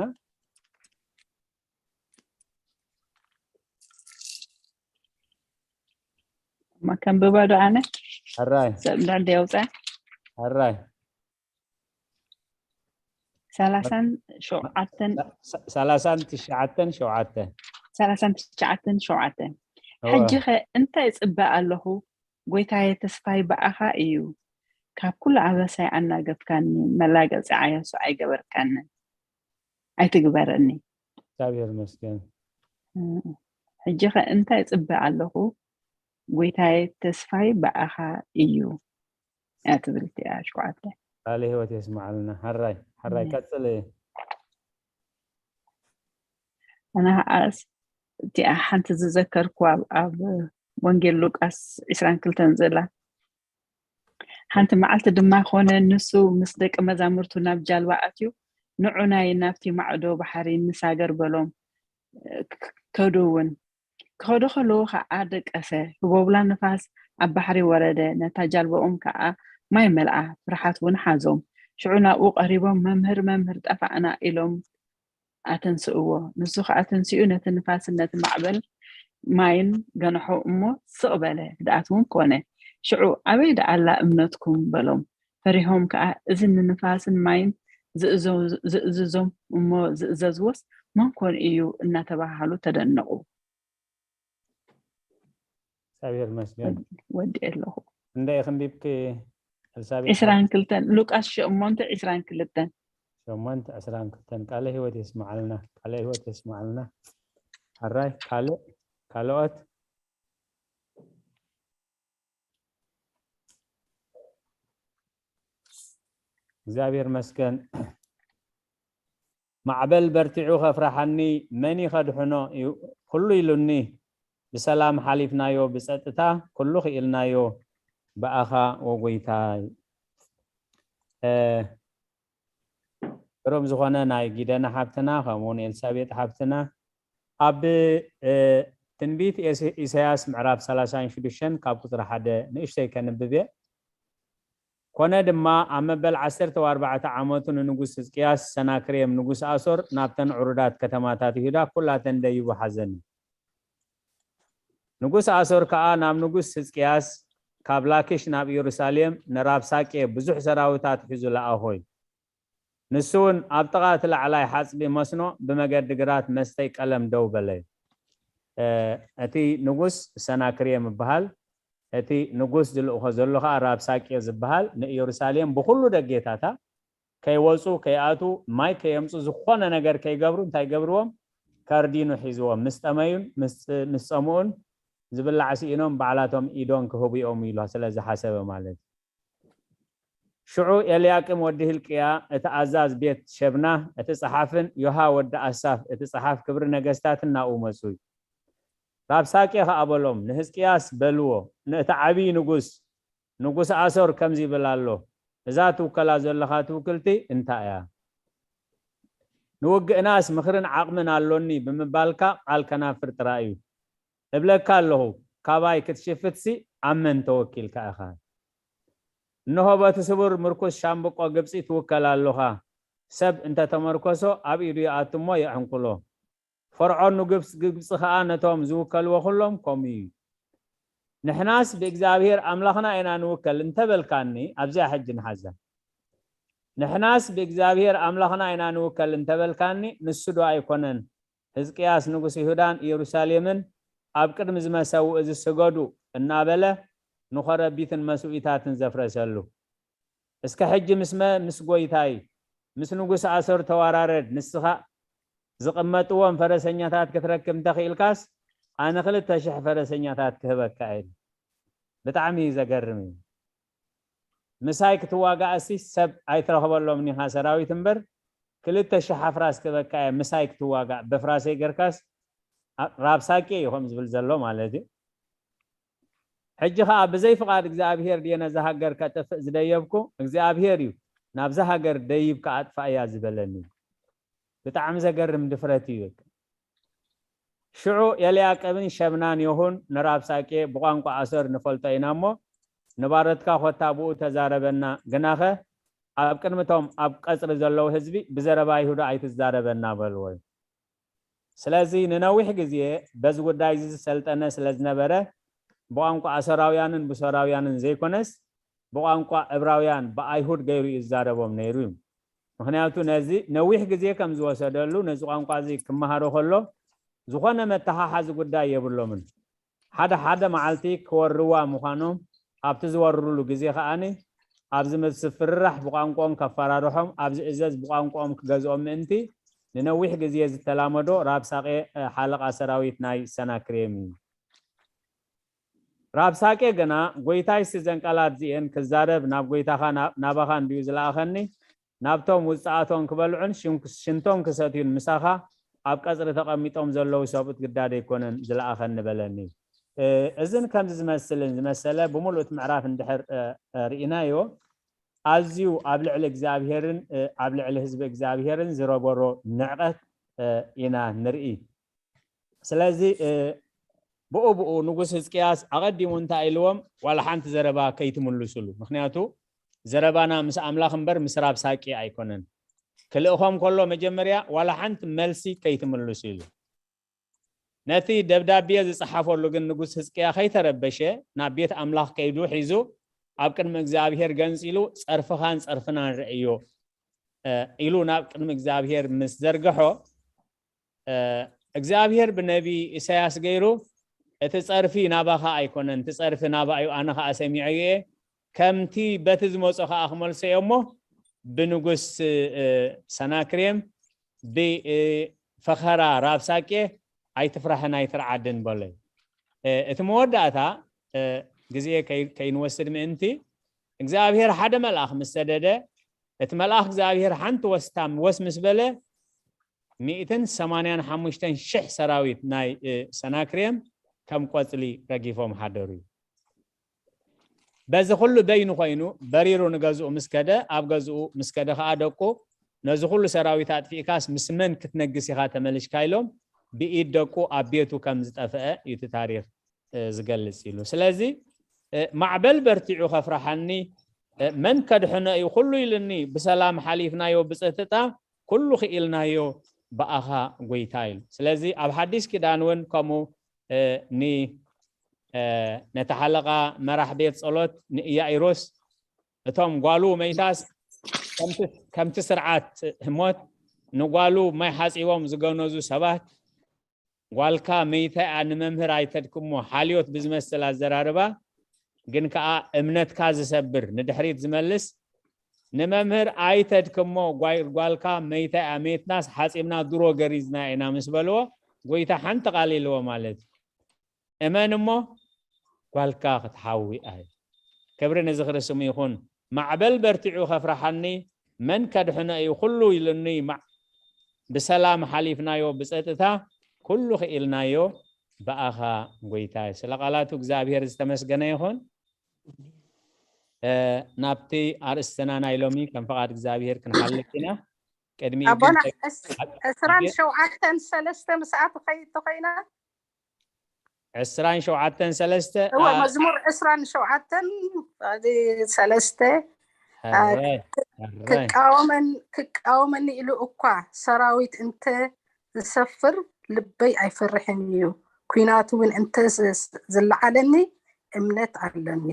እማ ከንብባ ዶ ኣነ? ሕራይ። ሰብ እንዳንዲ የውፅኣ። ሕራይ። ሰላሳን ሸውዓተን። ሰ-፣ ሰላሳን ትሽዓተን ሸውዓተ። ሰላሳን ትሽዓተን ሸውዓተ። እወ። ሕጂ ኸ እንታይ እጽበ ኣለኹ? ጎይታየ ተስፋይ ብኣኻ እዩ። ካብ ኩሉ ኣበሳይ ኣናገፍካኒ፣ መላገጺ ዓያሱ ኣይገበርካንን፣ ኣይትግበረኒ። እግዚኣብሔር ይመስገን። ሕጂ ኸ እንታይ እጽበ ኣለኹ? ጎይታየ ተስፋይ ብኣኻ እዩ። እያ ትብል እቲኣ ሽኳዓተ። ቃለ ህይወት የስምዓልና። ሕራይ፣ ሕራይ፣ ኣሜን። ቀጽል። ኣነ ኸኣ እቲኣ ሓንቲ ዝዘከርኩዋ ኣብ፣ ኣብ ወንጌል ሉቃስ ዕስራን ክልተን ዘላ፣ ሓንቲ መዓልቲ ድማ ኾነ፣ ንሱ ምስ ደቀ መዛሙርቱ ናብ ጃልባ ኣትዩ፣ "ንዑ ናይ ናብቲ ማዕዶ ባሕሪ ንሳገር" በሎም። ክ-፣ ከዱ እውን። ክኸዱ ከለዉ ኸዓ ደቀሰ። ህቦብላ ንፋስ ኣብ ባሕሪ ወረደ፣ ነታ ጃልባኦም ከኣ ማይ መልኣ፣ ፍርሓት እውን ሓዞም። ሽዑ ናብኡ ቀሪቦም፣ "መምህር፣ መምህር፣ ጠፋእና" ኢሎም ኣተንስእዎ። ንሱ ኸዓ ተንሲኡ ነቲ ንፋስን ነቲ ማዕበል ማይን ገንሖ እሞ ስቕ በለ፣ ህድኣት እውን ኮነ። ሽዑ "ኣበይ ደኣ ኣላ እምነትኩም?" በሎም። ፈሪሆም ከኣ "እዚ ንንፋስን ማይን ዝእዞ-፣ ዝእዝዞም እሞ ዝእዘዝዎስ መን ኮን እዩ?" እናተባሃሉ ተደነቑ። እግዚኣብሔር ይመስገን። ወድ-፣ ወዲኤ ኣለኹ። ክንደይ ክንዲብኪ ኤልሳቤጥ? ዕስራን ክልተን፣ ሉቃስ ሸሞንተ ዕስራን ክልተን። ሸሞንተ ዕስራን ክልተን። ቃለ ህይወት የስምዓልና፣ ቃለ ህይወት የስምዓልና። ሕራይ፣ ካልእ፣ ካልኦት? እግዚኣብሔር መስገን። "ማዕበል በርቲዑ ከፍርሓኒ መን እዩ ከድሕኖ? እዩ ኩሉ ኢሉኒ፣ ብሰላም ሓሊፍናዮ ብጸጥታ፣ ኩሉ ክኢልናዮ ብኣኻ ወጎይታይ።" እ፣ ግሩም ዝኾነ ናይ ጊደና ሓብትና፣ ከምኡ እውን ኤልሳቤጥ ሓብትና ኣብ፣ እ፣ ትንቢት ኤስ-፣ ኢሳያስ ምዕራፍ ሰላሳን ሽዱሽተን ካብ ቁጽሪ ሓደ ንእሽተይ ከንብብ እየ። ኮነ ድማ፣ ኣብ መበል ዓሰርተ ኣርባዕተ ዓመቱ ንንጉስ ህዝቅያስ ሰናክሬም ንጉስ ኣሶር ናብተን ዕሩዳት ከተማታት ይሁዳ ኩላተን ደይቡ ሓዘን። ንጉስ ኣሶር ከኣ ናብ ንጉስ ህዝቅያስ፣ "ካብ ላኪሽ ናብ ኢየሩሳሌም ንራብሳቄ ብዙሕ ሰራዊታት ሒዙ ለኣኾ" ኢሉ። ንሱ እውን ኣብ ጥቓ እቲ ላዕላይ ሓጽቢ መስኖ ብመገዲ ግራት መስተይ ቀለም ደው በለ። እቲ ንጉስ ሰናክሬም ይበሃል። እቲ ንጉስ ዝልእኾ ዘሎ ኸዓ ራብሳቄ ዝበሃል ንኢየሩሳሌም ብኹሉ ደጌታታ ከይወፁ ከይኣቱ ማይ ከየምፁ ዝኾነ ነገር ከይገብሩ እንታይ ገብርዎም? ከርዲኑ ሒዝዎም። ምስ ጠመዩን ምስ ጸምኡን ዝብላዕ ስኢኖም ባዕላቶም ኢዶን ክህቡ እዮም ኢሉ ስለ ዝሓሰበ ማለት እዩ። ሽዑ ኤልያቂም ወዲ ህልቅያ እቲ ኣዛዝ ቤት ሸብና እቲ ጸሓፍን ዮሃ ወዲ ኣሳፍ እቲ ጸሓፍ ክብሪ ነገስታትን ናብኡ መጹ። ራብሳቄ ኸኣ በሎም፣ ንህዝቅያስ በልዎ፣ ነቲ ዓብዪ ንጉስ፣ ንጉስ ኣሶር ከምዚ ይብል ኣሎ፣ እዛ ትውከላ ዘለኻ ትውክልቲ እንታይ እያ? ንውግእናስ ምኽርን ዓቕምን ኣሎኒ ብምባልካ ቃል ከናፍር ጥራይ እዩ። እብለካ ኣለኹ፣ ካባይ ክትሽፍትሲ ኣብ መን ተወኪልካ ኢኻ? እንሆ በቲ ስቡር ምርኩስ ሻምብቆ ግብጺ ትውከል ኣሎኻ። ሰብ እንተ ተመርኮሶ ኣብ ኢዱ ይኣቱ እሞ የዕንቁሎ። ፈርዖን ንግብጽ ግብጺ ኸኣ ነቶም ዝውከልዎ ኩሎም ከምኡ እዩ። ንሕናስ ብእግዚኣብሔር ኣምላኽና ኢና ንውከል እንተበልካኒ ኣብዚኣ ሕጂ ንሓዛ። ንሕናስ ብእግዚኣብሔር ኣምላኽና ኢና ንውከል እንተበልካኒ ንሱ ዶ ኣይኮነን ህዝቅያስ ንጉስ ይሁዳን ኢየሩሳሌምን ኣብ ቅድሚ ዝመሰውእ ዝስገዱ እናበለ ንኸረቢትን መስውኢታትን ዘፍረሰሉ? እስከ ሕጂ ምስ መ ምስ ጎይታይ ምስ ንጉስ ኣሶር ተዋራረድ፣ ንስኻ ዝቕመጥዎም ፈረሰኛታት ክትረክብ እንተኽኢልካስ ኣነ ክልተ ሽሕ ፈረሰኛታት ክህበካ እየ። ብጣዕሚ እዩ ዘገርም እዩ። ምሳይ ክትዋጋእ እሲ ሰብ ኣይትረኽበሎም ኒኻ ሰራዊት እምበር ክልተ ሽሕ ኣፍራስ ክህበካ እየ ምሳይ ክትዋጋእ በፍራሰይ ገርካስ ራብሳቄ እዩ ከም ዝብል ዘሎ ማለት እዩ። ሕጂ ኸዓ ብዘይ ፍቓድ እግዚኣብሔር ድየ ነዛ ሃገር ከጥፍእ ዝደየብኩ? እግዚኣብሔር እዩ ናብዛ ሃገር ደይብካ ኣጥፋእያ ዝበለኒ። ብጣዕሚ ዘገርም ድፍረት እዩ። ሽዑ ኤልያቄምን ሸብናን የሁን ንራብሳቄ ብቋንቋ ኣሶር ንፈልጦ ኢና እሞ ንባረትካ ኮታ ብኡ ተዛረበና፣ ግናኸ ኣብ ቅድሚቶም ኣብ ቀጽሪ ዘለዉ ህዝቢ ብዘረባ ይሁዳ ኣይትዛረበና በልዎ። ስለዚ ንነዊሕ ግዜ በዚ ጉዳይ እዚ ዝሰልጠነ ስለ ዝነበረ ብቋንቋ ኣሶራውያንን ብሶራውያንን ዘይኮነስ ብቋንቋ ዕብራውያን ብኣይሁድ ገይሩ እዩ ዝዛረቦም ነይሩ እዩ። ምክንያቱ ነዚ ነዊሕ ግዜ ከም ዝወሰደሉ ነዚ ቋንቋ እዚ ክመሃሮ ከሎ ዝኾነ መተሓሓዚ ጉዳይ የብሎምን። ሓደ ሓደ መዓልቲ ክወርዋ ምዃኖም ኣብቲ ዝወርሩሉ ግዜ ከኣኒ ኣብዚ ምፍርራሕ ብቋንቋኦም ከፈራርሖም ኣብዚ እዘዝ ብቋንቋኦም ክገዝኦም ምእንቲ ንነዊሕ ግዜ ዝተላመዶ ራብሳቄ ሓለቓ ሰራዊት ናይ ሰናክሬም እዩ። ራብሳቄ ግና ጎይታይስ እዘን ቃላት እዚኤን ክዛረብ ናብ ጎይታኻ ናባኻ እንድዩ ዝለኣኸኒ ናብቶም ውፅኣቶም ክበልዑን ሽንቶም ክሰትዩን ምሳኻ ኣብ ቀፅሪ ተቐሚጦም ዘለዉ ሰብኡት ግዳድ ኣይኮነን ዝለኣኸኒ በለኒ። እዝን ከምዚ ዝመስልን ዝመሰለ ብምሉእ እቲ ምዕራፍ እንድሕር ርኢናዮ ኣዝዩ ኣብ ልዕሊ እግዚኣብሄርን ኣብ ልዕሊ ህዝቢ እግዚኣብሄርን ዝረበሮ ንዕቐት ኢና ንርኢ። ስለዚ ብኡ ብኡ ንጉስ ህዝቅያስ ኣቐዲሙ እንታይ ኢልዎም? ዋላ ሓንቲ ዘረባ ከይትምልሱሉ፣ ምክንያቱ ዘረባና ምስ ኣምላኽ እምበር ምስ ራብ ሳቂ ኣይኮነን። ክልእኾም ከሎ መጀመርያ ዋላ ሓንቲ መልሲ ከይትምልሱ ኢሉ። ነቲ ደብዳቤ ዝጸሓፈሉ ግን ንጉስ ህዝቅያ ከይተረበሸ ናብ ቤት ኣምላኽ ከይዱ ሒዙ ኣብ ቅድሚ እግዚኣብሔር ገንጺሉ ጸርፍኻን ጸርፍናን ርእዮ ኢሉ ናብ ቅድሚ እግዚኣብሔር ምስ ዘርግሖ እግዚኣብሔር ብነቢ ኢሳያስ ገይሩ እቲ ጸርፊ ናባኻ ኣይኮነን፣ እቲ ጸርፊ ናባዩ ኣነ ኸዓ ሰሚዐዮ እየ፣ ከምቲ በቲ ዝመጾ ኸዓ ክመልሶ እየ እሞ ብንጉስ ሰናክሬም ብፈኸራ ራብሳቄ ኣይትፍራሕን ኣይትርዓድን በሎ። እቲ መወዳእታ ግዜ ከይንወስድ ምእንቲ እግዚኣብሔር ሓደ መልኣኽ ምስ ሰደደ እቲ መልኣኽ እግዚኣብሔር ሓንቲ ወስታም ወስ ምስ በለ ሚእትን ሰማንያን ሓሙሽተን ሽሕ ሰራዊት ናይ ሰናክሬም ከም ቆጽሊ ረጊፎም ሓደሩ እዩ። በዚ ኩሉ በይኑ ኮይኑ በሪሩ ንገዝኡ ምስ ከደ ኣብ ገዝኡ ምስ ከደ ከዓ ደቁ ነዚ ኩሉ ሰራዊት ኣጥፊእካስ ምስ መን ክትነግስ ኢኻ ተመሊሽካ ኢሎም ብኢድ ደቁ ኣብ ቤቱ ከም ዝጠፍአ እዩ እቲ ታሪክ ዝገልጽ ኢሉ። ስለዚ ማዕበል በርቲዑ ከፍርሓኒ መን ከድሕኖ እዩ ኩሉ ኢልኒ ብሰላም ሓሊፍናዮ ብፅጥጣ ኩሉ ክኢልናዮ ብኣኻ ጎይታ ኢሉ። ስለዚ ኣብ ሓዲስ ኪዳን እውን ከምኡ ን ነቲ ሓለቓ መራሕ ቤት ጸሎት ንኢያኢሮስ እቶም ጓሉ መይታስ ከምቲ ስርዓት ህሞት ንጓሉ ማይ ሓፂቦም ዝገነዙ ሰባት፣ ጓልካ መይታ እያ፣ ንመምህር ኣይተድክሞ፣ ሓልዮት ብዝመስል ኣዘራርባ ግን ከዓ እምነትካ ዝሰብር፣ ንድሕሪት ዝመልስ፣ ንመምህር ኣይተድክሞ፣ ጓልካ መይታ እያ፣ መይትናስ ሓፂብና ድሮ ገሪዝና ኢና ምስ በልዎ፣ ጎይታ ሓንቲ ቃል ኢልዎ ማለት እዩ። እመን እሞ ጓልካ ክትሓዊ ኣይ። ክብሪ ንዝኽሪ ስሙ ይኹን። ማዕበል በርቲዑ ከፍርሓኒ መን ከድሕኖ እዩ? ኩሉ ኢሉኒ፣ ብሰላም ሓሊፍናዮ፣ ብፀጥታ ኩሉ ክኢልናዮ ብኣኻ ጎይታይ። ስለ ቃላቱ እግዚኣብሔር ዝተመስገነ ይኹን። ናብቲ ኣርእስትና ናይ ሎሚ ከም ፍቓድ እግዚኣብሔር ክንሓልፍ ኢና። ቅድሚ ኣቦና ዕስራን ሸውዓተን ሰለስተ ምስኣ ትኸይድ ተኮይና ዕስራን ሸውዓተን ሰለስተ እወ መዝሙር ዕስራን ሸውዓተን ሰለስተ ክቃወመኒ ኢሉ እኳ ሰራዊት እንተ ዝሰፍር ልበይ ኣይፈርሕን እዩ፣ ኩናቱ እውን እንተ ዝለዓለኒ እምነት ኣለኒ።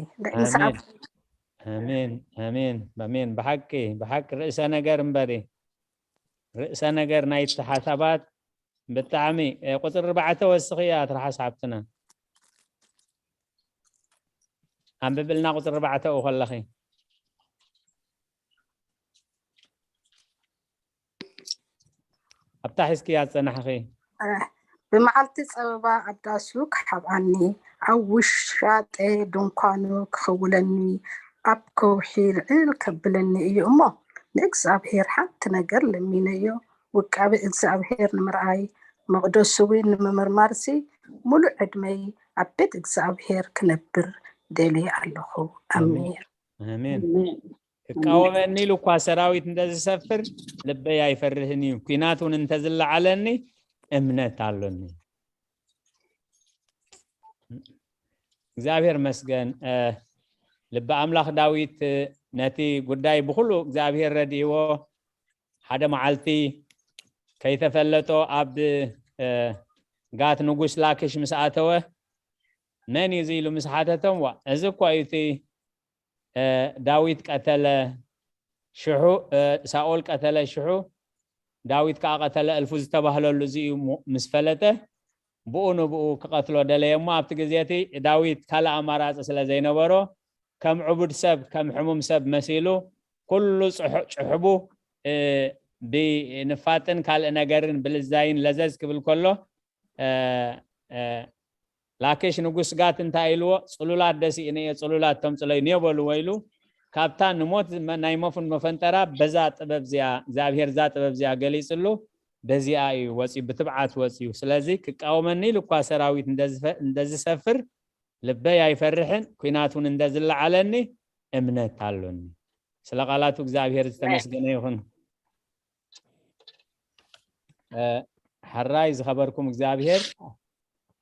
ኣሜን ኣሜን ኣሜን። ብሓቂ ብሓቂ ርእሰ ነገር እምበሪ ርእሰ ነገር ናይቲ ሓሳባት ብጣዕሚ ቁፅሪ ኣርባዕተ ወስኽያ ትርሓስ ሓብትና። ኣንብብልና ቁፅሪ ኣርባዕተ ከለኺ ኣብታ ሒዝክያ ዝፀናሕኺ። ብመዓልቲ ፀበባ ኣብ ዳሱ ክሓብኣኒ፣ ኣብ ውሻጠ ድንኳኑ ክኽውለኒ፣ ኣብ ከውሒ ልዕል ከብለኒ እዩ እሞ፣ ንእግዚኣብሔር ሓንቲ ነገር ለሚነዮ፣ ውቃበ እግዚኣብሔር ንምርኣይ፣ መቕደሱ እውን ንምምርማርሲ፣ ሙሉእ ዕድመይ ኣብ ቤት እግዚኣብሔር ክነብር ደልየ ኣለኹ። ኣሜን። ኣሜን። ክቃወመኒ ኢሉ እኳ ሰራዊት እንተዝሰፍር ልበይ ኣይፈርህን እዩ፣ ኲናት እውን እንተዝለዓለኒ እምነት ኣሎኒ። እግዚኣብሔር መስገን። ልቢ ኣምላኽ ዳዊት ነቲ ጉዳይ ብኩሉ እግዚኣብሔር ረድእዎ ሓደ መዓልቲ ከይተፈለጦ ኣብ ጋት ንጉስ ላክሽ ምስ ኣተወ መን እዩ ኢሉ ምስ ሓተቶም ዋ እዚ እኳ እዩ እቲ ዳዊት ቀተለ ሽሑ ሳኦል ቀተለ ሽሑ ዳዊት ከዓ ቀተለ እልፉ ዝተባህለሉ እዚ እዩ ምስ ፈለጠ ብኡ ንብኡ ክቐትሎ ደለየ እሞ ኣብቲ ግዜ እቲ ዳዊት ካልእ ኣማራፂ ስለ ዘይነበሮ ከም ዕቡድ ሰብ ከም ሕሙም ሰብ መሲሉ ኩሉ ጭሕቡ ብንፋጥን ካልእ ነገርን ብልዛይን ለዘዝ ክብል ከሎ ላኪሽ ንጉስ ጋት እንታይ ኢልዎ? ጽሉላት ደሲእነ እየ፣ ጽሉላት ተምጽለይ ንዮ በልዎ ኢሉ ካብታ ንሞት ናይ መፉን መፈንጠራ በዛ ጥበብ እዚኣ እግዚኣብሔር እዛ ጥበብ እዚኣ ገሊጽሉ በዚኣ እዩ ወፂኡ፣ ብትብዓት ወፂኡ። ስለዚ ክቃወመኒ ኢሉ እኳ ሰራዊት እንደዝሰፍር ልበይ ኣይፈርሕን፣ ኲናት እውን እንደዝለዓለኒ እምነት ኣሎኒ። ስለ ቃላቱ እግዚኣብሔር ዝተመስገነ ይኹን። ሕራይ ዝኸበርኩም እግዚኣብሔር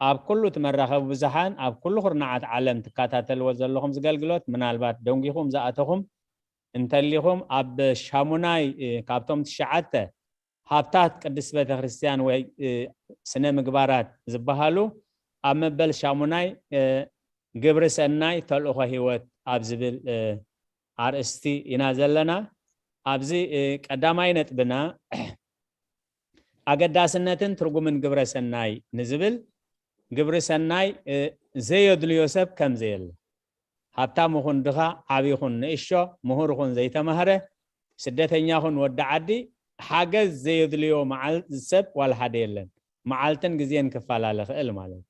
ኣብ ኩሉ እቲ መራኸቢ ብዙሓን ኣብ ኩሉ ኩርናዓት ዓለም ትከታተልዎ ዘለኹም ዝገልግሎት ምናልባት ደንጊኹም ዝኣተኹም እንተሊኹም ኣብ ሻሙናይ ካብቶም ትሽዓተ ሃብታት ቅድስት ቤተክርስትያን ወይ ስነ ምግባራት ዝበሃሉ ኣብ መበል ሻሙናይ ግብሪ ሰናይ ተልእኾ ህይወት ኣብ ዝብል ኣርእስቲ ኢና ዘለና። ኣብዚ ቀዳማይ ነጥብና ኣገዳስነትን ትርጉምን ግብረ ሰናይ ንዝብል ግብሪ ሰናይ ዘየድልዮ ሰብ ከም ዘየለ ሃብታም ይኹን ድኻ ዓብ ይኹን ንእሾ ምሁር ይኹን ዘይተማህረ ስደተኛ ይኹን ወዲ ዓዲ ሓገዝ ዘየድልዮ ሰብ ዋላ ሓደ የለን። መዓልትን ግዜን ክፈላለ ክእል ማለት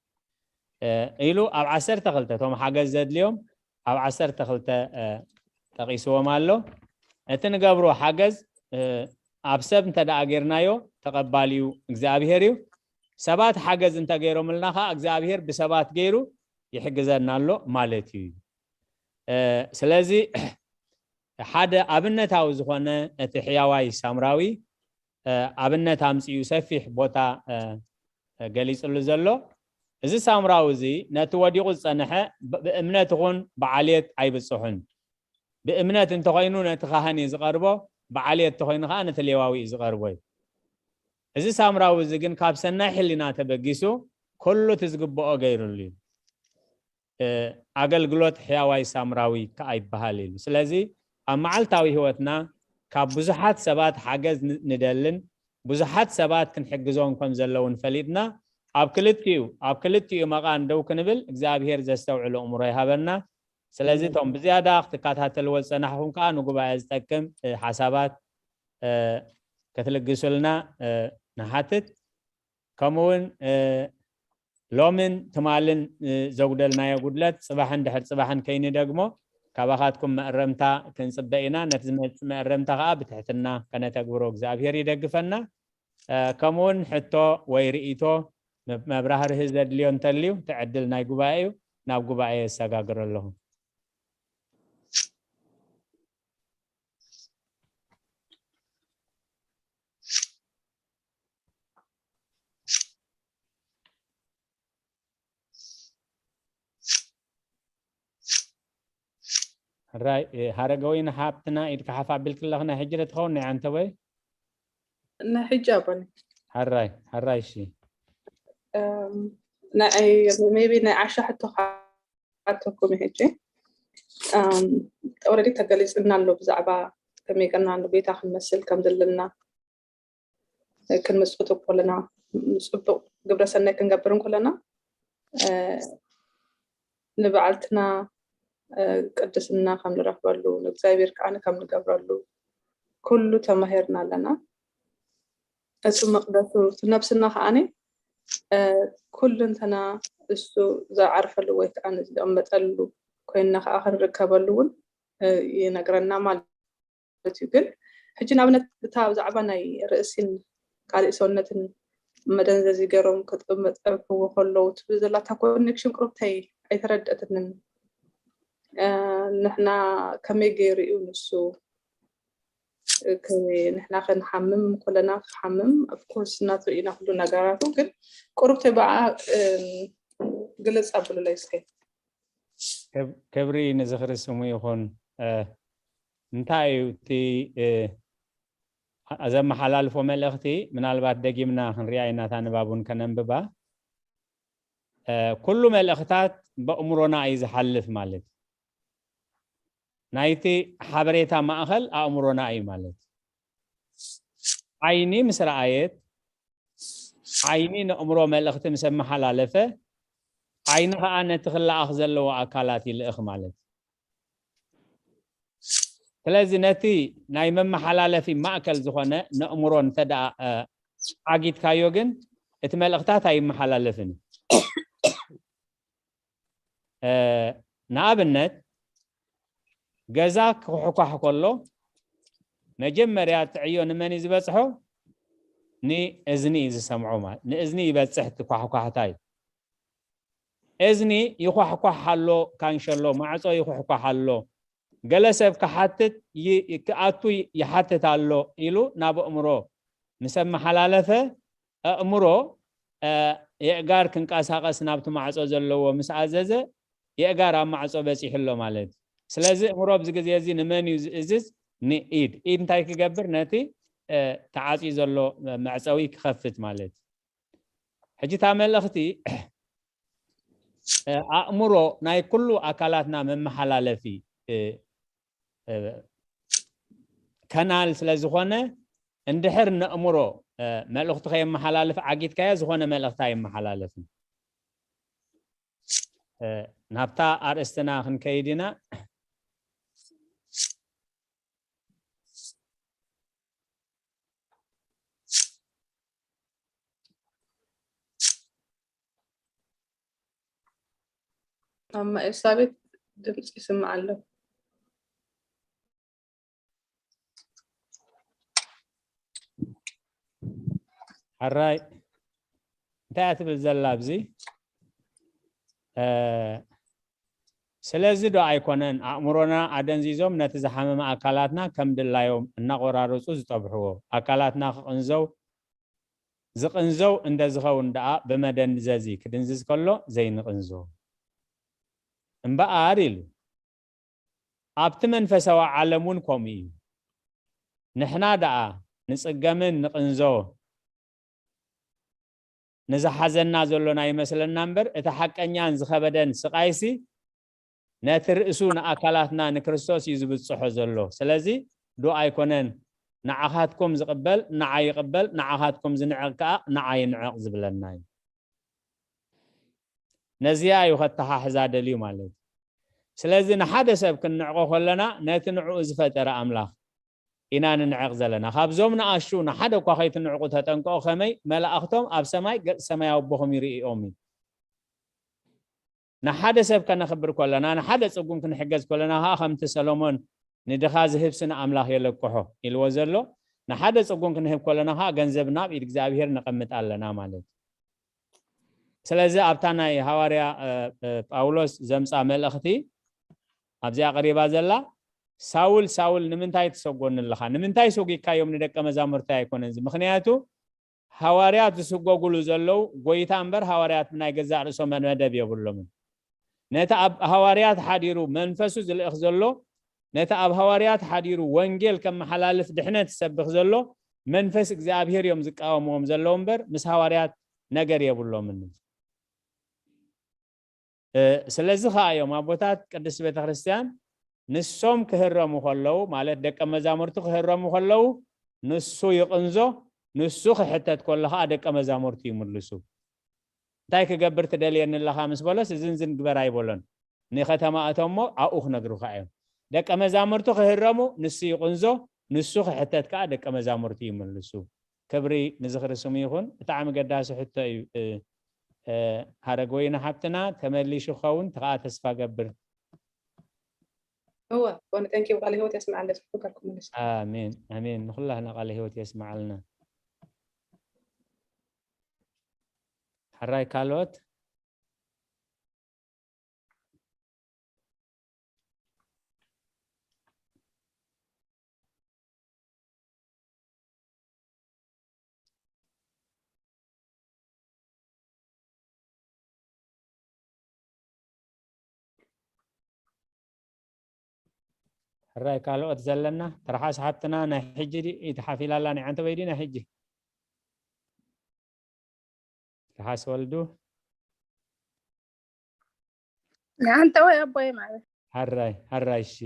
ኢሉ ኣብ ዓሰርተ ክልተ እቶም ሓገዝ ዘድልዮም ኣብ ዓሰርተ ክልተ ጠቒስዎም ኣሎ። እቲ ንገብሮ ሓገዝ ኣብ ሰብ እንተ ደኣ ጌርናዮ ተቐባሊዩ እግዚኣብሄር እዩ። ሰባት ሓገዝ እንተ ገይሮምልና ከዓ እግዚኣብሄር ብሰባት ገይሩ ይሕግዘና ኣሎ ማለት እዩ። ስለዚ ሓደ ኣብነታዊ ዝኾነ እቲ ሕያዋይ ሳምራዊ ኣብነት ኣምፅኡ ሰፊሕ ቦታ ገሊፅሉ ዘሎ እዚ ሳምራዊ እዚ ነቲ ወዲቑ ዝፀንሐ ብእምነት ይኹን ብዓልየት ኣይብፅሑን። ብእምነት እንተኾይኑ ነቲ ካህን እዩ ዝቐርቦ፣ ብዓልየት እንተኾይኑ ከዓ ነቲ ሌዋዊ እዩ ዝቐርቦ እዩ። እዚ ሳምራዊ እዚ ግን ካብ ሰናይ ሕሊና ተበጊሱ ኩሉ እቲ ዝግብኦ ገይሩሉ እዩ። ኣገልግሎት ሕያዋይ ሳምራዊ ከዓ ይበሃል ኢሉ። ስለዚ ኣብ መዓልታዊ ህይወትና ካብ ብዙሓት ሰባት ሓገዝ ን- ንደልን ብዙሓት ሰባት ክንሕግዞም ከም ዘለውን ፈሊጥና ኣብ ክልቲኡ ኣብ ክልቲኡ መቓን ደው ክንብል እግዚኣብሔር ዘስተውዕል ኣእምሮ ይሃበና። ስለዚ እቶም ብዝያዳ ክትከታተልዎ ዝጸናሕኹም ከዓ ንጉባኤ ዝጠቅም እ፣ ሓሳባት እ፣ ክትልግሱልና እ፣ ንሓትት። ከምኡውን እ፣ ሎምን ትማልን እ፣ ዘጉደልናዮ ጉድለት ጽባሕን ድሕር ጽባሕን ከይንደግሞ ካባኻትኩም መእረምታ ክንጽበ ኢና። ነቲ ዝመጽእ መእረምታ ከዓ ብትሕትና ከነተግብሮ እግዚኣብሔር ይደግፈና። እ፣ ከምኡውን ሕቶ ወይ ርእይቶ መ- መብራህርሂ ዘድልዮ እንተልዩ እቲ ዕድል ናይ ጉባኤ እዩ። ናብ ጉባኤ የሰጋግር ኣለኹ። ሕራይ እ፣ ሃረገወይኒ ሓብትና ኢድካ ሓፍ ኣቢልክ ኣለኽ ናይ ሕጂ ዶ ትኸውን ናይ ኣንተ ወይ ናይ ሕጂ ኣቦኒ ሕራይ ሕራይ እሺ ሜቢ ናይ ዓሻ ሕቶ ካርተኩም ሕጂ ኦረዲ ተገሊፅና ኣሎ ብዛዕባ ከመይ ገርና ንጎይታ ክንመስል ከም ዘለና ክንምፅእ ከለና ፅቡቅ ግብረ ሰናይ ክንገብር እንከለና ንባዕልትና ቅድስና ከም ንረክበሉ ንእግዚኣብሔር ከዓ ከም ንገብረሉ ኩሉ ተማሂርና ኣለና። እቲ መቅደሱ እቲ ነብስና ከዓኒ ኩልንተና እሱ ዝዓርፈሉ ወይ ከዓ ዝቀመጠሉ ኮይንና ከዓ ክንርከበሉ እውን ይነግረና ማለት እዩ። ግን ሕጂ ንኣብነት እታ ብዛዕባ ናይ ርእሲን ካልእ ሰውነትን መደንዘዚ ገይሮም ከጠመጠብሕዎ ከለዉ ትብል ዘላታ ኮኔክሽን ቅሩብተይ ኣይተረድአትንን። ንሕና ከመይ ገይሩ እዩ ንሱ ንሕና ክንሓምም ኮለና ክሓምም ኦፍኮርስ እናተርእዩና ኩሉ ነገራቱ ግን ቁሩብ ተይ ብዓ ግልፅ ኣብሉለይ እስከ ክብሪ ንዝኽሪ ስሙ ይኹን እንታይ እዩ እቲ ዘመሓላልፎ መልእኽቲ ምናልባት ደጊምና ክንሪኣ ኢና እታ ንባቡን ከነንብባ ኩሉ መልእኽታት በእምሮና እዩ ዝሓልፍ ማለት ናይቲ ሓበሬታ ማእኸል ኣእምሮና እዩ ማለት ዓይኒ ምስ ረኣየት ዓይኒ ንእምሮ መልእኽቲ ምስ ኣመሓላለፈ ዓይኒ ከዓ ነቲ ክለኣኽ ዘለዎ ኣካላት ይልእኽ ማለት ስለዚ ነቲ ናይ መመሓላለፊ ማእከል ዝኾነ ንእምሮ እንተደኣ ዓጊትካዮ ግን እቲ መልእኽታት ኣይመሓላለፍን እዩ ንኣብነት ገዛ ክሕኳሕ ከሎ መጀመርያ እቲ ዕዮ ንመን እዩ ዝበፅሖ ንእዝኒ እዩ ዝሰምዖ ማለት ንእዝኒ ይበፅሕ እቲ ኳሕኳሕታ እዩ እዝኒ ይኳሕኳሕ ኣሎ ካንሸሎ ማዕፆ ይኩሕኳሕ ኣሎ ገለ ሰብ ክሓትት ክኣቱ ይሓትት ኣሎ ኢሉ ናብ ኣእምሮ ምስ ኣመሓላለፈ ኣእምሮ የእጋር ክንቀሳቀስ ናብቲ ማዕፆ ዘለዎ ምስ ኣዘዘ የእጋር ኣብ ማዕፆ በፂሑ ኣሎ ማለት እዩ ስለዚ እምሮ ኣብዚ ግዜ እዚ ንመን እዩ ዝእዝዝ ንኢድ ኢድ እንታይ ክገብር ነቲ ተዓፅዩ ዘሎ መዕፀዊ ክኸፍት ማለት እዩ ሕጂ እታ መልእኽቲ ኣእምሮ ናይ ኩሉ ኣካላትና መመሓላለፊ ከናል ስለ ዝኾነ እንድሕር ነእምሮ መልእኽቲ ከየመሓላልፍ ዓጊትካዮ ዝኾነ መልእኽቲ ኣይመሓላለፍን ናብታ ኣርእስትና ክንከይድ ኢና ማማ ኤልሳቤት ድምፂ ይስማዕ ኣሎ ሕራይ እንታይ እያ ትብል ዘላ ኣብዚ ስለዚ ዶ ኣይኮነን ኣእምሮና ኣደንዚዞም ነቲ ዝሓመመ ኣካላትና ከም ድላዮም እናቆራረፁ ዝጠብሕዎ ኣካላትና ክቕንዘው ዝቕንዘው እንተ ዝኸውን ደኣ ብመደንዘዚ ክድንዝዝ ከሎ ዘይንቕንዞ እምበኣር ኢሉ ኣብቲ መንፈሳዊ ዓለም እውን ከምኡ እዩ ንሕና ደኣ ንጽገምን ንቕንዞ ንዝሓዘና ዘሎ ናይ መስለና እምበር እቲ ሓቀኛን ዝኸበደን ስቓይሲ ነቲ ርእሱ ንኣካላትና ንክርስቶስ እዩ ዝብጽሖ ዘሎ ስለዚ ዶ ኣይኮነን ንዓኻትኩም ዝቕበል ንዓይ ይቕበል፣ ንዓኻትኩም ዝንዕቕ ከኣ ንዓይ ይንዕቕ ዝብለና እዩ። ነዚኣ እዩ ከተሓሕዛ ደልዩ ማለት እዩ። ስለዚ ንሓደ ሰብ ክንንዕቆ ከለና ነቲ ንዕኡ ዝፈጠረ ኣምላኽ ኢና ንንዕቕ ዘለና። ካብዞም ንኣሽቱ ንሓደ እኳ ከይትንዕቁ ተጠንቀቑ፣ ከመይ መላእኽቶም ኣብ ሰማይ ገጽ ሰማያዊ ኣቦኹም ይርእዮም እዩ። ንሓደ ሰብ ከነኽብር ከለና፣ ንሓደ ጽጉም ክንሕገዝ ከለና ከዓ ከምቲ ሰሎሞን ንድኻ ዝህብ ስነ ኣምላኽ የለቅሖ ኢልዎ ዘሎ፣ ንሓደ ጽጉም ክንህብ ከለና ከዓ ገንዘብ ናብ ኢድ እግዚኣብሔር ነቐምጥ ኣለና ማለት እዩ። ስለዚ ኣብታ ናይ ሃዋርያ ጳውሎስ ዘምፃ መልእኽቲ ኣብዚኣ ቀሪባ ዘላ፣ ሳውል ሳውል ንምንታይ ትሰጎኒ ኣለኻ? ንምንታይ ሰጒግካዮም ንደቀ መዛሙርቲ ኣይኮነን እዚ? ምኽንያቱ ሃዋርያት ዝስጎጉሉ ዘለዉ ጎይታ እምበር ሃዋርያት ብናይ ገዛእ ርእሶም መደብ የብሎምን። ነቲ ኣብ ሃዋርያት ሓዲሩ መንፈሱ ዝልእኽ ዘሎ፣ ነቲ ኣብ ሃዋርያት ሓዲሩ ወንጌል ከመሓላልፍ ድሕነት ዝሰብኽ ዘሎ መንፈስ እግዚኣብሔር እዮም ዝቃወምዎም ዘለዉ እምበር ምስ ሃዋርያት ነገር የብሎምን። ስለዚ ከዓ እዮም ኣቦታት ቅድስት ቤተክርስትያን ንሶም ክህረሙ ከለዉ ማለት ደቀ መዛሙርቱ ክህረሙ ከለዉ ንሱ ይቕንዞ፣ ንሱ ክሕተት ከሎ ከዓ ደቀ መዛሙርቱ ይምልሱ። እንታይ ክገብር ትደልየኒ ኣለኻ ምስ በሎስ እዝን ዝን ግበር ኣይበሎን። ንከተማ እቶሞ ኣብኡ ክነግሩካ እዮም። ደቀ መዛሙርቱ ክህረሙ ንሱ ይቕንዞ፣ ንሱ ክሕተት ከዓ ደቀ መዛሙርቱ ይምልሱ። ክብሪ ንዝኽሪ ስሙ ይኹን። ብጣዕሚ ገዳሲ ሕቶ እዩ። ሃረገወይኒ ሓብትና ተመሊሹ ክኸውን ትኸኣ ተስፋ ገብር። እወ ኮነ። Thank you። ቃለ ህይወት የስምዓልና። ዝፈቀድኩም መልስ። ኣሜን ኣሜን። ንኩላህና ቃለ ህይወት የስምዓልና። ሕራይ ካልኦት? ሕራይ ካልኦት ዘለና ትርሓስ ሓብትና ናይ ሕጂ ድዩ ተሓፊላ ኣላ? ናይ ዓንተበይ ድዩ ናይ ሕጂ? ትርሓስ ወልዱ ንዓንተወይ ኣቦይ ማለት ሕራይ ሕራይ እሺ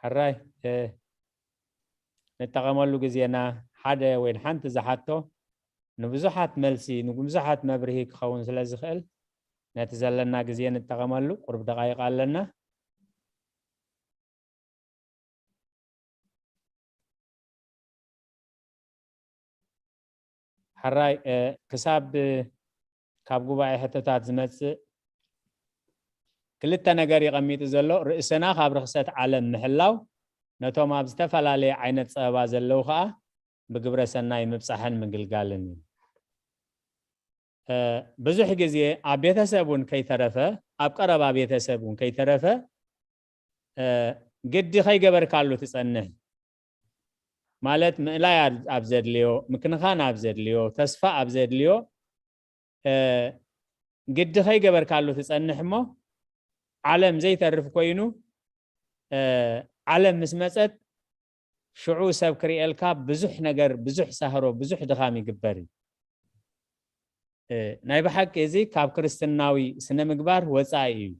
ሕራይ ንጠቐመሉ ግዜና ሓደ ወይ ሓንቲ ዝሓቶ ንብዙሓት መልሲ ንብዙሓት መብርሂ ክኸውን ስለ ዝኽእል ነቲ ዘለና ግዜ ንጠቐመሉ። ቁሩብ ደቓይቕ ኣለና። ሕራይ ክሳብ ካብ ጉባኤ ሕቶታት ዝመጽእ ክልተ ነገር ይቐሚጡ ዘሎ ርእስና ካብ ርኽሰት ዓለም ምሕላው ነቶም ኣብ ዝተፈላለየ ዓይነት ጸበባ ዘለዉ ኸኣ ብግብረ ሰናይ ምብጻሕን ምግልጋልን እዩ። ብዙሕ ግዜ ኣብ ቤተሰብ እውን ከይተረፈ ኣብ ቀረባ ቤተሰብ እውን ከይተረፈ ግዲ ከይገበርካሉ ትጸንሕ ማለት ምእላይ ኣብ ዘድልዮ ምክንኻን ኣብ ዘድልዮ ተስፋ ኣብ ዘድልዮ ግዲ ከይገበርካሉ ትጸንሕ እሞ ዓለም ዘይተርፍ ኮይኑ ዓለም ምስ መጸት ሽዑ ሰብ ክርእየልካ ብዙሕ ነገር ብዙሕ ሳህሮ ብዙሕ ድኻም ይግበር እዩ። ናይ ብሓቂ እዚ ካብ ክርስትናዊ ስነ ምግባር ወፃኢ እዩ።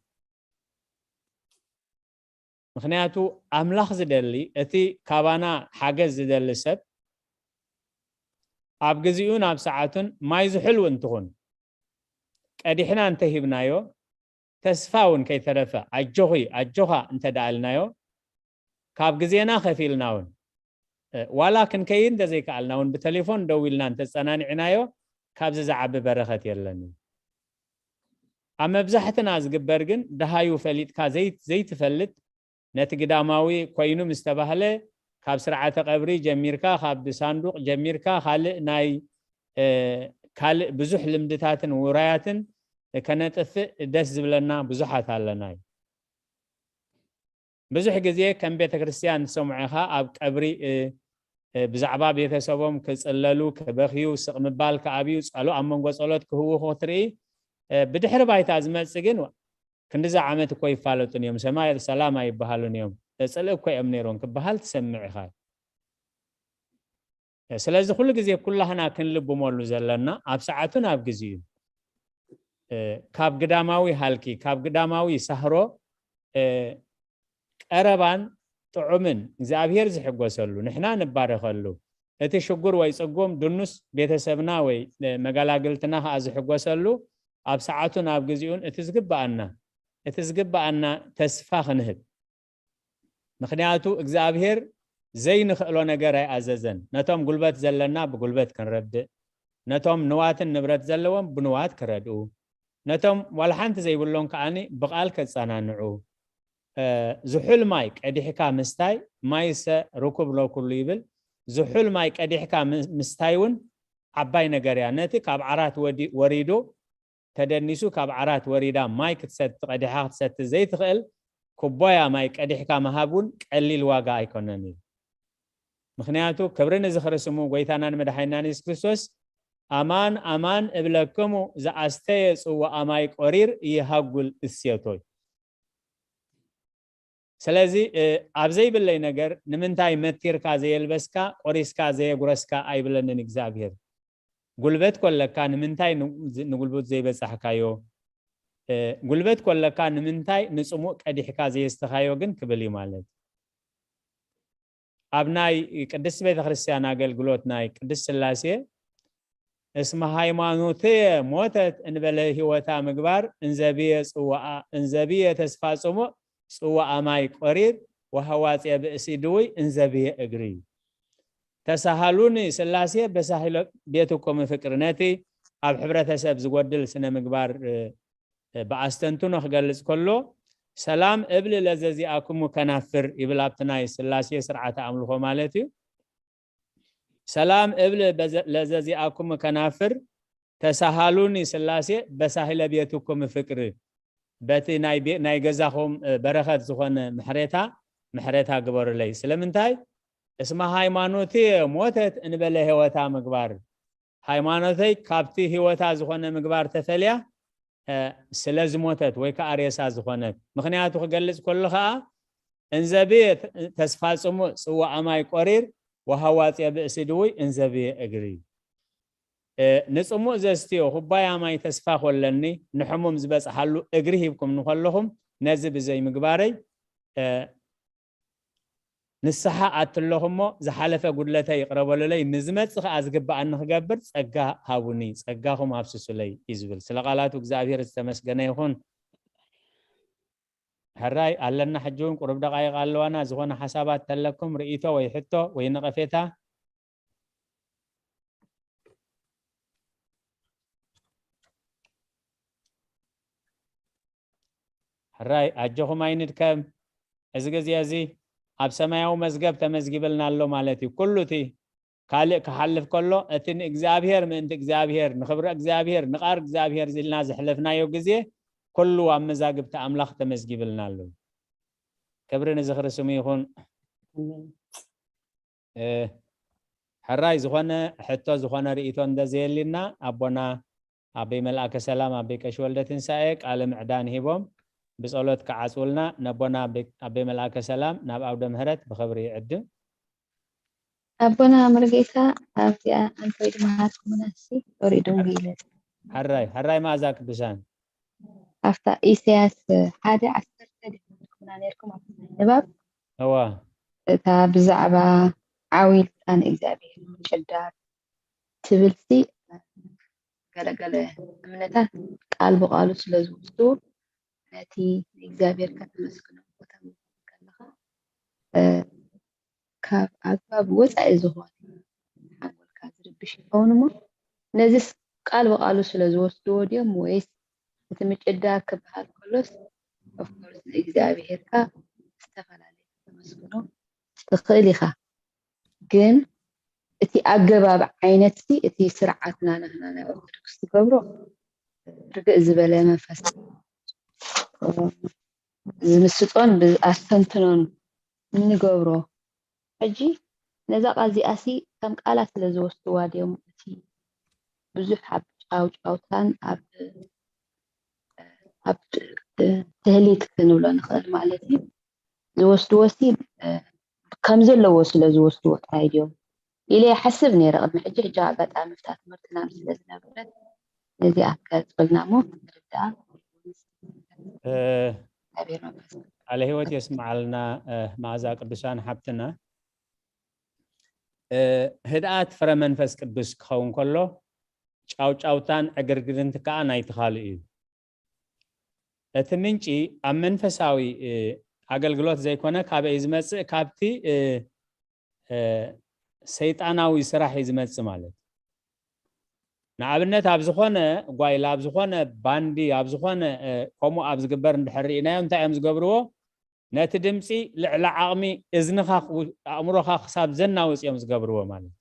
ምኽንያቱ ኣምላኽ ዝደሊ እቲ ካባና ሓገዝ ዝደሊ ሰብ ኣብ ግዚኡን ኣብ ሰዓቱን ማይ ዝሕልው እንትኹን ቀዲሕና እንተሂብናዮ ተስፋ እውን ከይተረፈ ኣጆኺ ኣጆኻ እንተደኣልናዮ ካብ ግዜና ከፊልና እውን ዋላ ክንከይድ እንተዘይከኣልና እውን ብቴሌፎን ደው ኢልና እንተፀናኒዕናዮ ካብዚ ዝዓቢ በረኸት የለን እዩ። ኣብ መብዛሕትና ዝግበር ግን ደሃዩ ፈሊጥካ ዘይትፈልጥ ነቲ ግዳማዊ ኮይኑ ምስ ተባህለ ካብ ስርዓተ ቀብሪ ጀሚርካ ካብ ሳንዱቕ ጀሚርካ ካልእ ናይ ካልእ ብዙሕ ልምድታትን ውራያትን ከነጥፍእ ደስ ዝብለና ብዙሓት ኣለና እዩ። ብዙሕ ግዜ ከም ቤተ ክርስቲያን ትሰምዖ ኢኻ ኣብ ቀብሪ ብዛዕባ ቤተሰቦም ክጽለሉ ክበኽዩ ስቕ ምባል ክኣብዩ ጸሎ ኣብ መንጎ ጸሎት ክህውኹ ክትርኢ ብድሕሪ ባይታ ዝመጽእ ግን ክንዲዚ ዓመት እኮ ይፋለጡን እዮም ሰማይ ሰላም ኣይበሃሉን እዮም ጽልኢ እኮ እዮም ነይሮም ክበሃል ትሰምዕ ኢኻ። ስለዚ ኩሉ ግዜ ኩላህና ክንልብመሉ ዘለና ኣብ ሰዓቱን ኣብ ግዜኡ ካብ ግዳማዊ ሃልኪ ካብ ግዳማዊ ሳህሮ ቀረባን ጥዑምን እግዚኣብሔር ዝሕጎሰሉ፣ ንሕና ንባረኸሉ፣ እቲ ሽጉር ወይ ጽጉም ድኑስ ቤተሰብና ወይ መገላግልትና ከኣ ዝሕጎሰሉ ኣብ ሰዓቱን ኣብ ግዜኡን እቲ ዝግብኣና፣ እቲ ዝግብኣና ተስፋ ክንህብ። ምኽንያቱ እግዚኣብሔር ዘይንኽእሎ ነገር ኣይኣዘዘን። ነቶም ጉልበት ዘለና ብጉልበት ክንረድእ፣ ነቶም ንዋትን ንብረት ዘለዎም ብንዋት ክረድኡ፣ ነቶም ዋላ ሓንቲ ዘይብሎም ከኣኒ ብቓል ከጸናንዑ፣ እ፣ ዝሑል ማይ ቀዲሕካ ምስታይ ማይሰ ርኩብ ለኩሉ ይብል። ዝሑል ማይ ቀዲሕካ ም-፣ ምስታይ እውን ዓባይ ነገር እያ። ነቲ ካብ ዓራት ወዲ-፣ ወሪዱ ተደኒሱ ካብ ዓራት ወሪዳ ማይ ክትሰቲ ቀዲሓ ክትሰቲ ዘይትኽእል ኩባያ ማይ ቀዲሕካ ምሃብ እውን ቀሊል ዋጋ ኣይኮነን እዩ። ምኽንያቱ ክብሪ ንዝኽሪ ስሙ ጎይታናን መድሓኒናን የሱስ ክርስቶስ፣ ኣማን ኣማን እብለክሙ፣ ዝኣስተየ ጽዋኣ ማይ ቆሪር ይሃጉል እሴቶ እዩ። ስለዚ፣ እ፣ ኣብ ዘይብለይ ነገር ንምንታይ መቲርካ ዘየልበስካ፣ ቆሪስካ ዘየጉረስካ ኣይብለንን እግዚኣብሔር። ጉልበት ኮለካ ንምንታይ ን-፣ ንጉልበት ዘይበጻሕካዮ? እ፣ ጉልበት ኮለካ ንምንታይ ንጽሙእ ቀዲሕካ ዘየስተኻዮ ግን ክብል እዩ ማለት። ኣብ ናይ ቅድስት ቤተ ክርስቲያን ኣገልግሎት ናይ ቅድስት ሥላሴ፣ እስመ ሃይማኖትየ ሞተት እንበለ ህይወታ ምግባር፣ እንዘብየ ጽዋኣ፣ እንዘብየ ተስፋ ጽሙእ ጽዋኣ ማይ ቆሪር፣ ወሃዋጽየ ብእሲ ድውይ እንዘብየ እግሪ። ተሳሃሉኒ ሥላሴ በሳሂሎ ቤትኩም ፍቅር። ነቲ ኣብ ሕብረተሰብ ዝጎድል ስነ ምግባር፣ እ፣ ብኣስተንትኖ ክገልጽ ከሎ፣ ሰላም እብል ለዘዚኣክሙ ከናፍር ይብል፣ ኣብቲ ናይ ሥላሴ ስርዓተ ኣምልኾ ማለት እዩ። ሰላም እብል በዘ-፣ ለዘዚኣክሙ ከናፍር ተሳሃሉኒ ሥላሴ በሳሂለ ቤትኩም ፍቅር። በቲ ናይ ቤ-፣ ናይ ገዛኹም፣ እ፣ በረኸት ዝኾነ ምሕሬታ፣ ምሕሬታ ግበሩለይ። ስለምንታይ? እስመ ሃይማኖትየ ሞተት እንበለ ህይወታ ምግባር። ሃይማኖተይ ካብቲ ህይወታ ዝኾነ ምግባር ተፈልያ፣ እ፣ ስለ ዝሞተት ወይ ከኣ ሬሳ ዝኾነት። ምኽንያቱ ክገልጽ ከሎ ኸኣ፣ እንዘብየ ተስፋ ጽሙእ ጽዋኣ ማይ ቆሪር፣ ወሃዋጽየ ብእሲ ድውይ እንዘብየ እግሪ። እ፣ ንጽሙእ ዘስትዮ ኩባያ ማይ ተስፋ ኮለኒ፣ ንሕሙም ዝበጽሓሉ እግሪ ሂብኩም ንኸለኹም፣ ነዚ ብዘይ ምግባረይ፣ እ፣ ንስሓ ኣትለኹ እሞ፣ ዝሓለፈ ጉድለተይ ይቕረ በሉለይ፣ ንዝመጽእ ከኣ ዝግብኣኒ ክገብር ጸጋ ሃቡኒ፣ ጸጋኹም ኣፍስሱለይ እዩ ዝብል። ስለ ቃላቱ እግዚኣብሔር ዝተመስገነ ይኹን። ሕራይ ኣለና፣ ሕጂ እውን ቁሩብ ደቓይቕ ኣለዋና። ዝኾነ ሓሳባት ተለኩም፣ ርእይቶ ወይ ሕቶ ወይ ነቐፌታ? ሕራይ ኣጆኹም ኣይንድከም። እዚ ግዜ እዚ ኣብ ሰማያዊ መዝገብ ተመዝጊብልና ኣሎ ማለት እዩ። ኩሉ እቲ ካልእ ክሓልፍ ከሎ፣ እቲ ንእግዚኣብሔር ምእንቲ እግዚኣብሔር፣ ንኽብሪ እግዚኣብሔር፣ ንቓር እግዚኣብሔር ኢልና ዘሕለፍናዮ ግዜ፣ ኩሉ ኣብ መዛግብቲ ኣምላኽ ተመዝጊብልና ኣሎ። ክብሪ ንዝኽሪ ስሙ ይኹን። ኣሜን። እ፣ ሕራይ ዝኾነ ሕቶ፣ ዝኾነ ርእይቶ እንተዘየሊና፣ ኣቦና ኣበይ መልኣከ ሰላም፣ ኣበይ ቀሺ ወልደ ትንሳኤ ቃለ ምዕዳን ሂቦም ብጸሎት ክዓጽውልና። ነቦና ኣበይ፣ ኣበይ መልኣከ ሰላም ናብ ኣውደ ምህረት ብኽብሪ ይዕድም። ኣቦና መርጌታ ኣብዚኣ ኣንቶይ ድመሃርኩምናሲ ኦሪዶም ገይለ። ሕራይ፣ ሕራይ መኣዛ ቅዱሳን። ኣብታ ኢሳያስ ሓደ ዓሰርተ ድመሃርኩምና ነርኩም ኣብቲ ንባብ። እዋ። እታ ብዛዕባ ዓው ኢልካ ንእግዚኣብሔር ምጭዳር ትብልሲ፣ ገለገለ እምነታት ቃል ብቃሉ ስለ ዝወስድዎ፣ ነቲ ንእግዚኣብሔር ከተመስግኖ ከተመስግን ከለኻ፣ እ፣ ካብ ኣግባብ ወጻኢ ዝኾነ ሓንጎልካ ዝርብሽ ይኸውን እሞ፣ ነዚስ ቃል ብቃሉ ስለ ዝወስድዎ ድዮም ወይስ እቲ ምጭዳር ክበሃል ከሎስ፣ ኦፍኮርስ ንእግዚኣብሔርካ ዝተፈላለየ ከተመስግኖ ትኽእል ኢኻ። ግን እቲ ኣገባብ ዓይነትሲ እቲ ስርዓትና ንሕና ናይ ኦርቶዶክስ ትገብሮ ርግእ ዝበለ መንፈስ ዝምስጦን ብኣስተንትኖን እንገብሮ። ሕጂ ነዛ ቃል እዚኣሲ ከም ቃላት ስለ ዝወስድዋ ድዮም እቲ ብዙሕ ኣብ ጫውጫውታን ኣብ፣ ኣብ ትህሊት ክንብሎ ንኽእል ማለት እዩ። ዝወስድዎ ሲ፣ እ፣ ከም ዘለዎ ስለ ዝወስድዎ ጥራይ ድዮም ኢለ ይሓስብ ነይረ ቅድሚ ሕጂ። ሕጂ ኣጋጣሚ እታ ትምህርትና ምስ ስለ ዝነበረት ነዚኣ ከጽልና እሞ ንርዳኣ። እ፣ እግዚኣብሔር መንፈስ ቅዱስ። ለህይወት የስምዓልና። መኣዛ ቅዱሳን ሓብትና፣ ህድኣት ፍረ መንፈስ ቅዱስ ክኸውን ከሎ ጫውጫውታን ዕግርግርን ከዓ ናይቲ ካልእ እዩ። እቲ ምንጪ ኣብ መንፈሳዊ ኣገልግሎት ዘይኮነ ካበይ ዝመፅእ? ካብቲ ሰይጣናዊ ስራሕ እዩ ዝመፅእ ማለት። ንኣብነት ኣብ ዝኾነ ጓይላ፣ ኣብ ዝኾነ ባንዲ፣ ኣብ ዝኾነ ከምኡ ኣብ ዝግበር እንድሕር ርኢናዮ እንታይ እዮም ዝገብርዎ? ነቲ ድምፂ ልዕሊ ዓቕሚ እዝንኻ ኣእምሮኻ ክሳብ ዘናውፅ እዮም ዝገብርዎ ማለት።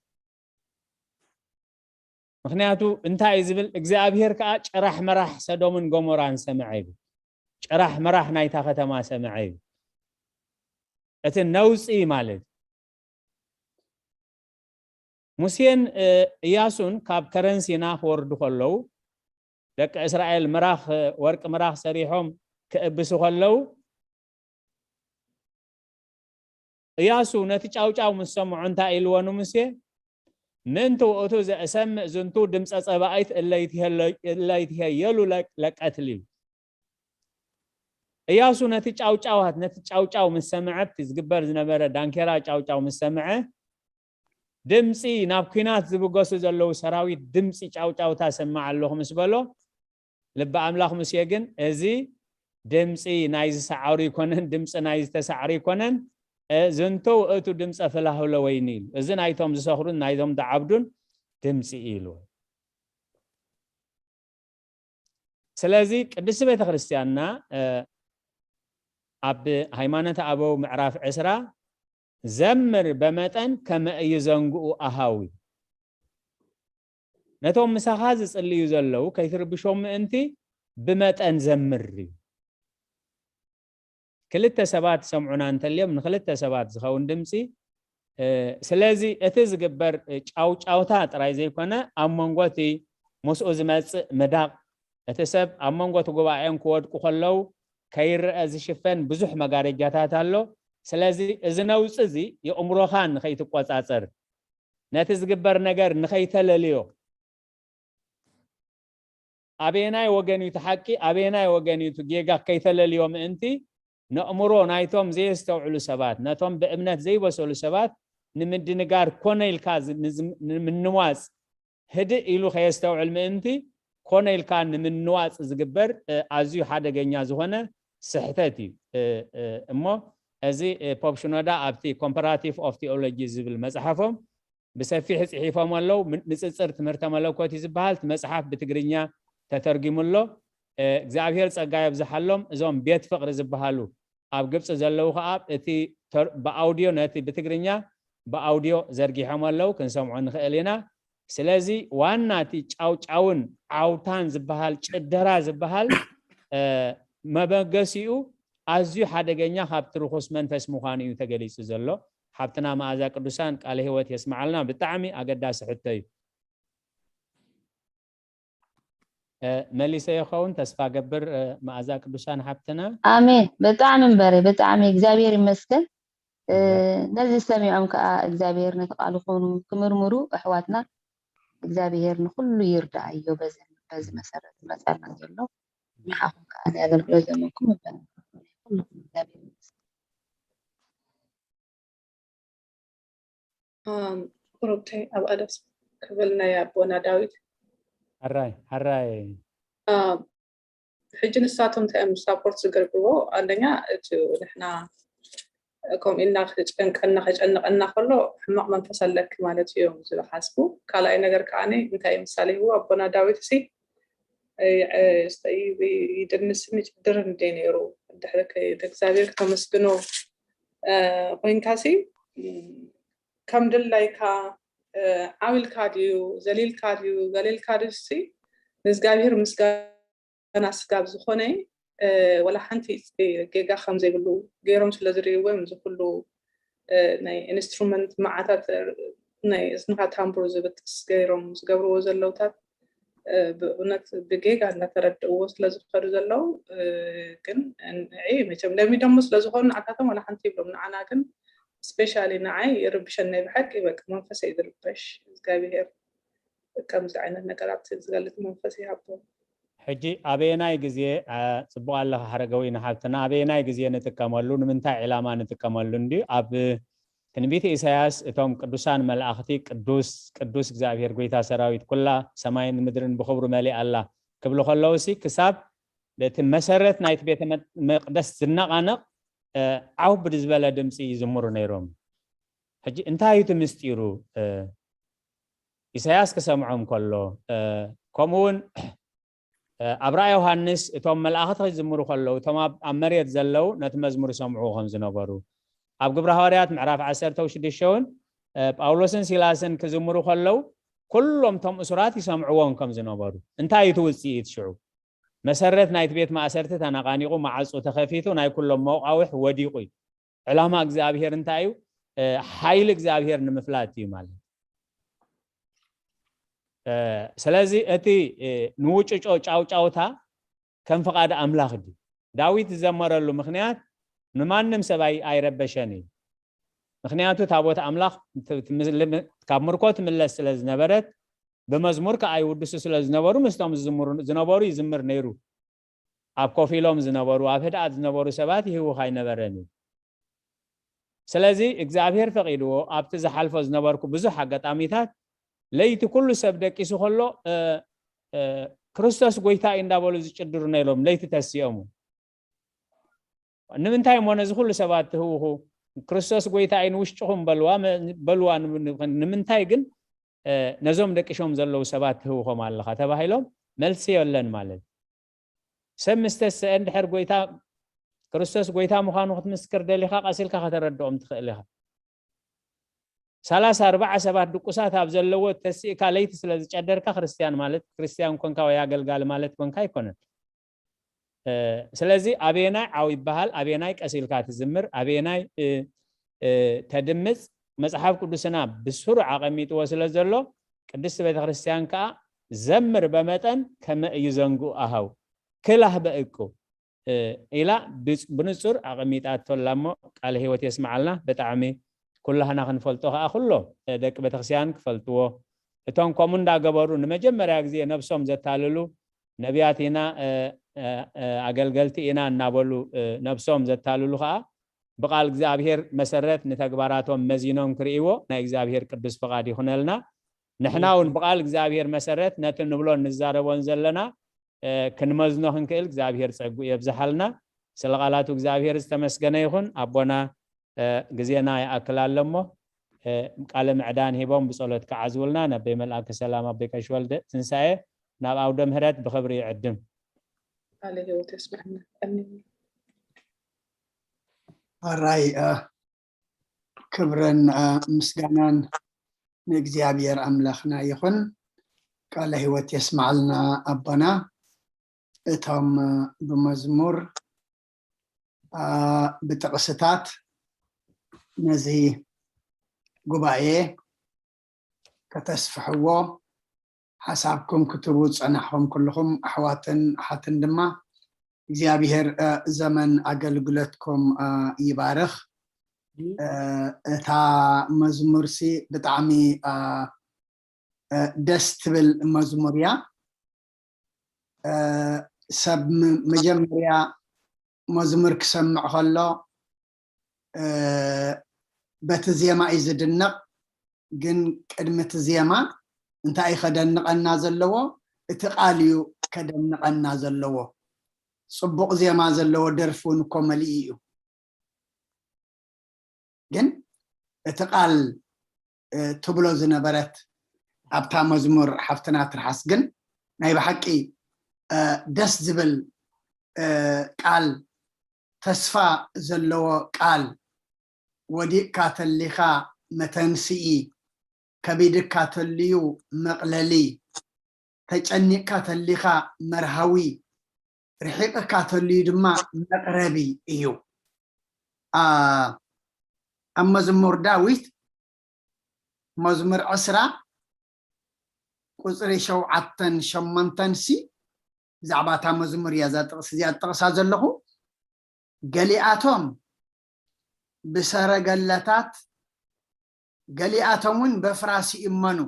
ምክንያቱ እንታይ እዩ ዝብል? እግዚኣብሔር ከዓ ጭራሕ መራሕ ሰዶምን ጎሞራን ሰምዐ ይብል። ጭራሕ መራሕ ናይታ ከተማ ሰምዐ ይብል። እቲ ነውፂ ማለት ሙሴን እያሱን ካብ ከረን ሲና ክወርዱ ከለዉ፣ ደቂ እስራኤል ምራኽ፣ ወርቂ ምራኽ ሰሪሖም ክእብሱ ከለዉ፣ እያሱ ነቲ ጫውጫው ምስ ሰምዖ እንታይ ኢልዎ ንሙሴ? ምእንቲ ውእቱ ዘእሰምዕ ዝንቱ ድምፀ ፀባኢት እለይትሄየሉ ለቀትል እዩ። እያሱ ነቲ ጫውጫዋት፣ ነቲ ጫውጫው ምስ ሰምዐ፣ እቲ ዝግበር ዝነበረ ዳንኬራ ጫውጫው ምስ ሰምዐ፣ ድምፂ፣ ናብ ኲናት ዝብገሱ ዘለዉ ሰራዊት ድምፂ ጫውጫውታ ሰማዕ ኣለኹ ምስ በሎ፣ ልቢ ኣምላኽ ሙሴ ግን፣ እዚ ድምፂ ናይዚ ሰዓሩ ይኮነን፣ ድምፂ ናይዚ ተሳዕሩ ይኮነን፣ ዝንቱ ውእቱ ድምፀ ፍላህለ ወይኒ ኢሉ። እዚ ናይቶም ዝሰኽሩን ናይቶም ዝዓብዱን ድምፂ እዩ ኢሉ። ስለዚ ቅድስቲ ቤተ ክርስቲያንና ኣብ ሃይማኖት ኣበው ምዕራፍ ዕስራ፣ ዘምር በመጠን ከመ እዩ ዘንግኡ ኣሃዊ፣ ነቶም ምሳኻ ዝጽልዩ ዘለዉ ከይትርብሾም ምእንቲ ብመጠን ዘምር እዩ። ክልተ ሰባት ይሰምዑና እንተልዮም፣ ንክልተ ሰባት ዝኸውን ድምፂ። ስለዚ እቲ ዝግበር ጫውጫውታ ጥራይ ዘይኮነ፣ ኣብ መንጎ እቲ ምስኡ ዝመፅእ ምዳቕ፣ እቲ ሰብ ኣብ መንጎ እቲ ጉባኤን ክወድቁ ከለዉ ከይረአ ዝሽፈን ብዙሕ መጋረጃታት ኣሎ። ስለዚ እዚ ነውፂ እዚ የእምሮኻ ንኸይትቆፃፀር፣ ነቲ ዝግበር ነገር ንኸይተለልዮ፣ ኣበየናይ ወገን እዩ እቲ ሓቂ፣ ኣበየናይ ወገን እዩ እቲ ጌጋ ከይተለልዮ ምእንቲ፣ ነእምሮ ናይቶም ዘየስተውዕሉ ሰባት፣ ነቶም ብእምነት ዘይበሰሉ ሰባት ንምድንጋር ኮነ ኢልካ ዝ-፣ ንዝ-፣ ንምንዋጽ፣ ህድእ ኢሉ ከየስተውዕል ምእንቲ፣ ኮነ ኢልካ ንምንዋጽ ዝግበር፣ እ፣ ኣዝዩ ሓደገኛ ዝኾነ ስሕተት እዩ። እ፣ እ፣ እሞ እዚ፣ እ፣ ፖፕ ሽኖዳ ኣብቲ ኮምፓራቲቭ ኦፍ ቲኦሎጂ ዝብል መጽሓፎም ብሰፊሕ ጽሒፎም ኣለዉ። ም-፣ ንጽጽር ትምህርተ መለኮት እዩ ዝበሃል። እቲ መጽሓፍ ብትግርኛ ተተርጊሙ ኣሎ። እ፣ እግዚኣብሔር ጸጋ የብዝሓሎም። እዞም ቤት ፍቕሪ ዝበሃሉ ኣብ ግብጺ ዘለዉ ከኣ እቲ ተር-፣ ብኣውድዮ ነቲ ብትግርኛ ብኣውድዮ ዘርጊሖም ኣለዉ፣ ክንሰምዖ ንኽእል ኢና። ስለዚ ዋና እቲ ጫውጫውን ዓውታን ዝበሃል፣ ጭደራ ዝበሃል፣ እ፣ መበገሲኡ ኣዝዩ ሓደገኛ ካብቲ ርኹስ መንፈስ ምዃኑ እዩ ተገሊጹ ዘሎ። ሓብትና መኣዛ ቅዱሳን ቃለ ህይወት የስምዓልና። ብጣዕሚ ኣገዳሲ ሕቶ እዩ። እ፣ መሊሰ ይኸውን ተስፋ ገብር፣ እ፣ መኣዛ ቅዱሳን ሓብትና። ኣሜን። ብጣዕሚ እምበረ፣ ብጣዕሚ እግዚኣብሔር ይመስገን። እ፣ ነዚ ሰሚዖም ከዓ እግዚኣብሔር ነቲ ቃሉ ክምርምሩ ኣሕዋትና እግዚኣብሔር ንኹሉ ይርዳእዮ። በዚ፣ በዚ መሰረት ዝመፀና ዘሎ ንዓኹም ከዓ ናይ ኣገልግሎት ዘመንኩም ይባረክ። ኩልኩም እግዚኣብሔር ይመስገን። ኣም፣ ቁሩብተይ ኣብኣ ደስ ክብል ናይ ኣቦና ዳዊት። ሕራይ፣ ሕራይ። ኣም፣ ሕጂ ንሳቶም እንታይ እዮም ሳፖርት ዝገብርዎ? ኣንደኛ እቲ ንሕና ከምኡ ኢልና ክጨንቀና፣ ከጨንቀና ከሎ ሕማቕ መንፈስ ኣለኪ ማለት እዮም ዝሓስቡ። ካልኣይ ነገር ከዓኒ እንታይ ምሳሌ ይህቡ ኣቦና ዳዊት ሲ፣ እ፣ እ፣ ስተይ ይድንስን ይጭድርን እንደ ነይሩ። ድሕሪ ከ-፣ እግዚኣብሔር ክተመስግኖ፣ እ፣ ኮይንካሲ፣ ም፣ ከም ድላይካ፣ እ፣ ዓው ኢልካ ድዩ፣ ዘሊልካ ድዩ፣ ገሊልካ ድዩ ሲ፣ ንእግዚኣብሔር ምስጋና ስጋብ ዝኾነ፣ እ፣ ወላ ሓንቲ ጌጋ ከም ዘይብሉ ገይሮም ስለ ዝርእይዎ እዮም እዚ ኩሉ፣ እ፣ ናይ ኢንስትሩመንት መዓታት፣ እ፣ ናይ እዝንኻ ታምቡር ዝብጥስ ገይሮም ዝገብርዎ ዘለውታት፣ እ፣ ብእውነት ብጌጋ እናተረድእዎ ስለ ዝኸዱ ዘለዉ፣ እ፣ ግን ንዒ መቸም ለሚዶሞ ስለ ዝኾኑ ንዓታቶም ዋላ ሓንቲ ይብሎም። ንዓና ግን ስፔሻሊ ንዓይ ይርብሸኒ ናይ ብሓቂ፣ በቃ መንፈሰይ ዝርበሽ። እግዚኣብሄር ከምዚ ዓይነት ነገራት ዝገልጽ መንፈስ ይሃቦም። ሕጂ ኣበየናይ ግዜ፣ አ፣ ጽቡቕ ኣለኻ ሓረገወይኒ ሓፍትና፣ ኣበየናይ ግዜ ንጥቀመሉ፣ ንምንታይ ዕላማ ንጥቀመሉ እንድዩ? ኣብ ትንቢት ኢሳያስ እቶም ቅዱሳን መላእኽቲ "ቅዱስ፣ ቅዱስ እግዚኣብሔር ጐይታ ሰራዊት፣ ኩላ ሰማይን ምድርን ብኽብሩ መሊኣ ኣላ" ክብሉ ከለውሲ፣ ክሳብ እቲ መሰረት ናይቲ ቤተ መ-፣ መቕደስ ዝነቓነቕ፣ እ፣ ዓው ብዝበለ ድምጺ ይዝምሩ ነይሮም። ሕጂ እንታይ እዩ እቲ ምስጢሩ? እ፣ ኢሳያስ ክሰምዖም ከሎ፣ እ፣ ከምኡ እውን፣ እ፣ ኣብ ራእይ ዮሃንስ እቶም መላእኽቲ ክዝምሩ ከለዉ፣ እቶም ኣብ፣ ኣብ መሬት ዘለዉ ነቲ መዝሙር ይሰምዕዎ ከም ዝነበሩ፣ ኣብ ግብረ ሃዋርያት ምዕራፍ ዓሰርተ ሽዱሽተ እውን፣ እ፣ ጳውሎስን ሲላስን ክዝምሩ ከለዉ፣ ኩሎም እቶም እሱራት ይሰምዕዎም ከም ዝነበሩ። እንታይ እዩ እቲ ውጽኢት ሽዑ? መሰረት ናይቲ ቤት ማእሰርቲ ተነቓኒቑ፣ ማዕጾ ተኸፊቱ፣ ናይ ኩሎም መቓውሕ ወዲቑ እዩ። ዕላማ እግዚኣብሔር እንታይ እዩ? እ፣ ሓይሊ እግዚኣብሔር ንምፍላጥ እዩ ማለት። እ፣ ስለዚ እቲ፣ እ፣ ንውጭጮ ጫውጫውታ ከም ፍቓድ ኣምላኽ ድዩ? ዳዊት ዝዘመረሉ ምኽንያት ንማንም ሰብ ኣይ-፣ ኣይረበሸን እዩ። ምኽንያቱ ታቦት ኣምላኽ ት-፣ ትምስል-፣ ካብ ምርኮ ትምለስ ስለ ዝነበረት፣ ብመዝሙር ከኣ ይውድሱ ስለ ዝነበሩ፣ ምስቶም ዝዝምሩ፣ ዝነበሩ ይዝምር ነይሩ። ኣብ ኮፍ ኢሎም ዝነበሩ፣ ኣብ ህድኣት ዝነበሩ ሰባት ይህውኽ ኣይነበረን እዩ። ስለዚ እግዚኣብሔር ፈቒድዎ፣ ኣብቲ ዝሓልፎ ዝነበርኩ ብዙሕ ኣጋጣሚታት፣ ለይቲ ኩሉ ሰብ ደቂሱ ከሎ፣ እ፣ እ፣ "ክርስቶስ ጐይታ እዩ" እንዳበሉ ዝጭድሩ ነይሮም፣ ለይቲ ተሲኦሙ። ንምንታይ እሞ ነዚ ኩሉ ሰባት ትህውኹ? "ክርስቶስ ጐይታ እዩ ንውሽጥኹም" በልዋ፣ መ-፣ በልዋ። ንም-፣ ንም-፣ ንምንታይ ግን፣ እ፣ ነዞም ደቂሾም ዘለዉ ሰባት ትህውኾም ኣለኻ? ተባሂሎም መልሲ የለን ማለት። ሰብ ምስ ተስአ እንድሕር ጐይታ፣ ክርስቶስ ጐይታ ምዃኑ ክትምስክር ደሊኻ፣ ቀስ ኢልካ ከተረድኦም ትኽእል ኢኻ። ሰላሳ ኣርባዓ ሰባት ድቁሳት ኣብ ዘለዎ ተሲእካ ለይቲ ስለ ዝጨደርካ ክርስትያን ማለት፣ ክርስትያን ኮንካ ወይ ኣገልጋሊ ማለት ኮንካ ኣይኮነን። እ፣ ስለዚ ኣበየናይ ዓው ይበሃል፣ ኣበየናይ ቀስ ኢልካ ትዝምር፣ ኣበየናይ፣ እ፣ እ፣ ተድምጽ፣ መጽሓፍ ቅዱስና ብስሩዕ ኣቐሚጥዎ ስለ ዘሎ፣ ቅድስቲ ቤተ ክርስትያን ከኣ "ዘምር በመጠን ከመ ኢይዘንግዑ አሃው፣ ክላህ በእቁ" እ፣ ኢላ ብጽ-፣ ብንጹር ኣቐሚጣቶ ኣላ እሞ፣ ቃለ ሕይወት የስምዓልና። ብጣዕሚ ኩላህና ክንፈልጦ ከኣ ኩሎ፣ እ፣ ደቂ ቤተክርስትያን ክፈልጥዎ፣ እቶም ከምኡ እንዳገበሩ ንመጀመርያ ግዜ ነብሶም ዘታልሉ ነቢያት ኢና፣ እ፣ እ፣ እ፣ ኣገልገልቲ ኢና እናበሉ፣ እ፣ ነብሶም ዘታልሉ ከኣ ብቓል እግዚኣብሔር መሰረት ንተግባራቶም መዚኖም ክርእይዎ ናይ እግዚኣብሔር ቅዱስ ፍቓድ ይኹነልና። ንሕና እውን ብቓል እግዚኣብሔር መሰረት ነቲ ንብሎን ንዛረቦን ዘለና፣ እ፣ ክንመዝኖ ክንክእል እግዚኣብሔር ጸግኡ የብዝሓልና። ስለ ቃላቱ እግዚኣብሔር ዝተመስገነ ይኹን። ኣቦና፣ እ፣ ግዜና ይኣክል ኣሎ እሞ፣ እ፣ ቃለ ምዕዳን ሂቦም ብጸሎት ክዓዝውልና፣ ነቦይ መልኣከ ሰላም ኣቦይ ቀሺ ወልደ ትንሳኤ ናብ ኣውደ ምህረት ብኽብሪ ይዕድም። ቃለ ሕይወት የስምዐና። ኣሜን። ኣራይ፣ እ፣ ክብርን፣ እ፣ ምስጋናን ንእግዚኣብሔር ኣምላኽና ይኹን። ቃለ ሕይወት የስምዓልና ኣቦና። እቶም፣ እ፣ ብመዝሙር፣ እ፣ ብጥቕስታት ነዚ ጉባኤ ከተስፍሕዎ፣ ሓሳብኩም ክትህቡ ዝጸናሕኹም ኩልኹም ኣሕዋትን ኣሓትን ድማ እግዚኣብሔር፣ እ፣ ዘመን ኣገልግሎትኩም፣ እ፣ ይባርኽ። እ፣ እታ መዝሙርሲ ብጣዕሚ፣ እ፣ እ፣ ደስ ትብል መዝሙር እያ። እ፣ ሰብ ም-፣ መጀመርያ መዝሙር ክሰምዕ ከሎ፣ እ፣ በቲ ዜማ እዩ ዝድነቕ። ግን ቅድሚ እቲ ዜማ እንታይ እዩ ከደንቐና ዘለዎ? እቲ ቃል እዩ ከደንቐና ዘለዎ። ጽቡቕ ዜማ ዘለዎ ደርፊ እውን እኮ መሊኡ እዩ። ግን እቲ ቃል፣ እ፣ ትብሎ ዝነበረት ኣብታ መዝሙር ሓፍትና ትርሓስ ግን ናይ ብሓቂ፣ እ፣ ደስ ዝብል፣ እ፣ ቃል፣ ተስፋ ዘለዎ ቃል፣ ወዲቕካ ተሊኻ መተንስኢ፣ ከቢድካ ተልዩ መቕለሊ፣ ተጨኒቕካ ተሊኻ መርሃዊ፣ ርሒቕካ ተልዩ ድማ መቕረቢ እዩ። አ፣ ኣብ መዝሙር ዳዊት መዝሙር ዕስራ ቁጽሪ ሸውዓተን ሸሞንተን ሲ ብዛዕባ እታ መዝሙር እያ እዛ ጥቕሲ እዚኣ ዝጠቕሳ ዘለኹ። "ገሊኣቶም ብሰረገላታት፣ ገሊኣቶም እውን በፍራስ ይእመኑ፣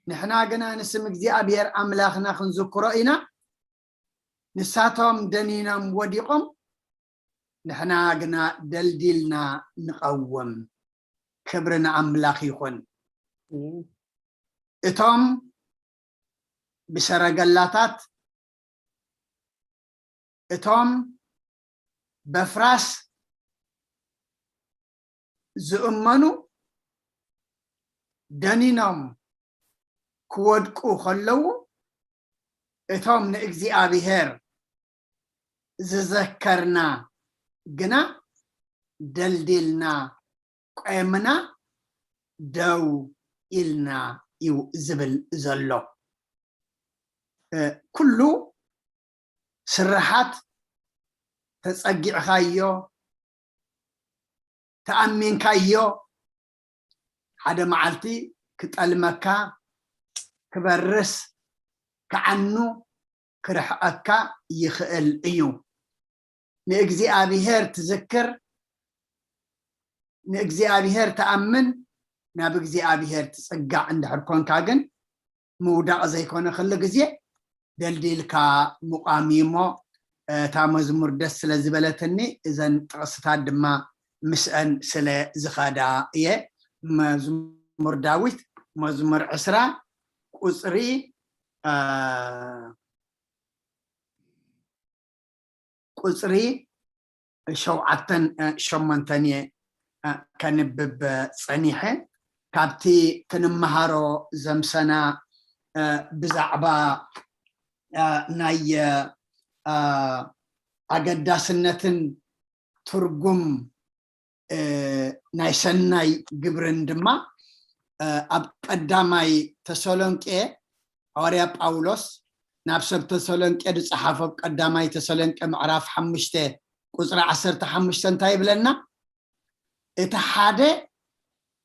ንሕና ግና ንስም እግዚኣብሔር ኣምላኽና ክንዝክሮ ኢና። ንሳቶም ደኒኖም ወዲቖም፣ ንሕና ግና ደልዲልና ንቐውም። ክብሪ ንኣምላኽ ይኹን። እቶም ብሰረገላታት፣ እቶም በፍራስ ዝእመኑ ደኒኖም ክወድቁ ከለዉ፣ እቶም ንእግዚኣብሔር ዝዘከርና ግና ደልዲልና ቆምና ደው ኢልና እዩ ዝብል ዘሎ። እ፣ ኩሉ ስርሓት ተጸጊዕካዮ፣ ተኣሚንካዮ፣ ሓደ መዓልቲ ክጠልመካ፣ ክበርስ፣ ክዓኑ፣ ክርሕቐካ ይኽእል እዩ። ንእግዚኣብሔር ትዝክር፣ ንእግዚኣብሔር ትኣምን፣ ናብ እግዚኣብሔር ትጽጋዕ እንድሕር ኮንካ ግን፣ ምውዳቕ ዘይኮነ፣ ኩሉ ግዜ ደልዲልካ ምቋም እዩ እሞ፣ እታ መዝሙር ደስ ስለ ዝበለትኒ፣ እዘን ጥቕስታት ድማ ምስአን ስለ ዝኸዳ እየ። መዝሙር ዳዊት፣ መዝሙር ዕስራ፣ ቁጽሪ፣ እ፣ ቁጽሪ ሸውዓተን፣ እ፣ ሸሞንተን እየ፣ እ፣ ከንብብ ጸኒሐ። ካብቲ ክንመሃሮ ዘምሰና፣ እ፣ ብዛዕባ፣ እ፣ ናይ፣ እ፣ ኣገዳስነትን ትርጉም፣ እ፣ ናይ ሰናይ ግብርን ድማ፣ እ፣ ኣብ ቀዳማይ ተሰሎንቄ፣ ሃዋርያ ጳውሎስ ናብ ሰብ ተሰሎንቄ ዝጸሓፎ፣ ኣብ ቀዳማይ ተሰሎንቄ ምዕራፍ ሓሙሽተ ቁጽሪ ዓሰርተ ሓሙሽተ እንታይ ይብለና? "እቲ ሓደ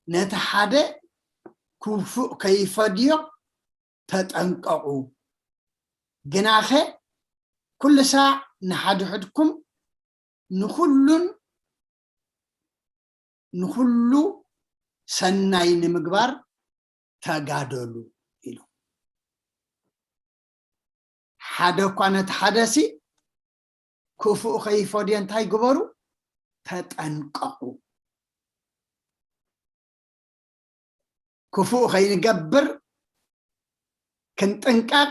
ነቲ ሓደ ክፉእ ከይፈድዮ ተጠንቀቑ። ግናኸ ኩሉ ሳዕ ንሓድሕድኩም ንኹሉን፣ ንኹሉ ሰናይ ንምግባር ተጋደሉ" ኢሉ። ሓደ እኳ ነቲ ሓደሲ ክፉእ ከይፈድዮ እንታይ ግበሩ? ተጠንቀቑ። ክፉእ ከይንገብር ክንጥንቀቕ፣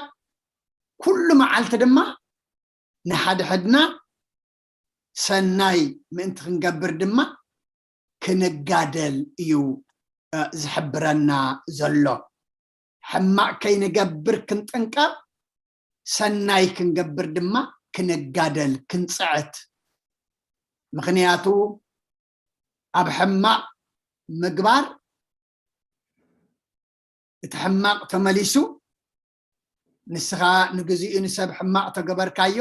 ኩሉ መዓልቲ ድማ ንሓድሕድና ሰናይ ምእንቲ ክንገብር ድማ ክንጋደል እዩ፣ እ፣ ዝሕብረና ዘሎ። ሕማቕ ከይንገብር ክንጥንቀቕ፣ ሰናይ ክንገብር ድማ ክንጋደል፣ ክንጽዕት። ምኽንያቱ ኣብ ሕማቕ ምግባር፣ እቲ ሕማቕ ተመሊሱ፣ ንስኻ ንግዚኡ ንሰብ ሕማቕ ተገበርካዮ፣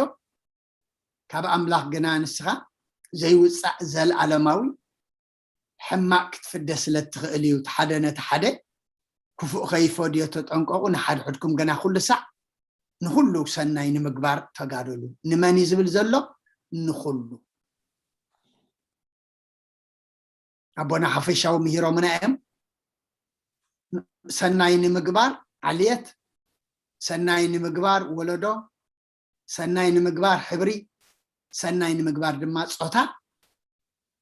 ካብ ኣምላኽ ግና ንስኻ ዘይውጻእ ዘለኣለማዊ ሕማቕ ክትፍደ ስለ እትኽእል እዩ። እቲ ሓደ ነቲ ሓደ ክፉእ ከይፈድዮ ተጠንቀቑ፣ ንሓድሕድኩም ግና ኩሉ ሳዕ ንኹሉ ሰናይ ንምግባር ተጋደሉ። ንመን እዩ ዝብል ዘሎ? ንኹሉ። ኣቦና ሓፈሻዊ ምሂሮምና እዮም። ሰናይ ንምግባር ዓልየት፣ ሰናይ ንምግባር ወለዶ፣ ሰናይ ንምግባር ሕብሪ፣ ሰናይ ንምግባር ድማ ጾታ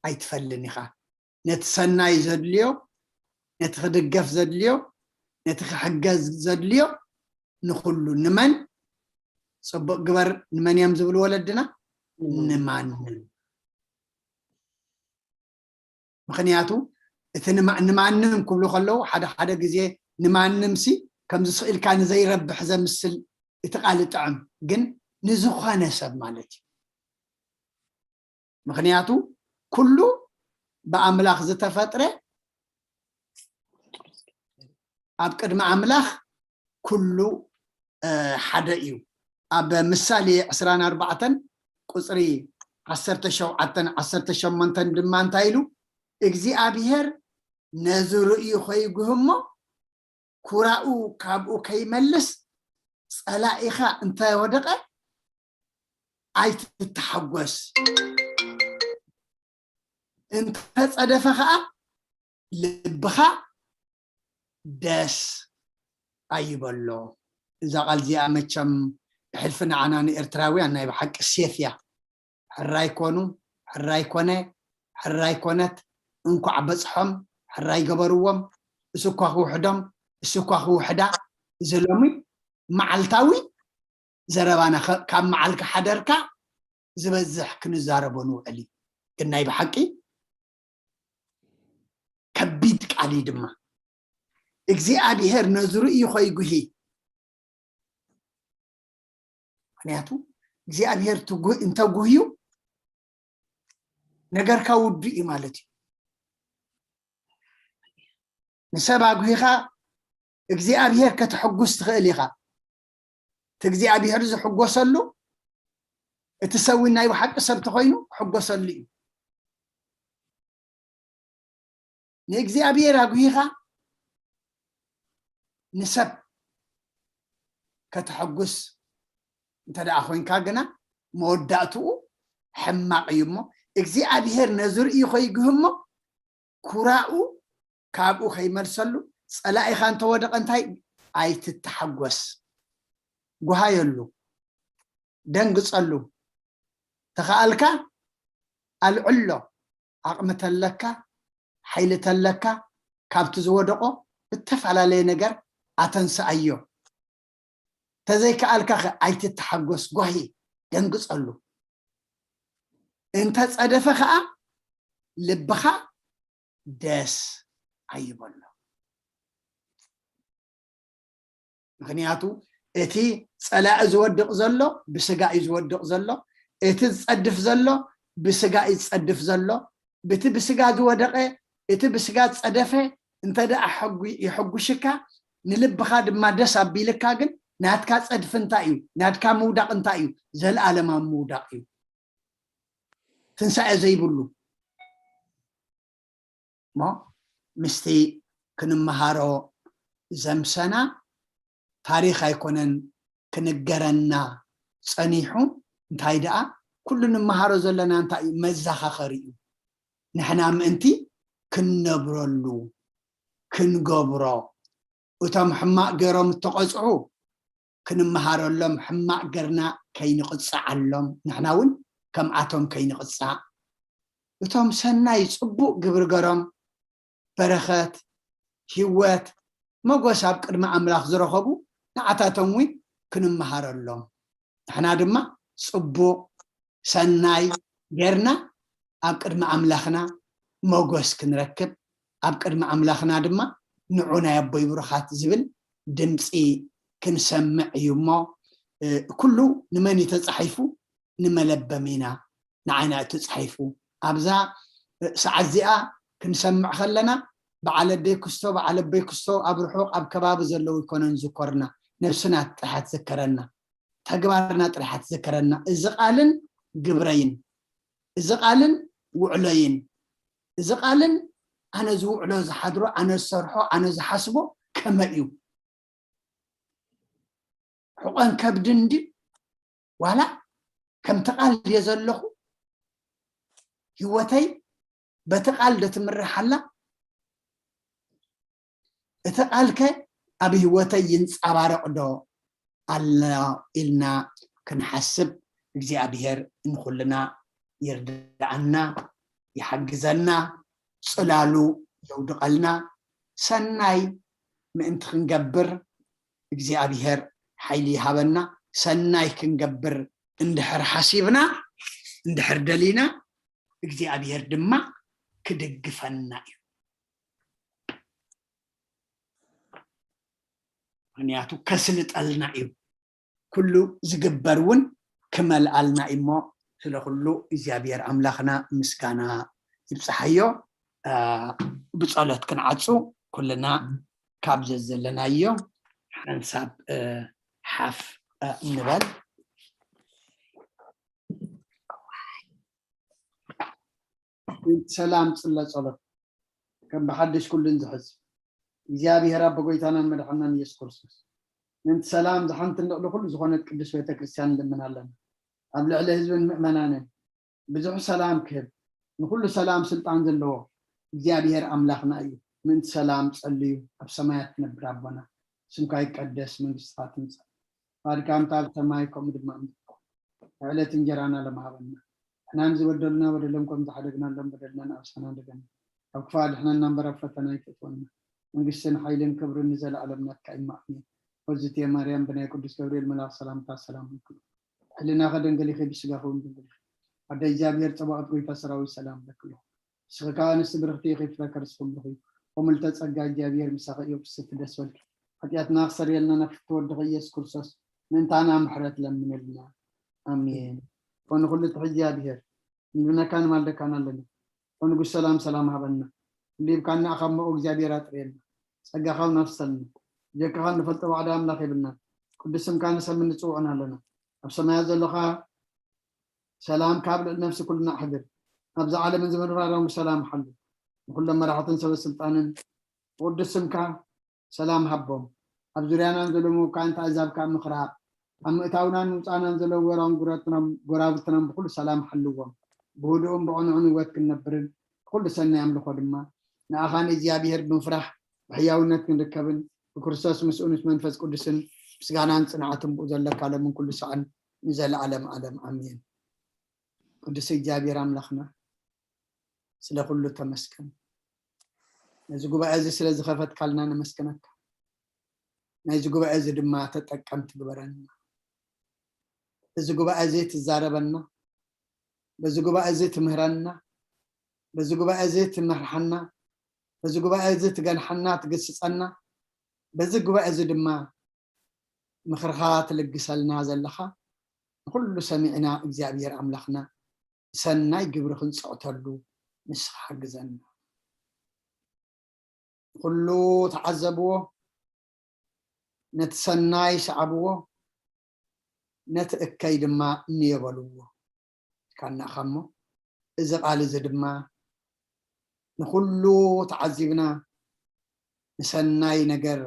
ኣይትፈልን ኢኻ። ነቲ ሰናይ ዘድልዮ፣ ነቲ ክድገፍ ዘድልዮ፣ ነቲ ክሕገዝ ዘድልዮ ንኹሉ፣ ንመን ጽቡቕ ግበር፣ ንመን እዮም ዝብሉ ወለድና? ንማንም። ምኽንያቱ እቲ ንማ-፣ ንማንም ክብሉ ከለዉ፣ ሓደ ሓደ ግዜ ንማንም ሲ ከምዚ ስቕ ኢልካ ንዘይረብሕ ዘምስል እቲ ቃል ይጥዕም፣ ግን ንዝኾነ ሰብ ማለት እዩ። ምኽንያቱ ኩሉ ብኣምላኽ ዝተፈጥረ፣ ኣብ ቅድሚ ኣምላኽ ኩሉ፣ እ፣ ሓደ እዩ። ኣብ ምሳሌ ዕስራን ኣርባዕተን ቁጽሪ ዓሰርተ ሸውዓተን ዓሰርተ ሸሞንተን ድማ እንታይ ኢሉ? እግዚኣብሔር ነዚ ርእዩ ከይጉህሞ፣ ኩራኡ ካብኡ ከይመልስ፣ ጸላኢኻ እንተ ወደቐ ኣይትተሓጎስ፣ እንተ ጸደፈ ኸኣ ልብኻ ደስ ኣይበሎ። እዛ ቃል እዚኣ መቸም ብሕልፊ ንዓና ንኤርትራውያን ናይ ብሓቂ ሴፍ እያ። ሕራይ ኮኑ፣ ሕራይ ኮነ፣ ሕራይ ኮነት፣ እንኳዕ በጽሖም፣ ሕራይ ገበርዎም፣ እሱ እኳ ክውሕዶም፣ እሱ እኳ ክውሕዳ፣ እዚ ሎሚ መዓልታዊ ዘረባና ከ-፣ ካብ መዓልካ ሓደርካ ዝበዝሕ ክንዛረቦ ንውዕል እዩ። ግን ናይ ብሓቂ ከቢድ ቃል እዩ ድማ። እግዚኣብሔር ነዚ ርእዩ ከይጉሂ። ምኽንያቱ እግዚኣብሔር ትጉ-፣ እንተጉህዩ ነገርካ ውዱእ እዩ ማለት እዩ። ንሰብ ኣጉሂኻ እግዚኣብሔር ከተሐጉስ ትኽእል ኢኻ። እቲ እግዚኣብሔር ዝሕጎሰሉ እቲ ሰብ እውን ናይ ብሓቂ ሰብ ተኾይኑ ክሕጎሰሉ እዩ። ንእግዚኣብሔር ኣጉሂኻ ንሰብ ከተሐጉስ እንተ ደኣ ኮይንካ ግና መወዳእትኡ ሕማቕ እዩ እሞ እግዚኣብሔር ነዚ ርእዩ ከይጉህ እሞ ኩራኡ ካብኡ ከይመልሰሉ ጸላኢኻ እንተወደቐ እንታይ ኣይትተሓጎስ። ጉሃየሉ፣ ደንግጸሉ። ተኸኣልካ ኣልዕሎ፣ ዓቕሚ ተለካ፣ ሓይሊ ተለካ፣ ካብቲ ዝወደቖ ብተፈላለየ ነገር ኣተንስኣዮ። ተዘይከኣልካ ኸ ኣይትተሓጎስ፣ ጓሂ፣ ደንግጸሉ። እንተ ጸደፈ ኸኣ ልብኻ ደስ ኣይበሎ። ምኽንያቱ እቲ ጸላኢ ዝወድቕ ዘሎ ብስጋ እዩ ዝወድቕ ዘሎ፣ እቲ ዝጸድፍ ዘሎ ብስጋ እዩ ዝጸድፍ ዘሎ። ብቲ ብስጋ ዝወደቐ፣ እቲ ብስጋ ዝጸደፈ እንተ ደኣ ሕጉ-፣ የሐጉሽካ፣ ንልብኻ ድማ ደስ ኣቢልካ፣ ግን ናትካ ጸድፊ እንታይ እዩ? ናትካ ምውዳቕ እንታይ እዩ? ዘለኣለማዊ ምውዳቕ እዩ። ትንሳኤ ዘይብሉ። እሞ ምስቲ ክንመሃሮ ዘምሰና ታሪኽ ኣይኮነን ክንገረና ጸኒሑ፣ እንታይ ደኣ ኩሉ ንመሃሮ ዘለና እንታይ እዩ? መዘኻኸሪ እዩ። ንሕና ምእንቲ ክንነብረሉ፣ ክንገብሮ፣ እቶም ሕማቕ ገይሮም እተቐጽዑ ክንመሃረሎም፣ ሕማቕ ገርና ከይንቕጻዓሎም፣ ንሕና እውን ከምኣቶም ከይንቕጻዕ። እቶም ሰናይ ጽቡቕ ግብሪ ገሮም በረኸት፣ ህይወት፣ መጎስ ኣብ ቅድሚ ኣምላኽ ዝረኸቡ ንዓታቶም እውን ክንመሃረሎም። ንሕና ድማ ጽቡቕ ሰናይ ጌርና ኣብ ቅድሚ ኣምላኽና መጎስ ክንረክብ፣ ኣብ ቅድሚ ኣምላኽና ድማ ንዑ ናይ ኣቦይ ብሩኻት ዝብል ድምፂ ክንሰምዕ እዩ እሞ፣ እ፣ ኩሉ ንመን እዩ ተጻሒፉ? ንመለበሚና፣ ንዓይና እዩ ተጻሒፉ። ኣብዛ፣ እ፣ ሰዓት እዚኣ ክንሰምዕ ከለና በዓል ኣደይ ክስቶ፣ በዓል ኣቦይ ክስቶ ኣብ ርሑቕ ኣብ ከባቢ ዘለዉ ኣይኮነን ዝኮርና፣ ነብስና ጥራሕ ትዝከረና። ተግባርና ጥራሕ ትዝከረና። እዚ ቃልን ግብረይን፣ እዚ ቃልን ውዕሎይን፣ እዚ ቃልን ኣነ ዝውዕሎ ዝሓድሮ፣ ኣነ ዝሰርሖ፣ ኣነ ዝሓስቦ ከመይ እዩ? ሕቖን ከብድን ድዩ? ዋላ ከምቲ ቃል ድየ ዘለኹ? ህይወተይ በቲ ቃል ዶ ትምራሕ ኣላ? እቲ ቃልከ ኣብ ህይወተይ ይንጸባረቕ ዶ ኣሎ ኢልና ክንሓስብ እግዚኣብሔር ንኹልና ይርድኣና፣ ይሓግዘና፣ ጽላሉ የውድቐልና። ሰናይ ምእንቲ ክንገብር እግዚኣብሔር ሓይሊ ይሃበና። ሰናይ ክንገብር እንድሕር ሓሲብና፣ እንድሕር ደሊና፣ እግዚኣብሔር ድማ ክድግፈና እዩ። ምኽንያቱ ከስልጠልና እዩ። ኩሉ ዝግበር እውን ክመልኣልና እዩ እሞ፣ ስለ ኩሉ እግዚኣብሔር ኣምላኽና ምስጋና ይብጽሓዮ። እ፣ ብጸሎት ክንዓጹ፣ ኩልና ካብ ዘዘለናዮ ሓንሳብ፣ እ፣ ሓፍ፣ እ፣ ንበል። ሰላም ጽለ ጸሎት። ከም ብሓድሽ ኩሉን ዝሕዝ እግዚኣብሔር ኣቦ ጎይታናን መድሓናን ኢየሱስ ክርስቶስ፣ ምእንቲ ሰላም ዝሓንቲ ንልዕሊ ኩሉ ዝኾነት ቅድስት ቤተ ክርስቲያን ንልምን ኣለና። ኣብ ልዕሊ ህዝብን ምእመናንን ብዙሕ ሰላም ክህብ፣ ንኹሉ ሰላም ስልጣን ዘለዎ እግዚኣብሔር ኣምላኽና እዩ። ምእንቲ ሰላም ጸልዩ፣ ኣብ ሰማያት ትነብር ኣቦና፣ ስምካ ይቀደስ፣ መንግስትኻ ትምጻእ፣ ፍቓድካ ከምታ ኣብ ሰማይ ከምኡ ድማ ኣብ ምድሪ ትኹን። ዕለት እንጀራና ለማሃበና። ንሕናን ዝበደሉና በደሎም ከም ዝሓደግናሎም በደልና ንኣብሳና ደገና። ኣብ ክፋ ድሕነና እምበር ኣብ ፈተና ኣይትእትወና። መንግስትን ሓይልን ክብርን ንዘለኣለም ናትካ እዩ። ኣሜን። ወዝቴ ማርያም ብናይ ቅዱስ ገብርኤል መልኣኽ ሰላምታ ሰላም ይኩን። ሕልና ከደንገሊኺ ብስጋኺ እውን ድንግል ኢኺ። ኣደ እግዚኣብሔር ጸባኦት ጎይታ ሰራዊት ሰላም ለክሎ። ንስኺ ከኣ ኣንስቲ ብርኽቲ ኢኺ፣ ፍረ ከርስኺ ብሩኽ እዩ። ወምልተ ጸጋ እግዚኣብሔር ምሳኺ እዩ። ብስቲ ደስ በልኪ። ሓጢኣትና ክሰርየልና ናብ ፍትወድኺ ኢየሱስ ክርስቶስ ምእንታና ምሕረት ለምንልና። ኣሜን። ኮኑ ኩሉ ትሕዚ እግዚኣብሔር ንብነካ ንማልደካን ኣለና። ኮኑ ንጉስ ሰላም ሰላም ሃበና። ኩሉ ሂብካና ኣኻብ መኦ እግዚኣብሔር ኣጥርየልና። ጸጋኻ እውን ኣፍሰልና። ብጀካኻ እንፈልጦ ዋዕዳ ኣምላኽ የብልናን። ቅዱስ ስምካ ንሰምን ንጽውዕን ኣለና። ኣብ ሰማያት ዘለኻ ሰላም ካብ ልዕሊ ነፍሲ ኩልና ኣሕድር። ኣብዚ ዓለምን ዝምርራሮም ብሰላም ሓሉ። ንኩሎም መራሕትን ሰበ ስልጣንን ብቅዱስ ስምካ ሰላም ሃቦም። ኣብ ዙርያናን ዘለዉ መካንት ኣዛብ ካብ ምኽራብ ኣብ ምእታውናን ምውፃእናን ዘለዉ ወራን ጉረትናም ጎራብትናም ብኩሉ ሰላም ሓልዎም። ብህዱእን ብቕኑዕን ህይወት ክንነብርን ብኩሉ ሰናይ ኣምልኾ ድማ ንኣኻ ንእግዚኣብሔር ብምፍራሕ ብሕያውነት ክንርከብን ብክርስቶስ ምስኡ ምስ መንፈስ ቅዱስን ምስጋናን ጽንዓትን ብኡ ዘለካ ለምን ኩሉ ሰዓን ንዘለዓለም ዓለም ኣሜን። ቅዱስ እግዚኣብሔር ኣምላኽና ስለ ኩሉ ተመስገን። ነዚ ጉባኤ እዚ ስለ ዝኸፈትካልና ነመስግነካ። ናይዚ ጉባኤ እዚ ድማ ተጠቀምቲ ግበረና። በዚ ጉባኤ እዚ ትዛረበና፣ በዚ ጉባኤ እዚ ትምህረና፣ በዚ ጉባኤ እዚ ትመርሓና፣ በዚ ጉባኤ እዚ ትገንሓና፣ ትግስጸና፣ በዚ ጉባኤ እዚ ድማ ምኽርኻ ትልግሰልና ዘለኻ ንኹሉ ሰሚዕና እግዚኣብሔር ኣምላኽና ሰናይ ግብሪ ክንፅዕተሉ ንስኻ ሓግዘና። ንኹሉ ተዓዘብዎ፣ ነቲ ሰናይ ሰዓብዎ፣ ነቲ እከይ ድማ እንዮ በልዎ። ካናኻ እሞ እዚ ቃል እዚ ድማ ንኹሉ ተዓዚብና ንሰናይ ነገር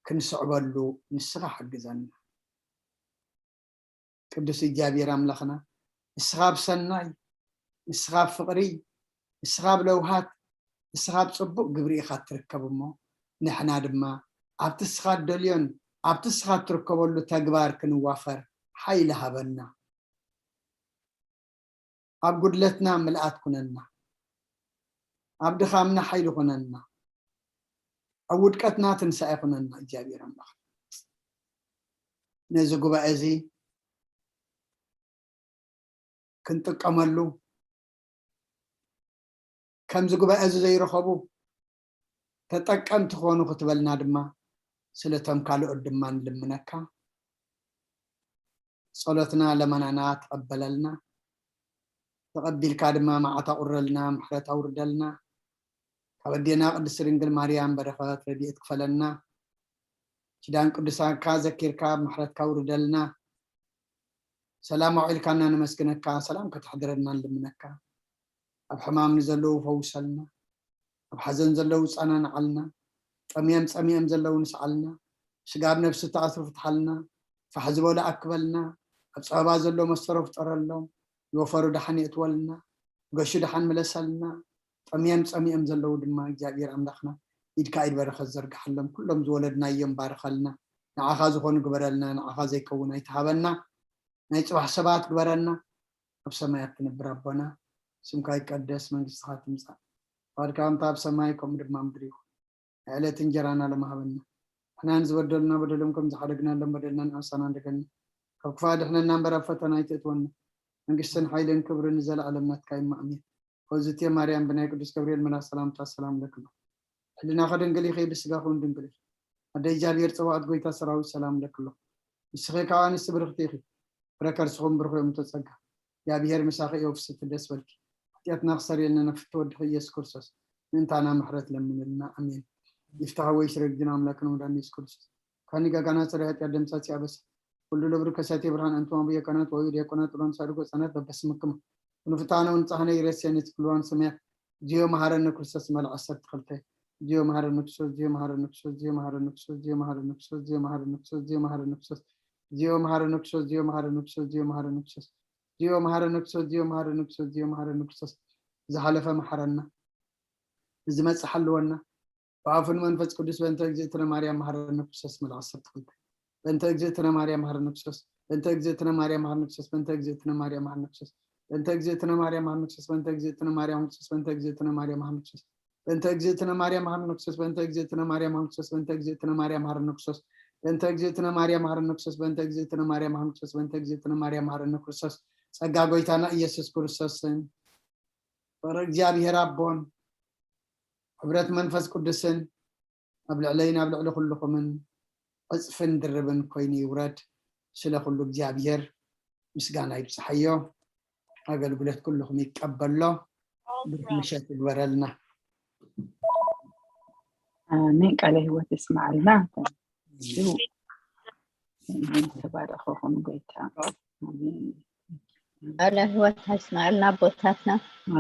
ክንስዕበሉ ንስኻ ሓግዘና። ቅዱስ እግዚኣብሔር ኣምላኽና ንስኻ ብሰናይ፣ ንስኻ ብፍቕሪ፣ ንስኻ ብለውሃት፣ ንስኻ ብጽቡቕ ግብሪ ኢኻ እትርከብ እሞ ንሕና ድማ ኣብቲ ንስኻ እትደልዮን ኣብቲ ንስኻ እትርከበሉ ተግባር ክንዋፈር ሓይሊ ሃበና። ኣብ ጉድለትና ምልኣት ኩነና፣ ኣብ ድኻምና ሓይሊ ኩነና፣ ኣብ ውድቀትና ትንሳኤ ኩነና እግዚኣብሔር ኣምላኽ። ነዚ ጉባኤ እዚ ክንጥቀመሉ ከምዚ ጉባኤ እዚ ዘይረኸቡ ተጠቀምቲ ክኾኑ ክትበልና ድማ ስለቶም ካልኦት ድማ ንልምነካ። ጸሎትና ለመናና ተቐበለልና። ተቐቢልካ ድማ መዓት ኣቑረልና፣ ምሕረት ኣውርደልና። ካብ ኣዴና ቅድስቲ ድንግል ማርያም በረኸት ረድኤት ክፈለና። ኪዳን ቅዱሳንካ ዘኪርካ ምሕረትካ ኣውርደልና። ሰላም ኣውዒልካና ነመስግነካ፣ ሰላም ከተሕድረና ንልምነካ። ኣብ ሕማም ንዘለዉ ፈውሰልና፣ ኣብ ሓዘን ዘለዉ ጸናንዓልና፣ ጠምዮም ጸሚኦም ዘለዉ ንስዓልና፣ ስጋ ኣብ ነፍሲ ተኣስሩ ፍትሓልና፣ ፋሕ ዝበሉ ኣክበልና፣ ኣብ ጸበባ ዘሎ መሰሮ ፍጠረሎም፣ ዝወፈሩ ደሓን የእትወልና፣ ገሹ ደሓን ምለሰልና፣ ጠምዮም ጸሚኦም ዘለዉ ድማ እግዚኣብሔር ኣምላኽና ኢድካ ኢድ በረኸት ዘርግሓሎም፣ ኩሎም ዝወለድናዮም ባርኸልና፣ ንዓኻ ዝኾኑ ግበረልና፣ ንዓኻ ዘይከውን ኣይትሃበና፣ ናይ ጽባሕ ሰባት ግበረና። ኣብ ሰማያት ትነብር ኣቦና፣ ስምካ ይቀደስ፣ መንግስትኻ ትምጻእ፣ ፍቓድካ ከምታ ኣብ ሰማይ ከምኡ ድማ ኣብ ምድሪ ይኹን። ናይ ዕለት እንጀራና ለማሃበና፣ ንሕናን ዝበደሉና በደሎም ከም ዝሓደግናሎም በደልና ንኣሳና እንደገና፣ ካብ ክፋ ድሕነና እምበር ኣብ ፈተና ኣይትእትወና። መንግስትን ሓይልን ክብርን ንዘለኣለም ናትካ እዩ። ኣሜን። ወዝቴ ማርያም ብናይ ቅዱስ ገብርኤል መልኣኽ ሰላምታ ሰላም ለክሎ። ሕልና ከደንግል ኢኺ፣ ብስጋ ኹን ድንግል ኢኺ። ኣደ እግዚኣብሔር ጸባኦት ጎይታ ሰራዊት ሰላም ለክሎ። ንስኺ ካብ ኣንስቲ ብርኽቲ ኢኺ፣ ፍረ ከርስኹም ብሩኽ እዮም እቶ ጸጋ። እግዚኣብሔር ምሳኺ እዩ፣ ፍስቲ ደስ በልኪ። ሓጢኣትና ክሰርየልና ነፍቲ ወድኺ ኢየሱስ ክርስቶስ ምእንታና ምሕረት ለምንልና። ኣሜን። ይፍታህ ወይ ስረግድና ኣምላክን ወዳን ኢየሱስ ክርስቶስ ካኒ ጋጋና ጽሪ ሓጢኣት ደምሳሲ ኣበሳ ኩሉ ለብሩ ከሳቴ ብርሃን ኣንቱም ኣቡየ ካህናት ወዩ ዲያቆናት ብርሃን ሳድጎ ህጻናት በበስምክሙ ንፍታነ ወንጻህነ ይረሴ ንትክልዋን ሰማያት ዚዮ መሃረነ ክርስቶስ መል ዓሰርተ ክልተ ዚዮ መሃረነ ክርስቶስ ዚዮ መሃረነ ክርስቶስ ዚዮ መሃረነ ክርስቶስ ዚዮ መሃረነ ክርስቶስ ዚዮ መሃረነ ክርስቶስ ዚዮ መሃረነ ክርስቶስ ዚዮ መሃረነ ክርስቶስ ዚዮ መሃረነ ክርስቶስ ዚዮ መሃረነ ክርስቶስ ዚዮ መሃረነ ክርስቶስ ዚዮ መሃረነ ክርስቶስ ዚዮ መሃረነ ክርስቶስ ዝሓለፈ መሓረና ዝመጽእ ሓልወና ብኣፉን መንፈስ ቅዱስ በእንተ እግዝእትነ ማርያም መሐረነ ክርስቶስ ምዕራፍ ዓሰርተ ክልተ በእንተ እግዝእትነ ማርያም መሐረነ ክርስቶስ በእንተ እግዝእትነ ማርያም መሐረነ ክርስቶስ በእንተ እግዝእትነ ማርያም መሐረነ ክርስቶስ በእንተ እግዝእትነ ማርያም መሐረነ ክርስቶስ በእንተ እግዝእትነ ማርያም መሐረነ ክርስቶስ በእንተ እግዝእትነ ማርያም መሐረነ ክርስቶስ በእንተ እግዝእትነ ማርያም መሐረነ ክርስቶስ በእንተ እግዝእትነ ማርያም መሐረነ ክርስቶስ በእንተ እግዝእትነ ማርያም መሐረነ ክርስቶስ በእንተ እግዝእትነ ማርያም መሐረነ ክርስቶስ በእንተ እግዝእትነ ማርያም መሐረነ ክርስቶስ ጸጋ ጎይታና ኢየሱስ ክርስቶስን ፍቕሪ እግዚኣብሔር ኣቦን ሕብረት መንፈስ ቅዱስን ኣብ ልዕለይን ኣብ ልዕሊ ኩልኹምን ዕፅፍን ድርብን ኮይኑ ይውረድ። ስለ ኩሉ እግዚኣብሔር ምስጋና ይብፅሓዮ። ኣገልግሎት ኩልኹም ይቀበሎ። ብሩክ ምሸት ይግበረልና። ኣሜን። ቃለ ህይወት ይስማዕልና። ተባረኸኹም ጎይታ። ቃለ ህይወት ይስማዕልና ኣቦታትና።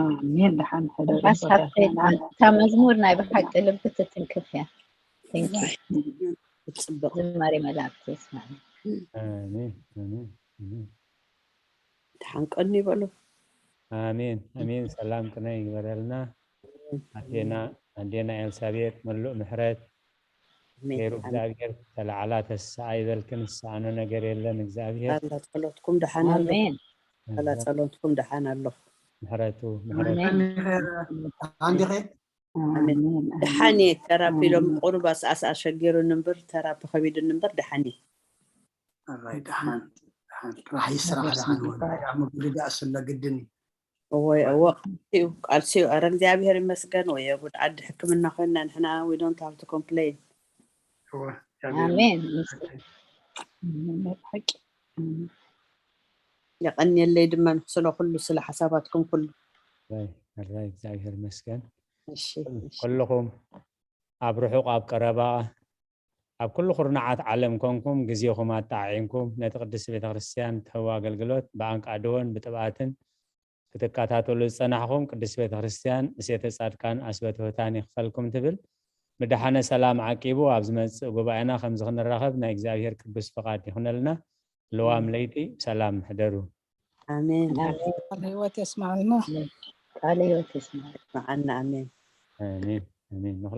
ኣሜን። ደሓን ሕደሩ ሓሳብ ኣቦታትና። እታ መዝሙር ናይ ብሓቂ ልቢ ትትንክፍ እያ። Thank you። ትፅብቕ ዝማሬ መላእክቲ ይስማዕልና። ኣሜን ኣሜን ኣሜን። ተሓንቀኒ ይበሉ። ኣሜን ኣሜን። ሰላም ቅነ ይግበረልና። ኣዴና ኣዴና ኤልሳቤጥ ምሉእ ምሕረት ኣሜን። ገይሩ እግዚኣብሔር ተላዕላ ተስኣ ይበልክን ዝሰኣኖ ነገር የለን እግዚኣብሔር ኣላ ጸሎትኩም ደሓን ኣሎ። ኣሜን። ኣላ ጸሎትኩም ደሓን ኣሎ። ምሕረቱ ምሕረቱ ኣሜን። ኣንዲኸ ኣሜን። ደሓን እየ። ተራፒ ሎም ቁሩብ ኣስኣስ ኣሸጊሩኒ እምበር ተራፒ ከቢዱኒ እምበር ደሓን እየ። ኣራይ ደሓን ደሓን ጥራሕ ይስራሕ ደሓን ወዲ ኣሞ ግድዳእ ስለ ግድን እዩ። እወ እወ ቃልሲ እዩ ቃልሲ እዩ። ኧረ እግዚኣብሔር ይመስገን። ወይ ጉድ ዓዲ ሕክምና ኮይንና ንሕና we don't have to complain። እወ፣ እግዚኣብሔር ኣሜን። ሓቂ የቐንየለይ ድማ ስለ ኩሉ ስለ ሓሳባትኩም ኩሉ። ኣራይ ኣራይ እግዚኣብሔር ይመስገን። እሺ እሺ። ኩልኹም ኣብ ርሑቕ ኣብ ቀረባ ኣብ ኩሉ ኩርናዓት ዓለም ኮንኩም ግዜኹም ኣጠዓዒምኩም ነቲ ቅድስቲ ቤተክርስትያን ትህቦ ኣገልግሎት ብኣንቃድዎን ብጥብኣትን ክትከታተሉ ዝጸናሕኹም ቅድስቲ ቤተክርስትያን እሴተ ጻድቃን ኣስበትሁታን ይኽፈልኩም ትብል። ብደሓነ ሰላም ዓቂቡ ኣብ ዝመጽእ ጉባኤና ከምዚ ክንራኸብ ናይ እግዚኣብሔር ቅዱስ ፍቓድ ይኹነልና። ልዋም ለይቲ ሰላም ሕደሩ። ኣሜን። ቃለ ህይወት የስማዕልና። ቃለ ህይወት ይስማዕ። መዓና ኣሜን። ኣሜን ኣሜን።